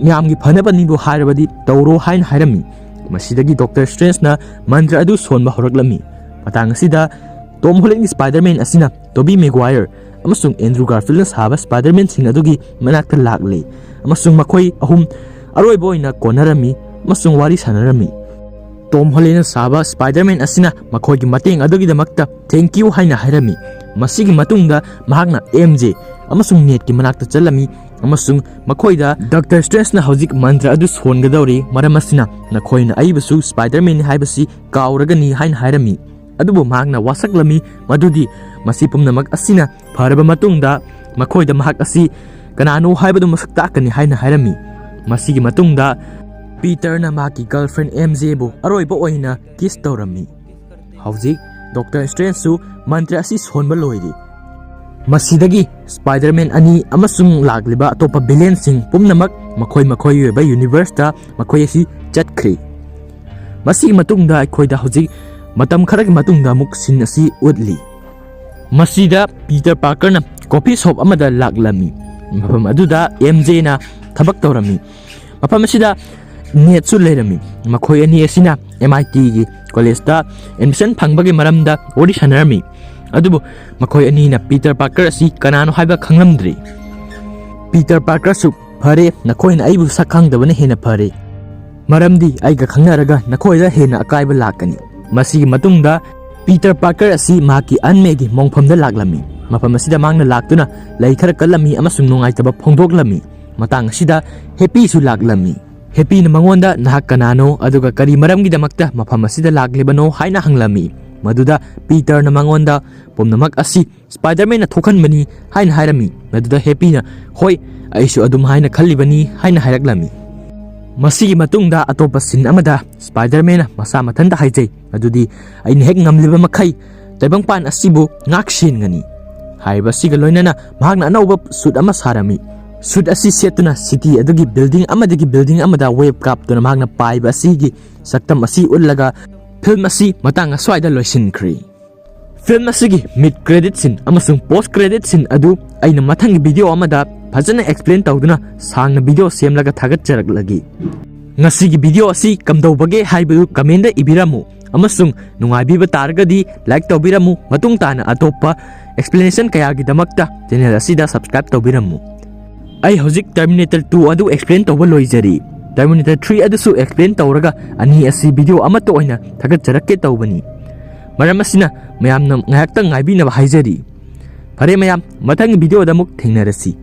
ꯃꯌꯥꯝꯒꯤ ꯐꯅꯕꯅꯤꯕꯨ ꯍꯥꯏꯔꯕꯗꯤ ꯇꯧꯔꯣ ꯍꯥꯏꯅ ꯍꯥꯏꯔꯝꯃꯤ꯫ ꯃꯁꯤꯗꯒꯤ ꯗꯣꯛꯇꯔ ꯁ꯭ꯇ꯭ꯔꯦꯟꯖꯅ ꯃꯟꯇ꯭ꯔ ꯑꯗꯨ ꯁꯣꯟꯕ ꯍꯧꯔꯛꯂꯝꯃꯤ꯫ ꯃꯇꯥꯡ ꯑꯁꯤꯗ ꯇꯣꯝ ꯍꯣꯂꯦꯟꯒꯤ ꯁ꯭ꯄꯥꯏꯗꯔꯃꯦꯟ ꯑꯁꯤꯅ ꯇꯣꯕꯤ ꯃꯦꯒ꯭ꯋꯥꯌꯔ ꯑꯃꯁꯨꯡ ꯑꯦꯟꯗ꯭ꯔꯨ ꯒꯥꯔꯐꯤꯜꯗꯅ ꯁꯥꯕ ꯁ꯭ꯄꯥꯏꯗꯔꯃꯦꯟꯁꯤꯡ ꯑꯗꯨꯒꯤ ꯃꯅꯥꯛꯇ ꯂꯥꯛꯂꯦ ꯑꯃꯁꯨꯡ ꯃꯈꯣꯏ ꯑꯍꯨꯝ ꯑꯔꯣꯏꯕ ꯑꯣꯏꯅ ꯀꯣꯟꯅꯔꯝꯃꯤ ꯑꯃꯁꯨꯡ ꯋꯥꯔꯤ ꯁꯥꯟꯅꯔꯝꯃꯤ꯫ ꯇꯣꯝ ꯍꯣꯂꯦꯟꯅ ꯁꯥꯕ ꯁ꯭ꯄꯥꯏꯗꯔꯃꯦꯟ ꯑꯁꯤꯅ ꯃꯈꯣꯏꯒꯤ ꯃꯇꯦꯡ ꯑꯗꯨꯒꯤꯗꯃꯛꯇ "Thank you" ꯍꯥꯏꯅ ꯍꯥꯏꯔꯝꯃꯤ꯫ ꯃꯁꯤꯒꯤ ꯃꯇꯨꯡꯗ ꯃꯍꯥꯛꯅ ꯑꯦꯝ ꯖꯦ ꯑꯃꯁꯨꯡ ꯅꯦꯠꯀꯤ ꯃꯅꯥꯛꯇ ꯆꯠꯂꯝꯃꯤ ꯑꯃꯁꯨꯡ ꯃꯈꯣꯏꯗ ꯗꯣꯛꯇꯔ ꯁ꯭ꯇ꯭ꯔꯦꯟꯖꯅ ꯍꯧꯖꯤꯛ ꯃꯟꯇ꯭ꯔ ꯑꯗꯨ ꯁꯣꯟꯒꯗꯧꯔꯤ, ꯃꯔꯝ ꯑꯁꯤꯅ ꯅꯈꯣꯏꯅ ꯑꯩꯕꯨꯁꯨ ꯁ꯭ꯄꯥꯏꯗꯔꯃꯦꯟꯅꯤ ꯍꯥꯏꯕꯁꯤ ꯀꯥꯎꯔꯒꯅꯤ ꯍꯥꯏꯅ ꯍꯥꯏꯔꯝꯃꯤ꯫ ꯑꯗꯨꯕꯨ ꯃꯍꯥꯛꯅ ꯋꯥꯁꯛꯂꯝꯃꯤ ꯃꯗꯨꯗꯤ ꯃꯁꯤ ꯄꯨꯝꯅꯃꯛ ꯑꯁꯤꯅ ꯐꯔꯕ ꯃꯇꯨꯡꯗ ꯃꯈꯣꯏꯗ ꯃꯍꯥꯛ ꯑꯁꯤ ꯀꯅꯥꯅꯣ ꯍꯥꯏꯕꯗꯨ ꯃꯁꯛ ꯇꯥꯛꯀꯅꯤ ꯍꯥꯏꯅ ꯍꯥꯏꯔꯝꯃꯤ꯫ ꯃꯁꯤꯒꯤ ꯃꯇꯨꯡꯗ ꯄꯤꯇꯔꯅ ꯃꯍꯥꯛꯀꯤ ꯒꯔꯜꯐ꯭ꯔꯦꯟ ꯑꯦꯝ ꯖꯦꯕꯨ ꯑꯔꯣꯏꯕ ꯑꯣꯏꯅ ꯀꯤꯁ ꯇꯧꯔꯝꯃꯤ꯫ ꯍꯧꯖꯤꯛ ꯗꯣꯛꯇꯔ ꯁ꯭ꯇ꯭ꯔꯦꯟꯖꯁꯨ ꯃꯟꯇ꯭ꯔ ꯑꯁꯤ ꯁꯣꯟꯕ ꯂꯣꯏꯔꯦ꯫ ꯃꯁꯤꯗꯒꯤ ꯁ꯭ꯄꯥꯏꯗꯔꯃꯦꯟ ꯑꯅꯤ ꯑꯃꯁꯨꯡ ꯂꯥꯛꯂꯤꯕ ꯑꯇꯣꯞꯄ ꯚꯤꯂꯦꯟꯁꯤꯡ ꯄꯨꯝꯅꯃꯛ ꯃꯈꯣꯏ ꯃꯈꯣꯏꯒꯤ ꯑꯣꯏꯕ ꯌꯨꯅꯤꯚꯔꯁꯇ ꯃꯈꯣꯏ ꯑꯁꯤ ꯆꯠꯈ꯭ꯔꯦ꯫ ꯃꯁꯤꯒꯤ ꯃꯇꯨꯡꯗ ꯑꯩꯈꯣꯏꯗ ꯍꯧꯖꯤꯛ ꯃꯇꯝ ꯈꯔꯒꯤ ꯃꯇꯨꯡꯗ ꯑꯃꯨꯛ ꯁꯤꯟ ꯑꯁꯤ ꯎꯠꯂꯤ꯫ ꯃꯁꯤꯗ ꯄꯤꯇꯔ ꯄꯥꯔꯀꯔꯅ ꯀꯣꯐꯤ ꯁꯣꯞ ꯑꯃꯗ ꯂꯥꯛꯂꯝꯃꯤ꯫ ꯃꯐꯝ ꯑꯗꯨꯗ ꯑꯦꯝ ꯖꯦꯅ ꯊꯕꯛ ꯇꯧꯔꯝꯃꯤ꯫ ꯃꯐꯝ ꯑꯁꯤꯗ ꯅꯦꯠꯁꯨ ꯂꯩꯔꯝꯃꯤ꯫ ꯃꯈꯣꯏ ꯑꯅꯤ ꯑꯁꯤꯅ ꯑꯦꯝ ꯑꯥꯏ ꯇꯤꯒꯤ ꯀꯣꯂꯦꯖꯇ ꯑꯦꯗꯃꯤꯁꯟ ꯐꯪꯕꯒꯤ ꯃꯔꯝꯗ ꯋꯥꯔꯤ ꯁꯥꯟꯅꯔꯝꯃꯤ꯫ ꯑꯗꯨꯕꯨ ꯃꯈꯣꯏ ꯑꯅꯤꯅ ꯄꯤꯇꯔ ꯄꯥꯔꯀꯔ ꯑꯁꯤ ꯀꯅꯥꯅꯣ ꯍꯥꯏꯕ ꯈꯪꯂꯝꯗ꯭ꯔꯤ꯫ ꯄꯤꯇꯔ ꯄꯥꯔꯀꯔꯁꯨ, "ꯐꯔꯦ, ꯅꯈꯣꯏꯅ ꯑꯩꯕꯨ ꯁꯛ ꯈꯪꯗꯕꯅ ꯍꯦꯟꯅ ꯐꯔꯦ, ꯃꯔꯝꯗꯤ ꯑꯩꯒ ꯈꯪꯅꯔꯒ ꯅꯈꯣꯏꯗ ꯍꯦꯟꯅ ꯑꯀꯥꯏꯕ ꯂꯥꯛꯀꯅꯤ"꯫ ꯃꯁꯤꯒꯤ ꯃꯇꯨꯡꯗ ꯄꯤꯇꯔ ꯄꯥꯔꯀꯔ ꯑꯁꯤ ꯃꯍꯥꯛꯀꯤ ꯑꯟꯃꯦꯒꯤ ꯃꯣꯡꯐꯝꯗ ꯂꯥꯛꯂꯝꯃꯤ꯫ ꯃꯐꯝ ꯑꯁꯤꯗ ꯃꯍꯥꯛꯅ ꯂꯥꯛꯇꯨꯅ ꯂꯩ ꯈꯔ ꯀꯠꯂꯝꯃꯤ ꯑꯃꯁꯨꯡ ꯅꯨꯡꯉꯥꯏꯇꯕ ꯐꯣꯡꯗꯣꯛꯂꯝꯃꯤ꯫ ꯃꯇꯥꯡ ꯑꯁꯤꯗ ꯍꯦꯄꯤꯁꯨ ꯂꯥꯛꯂꯝꯃꯤ꯫ ꯍꯦꯄꯤꯅ ꯃꯉꯣꯟꯗ "ꯅꯍꯥꯛ ꯀꯅꯥꯅꯣ ꯑꯗꯨꯒ ꯀꯔꯤ ꯃꯔꯝꯒꯤꯗꯃꯛꯇ ꯃꯐꯝ ꯑꯁꯤꯗ ꯂꯥꯛꯂꯤꯕꯅꯣ?" ꯍꯥꯏꯅ ꯍꯪꯂꯝꯃꯤ꯫ ꯃꯗꯨꯗ ꯄꯤꯇꯔꯅ ꯃꯉꯣꯟꯗ "ꯄꯨꯝꯅꯃꯛ ꯑꯁꯤ ꯁ꯭ꯄꯥꯏꯗꯔꯃꯦꯟꯅ ꯊꯣꯛꯍꯟꯕꯅꯤ" ꯍꯥꯏꯅ ꯍꯥꯏꯔꯝꯃꯤ꯫ ꯃꯗꯨꯗ ꯍꯦꯄꯤꯅ, "ꯍꯣꯏ, ꯑꯩꯁꯨ ꯑꯗꯨꯝ ꯍꯥꯏꯅ ꯈꯜꯂꯤꯕꯅꯤ" ꯍꯥꯏꯅ ꯍꯥꯏꯔꯛꯂꯝꯃꯤ꯫ ꯃꯁꯤꯒꯤ ꯃꯇꯨꯡꯗ ꯑꯇꯣꯞꯄ ꯁꯤꯟ ꯑꯃꯗ ꯁ꯭ꯄꯥꯏꯗꯔꯃꯦꯟꯅ ꯃꯁꯥ ꯃꯊꯟꯇ ꯍꯥꯏꯖꯩ, ꯑꯗꯨꯗꯤ, "ꯑꯩꯅ ꯍꯦꯛ ꯉꯝꯂꯤꯕ ꯃꯈꯩ ꯇꯥꯏꯕꯪꯄꯥꯟ ꯑꯁꯤꯕꯨ ꯉꯥꯛ ꯁꯦꯟꯒꯅꯤ" ꯍꯥꯏꯔꯤꯕ ꯑꯁꯤꯒ ꯂꯣꯏꯅꯅ ꯃꯍꯥꯛꯅ ꯑꯅꯧꯕ ꯁꯨꯠ ꯑꯃ ꯁꯥꯔꯝꯃꯤ꯫ ꯁꯨꯠ ꯑꯁꯤ ꯁꯦꯠꯇꯨꯅ ꯁꯤꯇꯤ ꯑꯗꯨꯒꯤ ꯕꯤꯜꯗꯤꯡ ꯑꯃꯗꯒꯤ ꯕꯤꯜꯗꯤꯡ ꯑꯃꯗ ꯋꯦꯕ ꯀꯥꯞꯇꯨꯅ ꯃꯍꯥꯛꯅ ꯄꯥꯏꯕ ꯑꯁꯤꯒꯤ ꯁꯛꯇꯝ ꯑꯁꯤ ꯎꯠꯂꯒ ꯐꯤꯂꯝ ꯑꯁꯤ ꯃꯇꯥꯡ ꯑꯁ꯭ꯋꯥꯏꯗ ꯂꯣꯏꯁꯤꯟꯈ꯭ꯔꯦ꯫ ꯐꯤꯂꯝ ꯑꯁꯤꯒꯤ ꯃꯤꯗ ꯀ꯭ꯔꯦꯗꯤꯠ ꯁꯤꯟ ꯑꯃꯁꯨꯡ ꯄꯣꯁ ꯀ꯭ꯔꯦꯗꯤꯠ ꯁꯤꯟ ꯑꯗꯨ ꯑꯩꯅ ꯃꯊꯪꯒꯤ ꯚꯤꯗꯤꯑꯣ ꯑꯃꯗ ꯐꯖꯅ ꯑꯦꯛꯁꯄ꯭ꯂꯦꯟ ꯇꯧꯗꯨꯅ ꯁꯥꯡꯅ ꯚꯤꯗꯤꯑꯣ ꯁꯦꯝꯂꯒ ꯊꯥꯒꯠꯆꯔꯛꯂꯒꯦ꯫ ꯉꯁꯤꯒꯤ ꯚꯤꯗꯤꯑꯣ ꯑꯁꯤ ꯀꯝꯗꯧꯕꯒꯦ ꯍꯥꯏꯕꯗꯨ ꯀꯃꯦꯟꯗ ꯏꯕꯤꯔꯝꯃꯨ ꯑꯃꯁꯨꯡ ꯅꯨꯡꯉꯥꯏꯕꯤꯕ ꯇꯥꯔꯒꯗꯤ ꯂꯥꯏꯛ ꯇꯧꯕꯤꯔꯝꯃꯨ꯫ ꯃꯇꯨꯡ ꯇꯥꯅ ꯑꯇꯣꯞꯄ ꯑꯦꯛꯁꯄ꯭ꯂꯦꯅꯦꯁꯟ ꯀꯌꯥꯒꯤꯗꯃꯛꯇ ꯆꯦꯅꯦꯜ ꯑꯁꯤꯗ ꯁꯕꯁꯀ꯭ꯔꯥꯏꯕ ꯇꯧꯕꯤꯔꯝꯃꯨ꯫ ꯑꯩ ꯍꯧꯖꯤꯛ ꯇꯔꯃꯤꯅꯦꯇꯔ ꯇꯨ ꯑꯗꯨ ꯑꯦꯛꯁꯄ꯭ꯂꯦꯟ ꯇꯧꯕ ꯂꯣꯏꯖꯔꯤ꯫ ꯇꯔꯃꯤꯅꯦꯇꯔ ꯊ꯭ꯔꯤ ꯑꯗꯨꯁꯨ ꯑꯦꯛꯁꯄ꯭ꯂꯦꯟ ꯇꯧꯔꯒ ꯑꯅꯤ ꯑꯁꯤ ꯚꯤꯗꯤꯑꯣ ꯑꯃꯠꯇ ꯑꯣꯏꯅ ꯊꯥꯒꯠꯆꯔꯛꯀꯦ ꯇꯧꯕꯅꯤ꯫ ꯃꯔꯝ ꯑꯁꯤꯅ ꯃꯌꯥꯝꯅ ꯉꯥꯏꯍꯥꯛꯇꯪ ꯉꯥꯏꯕꯤꯅꯕ ꯍꯥꯏꯖꯔꯤ꯫ ꯐꯔꯦ ꯃꯌꯥꯝ, ꯃꯊꯪꯒꯤ ꯚꯤꯗꯤꯑꯣꯗ ꯑꯃꯨꯛ ꯊꯦꯡꯅꯔꯁꯤ꯫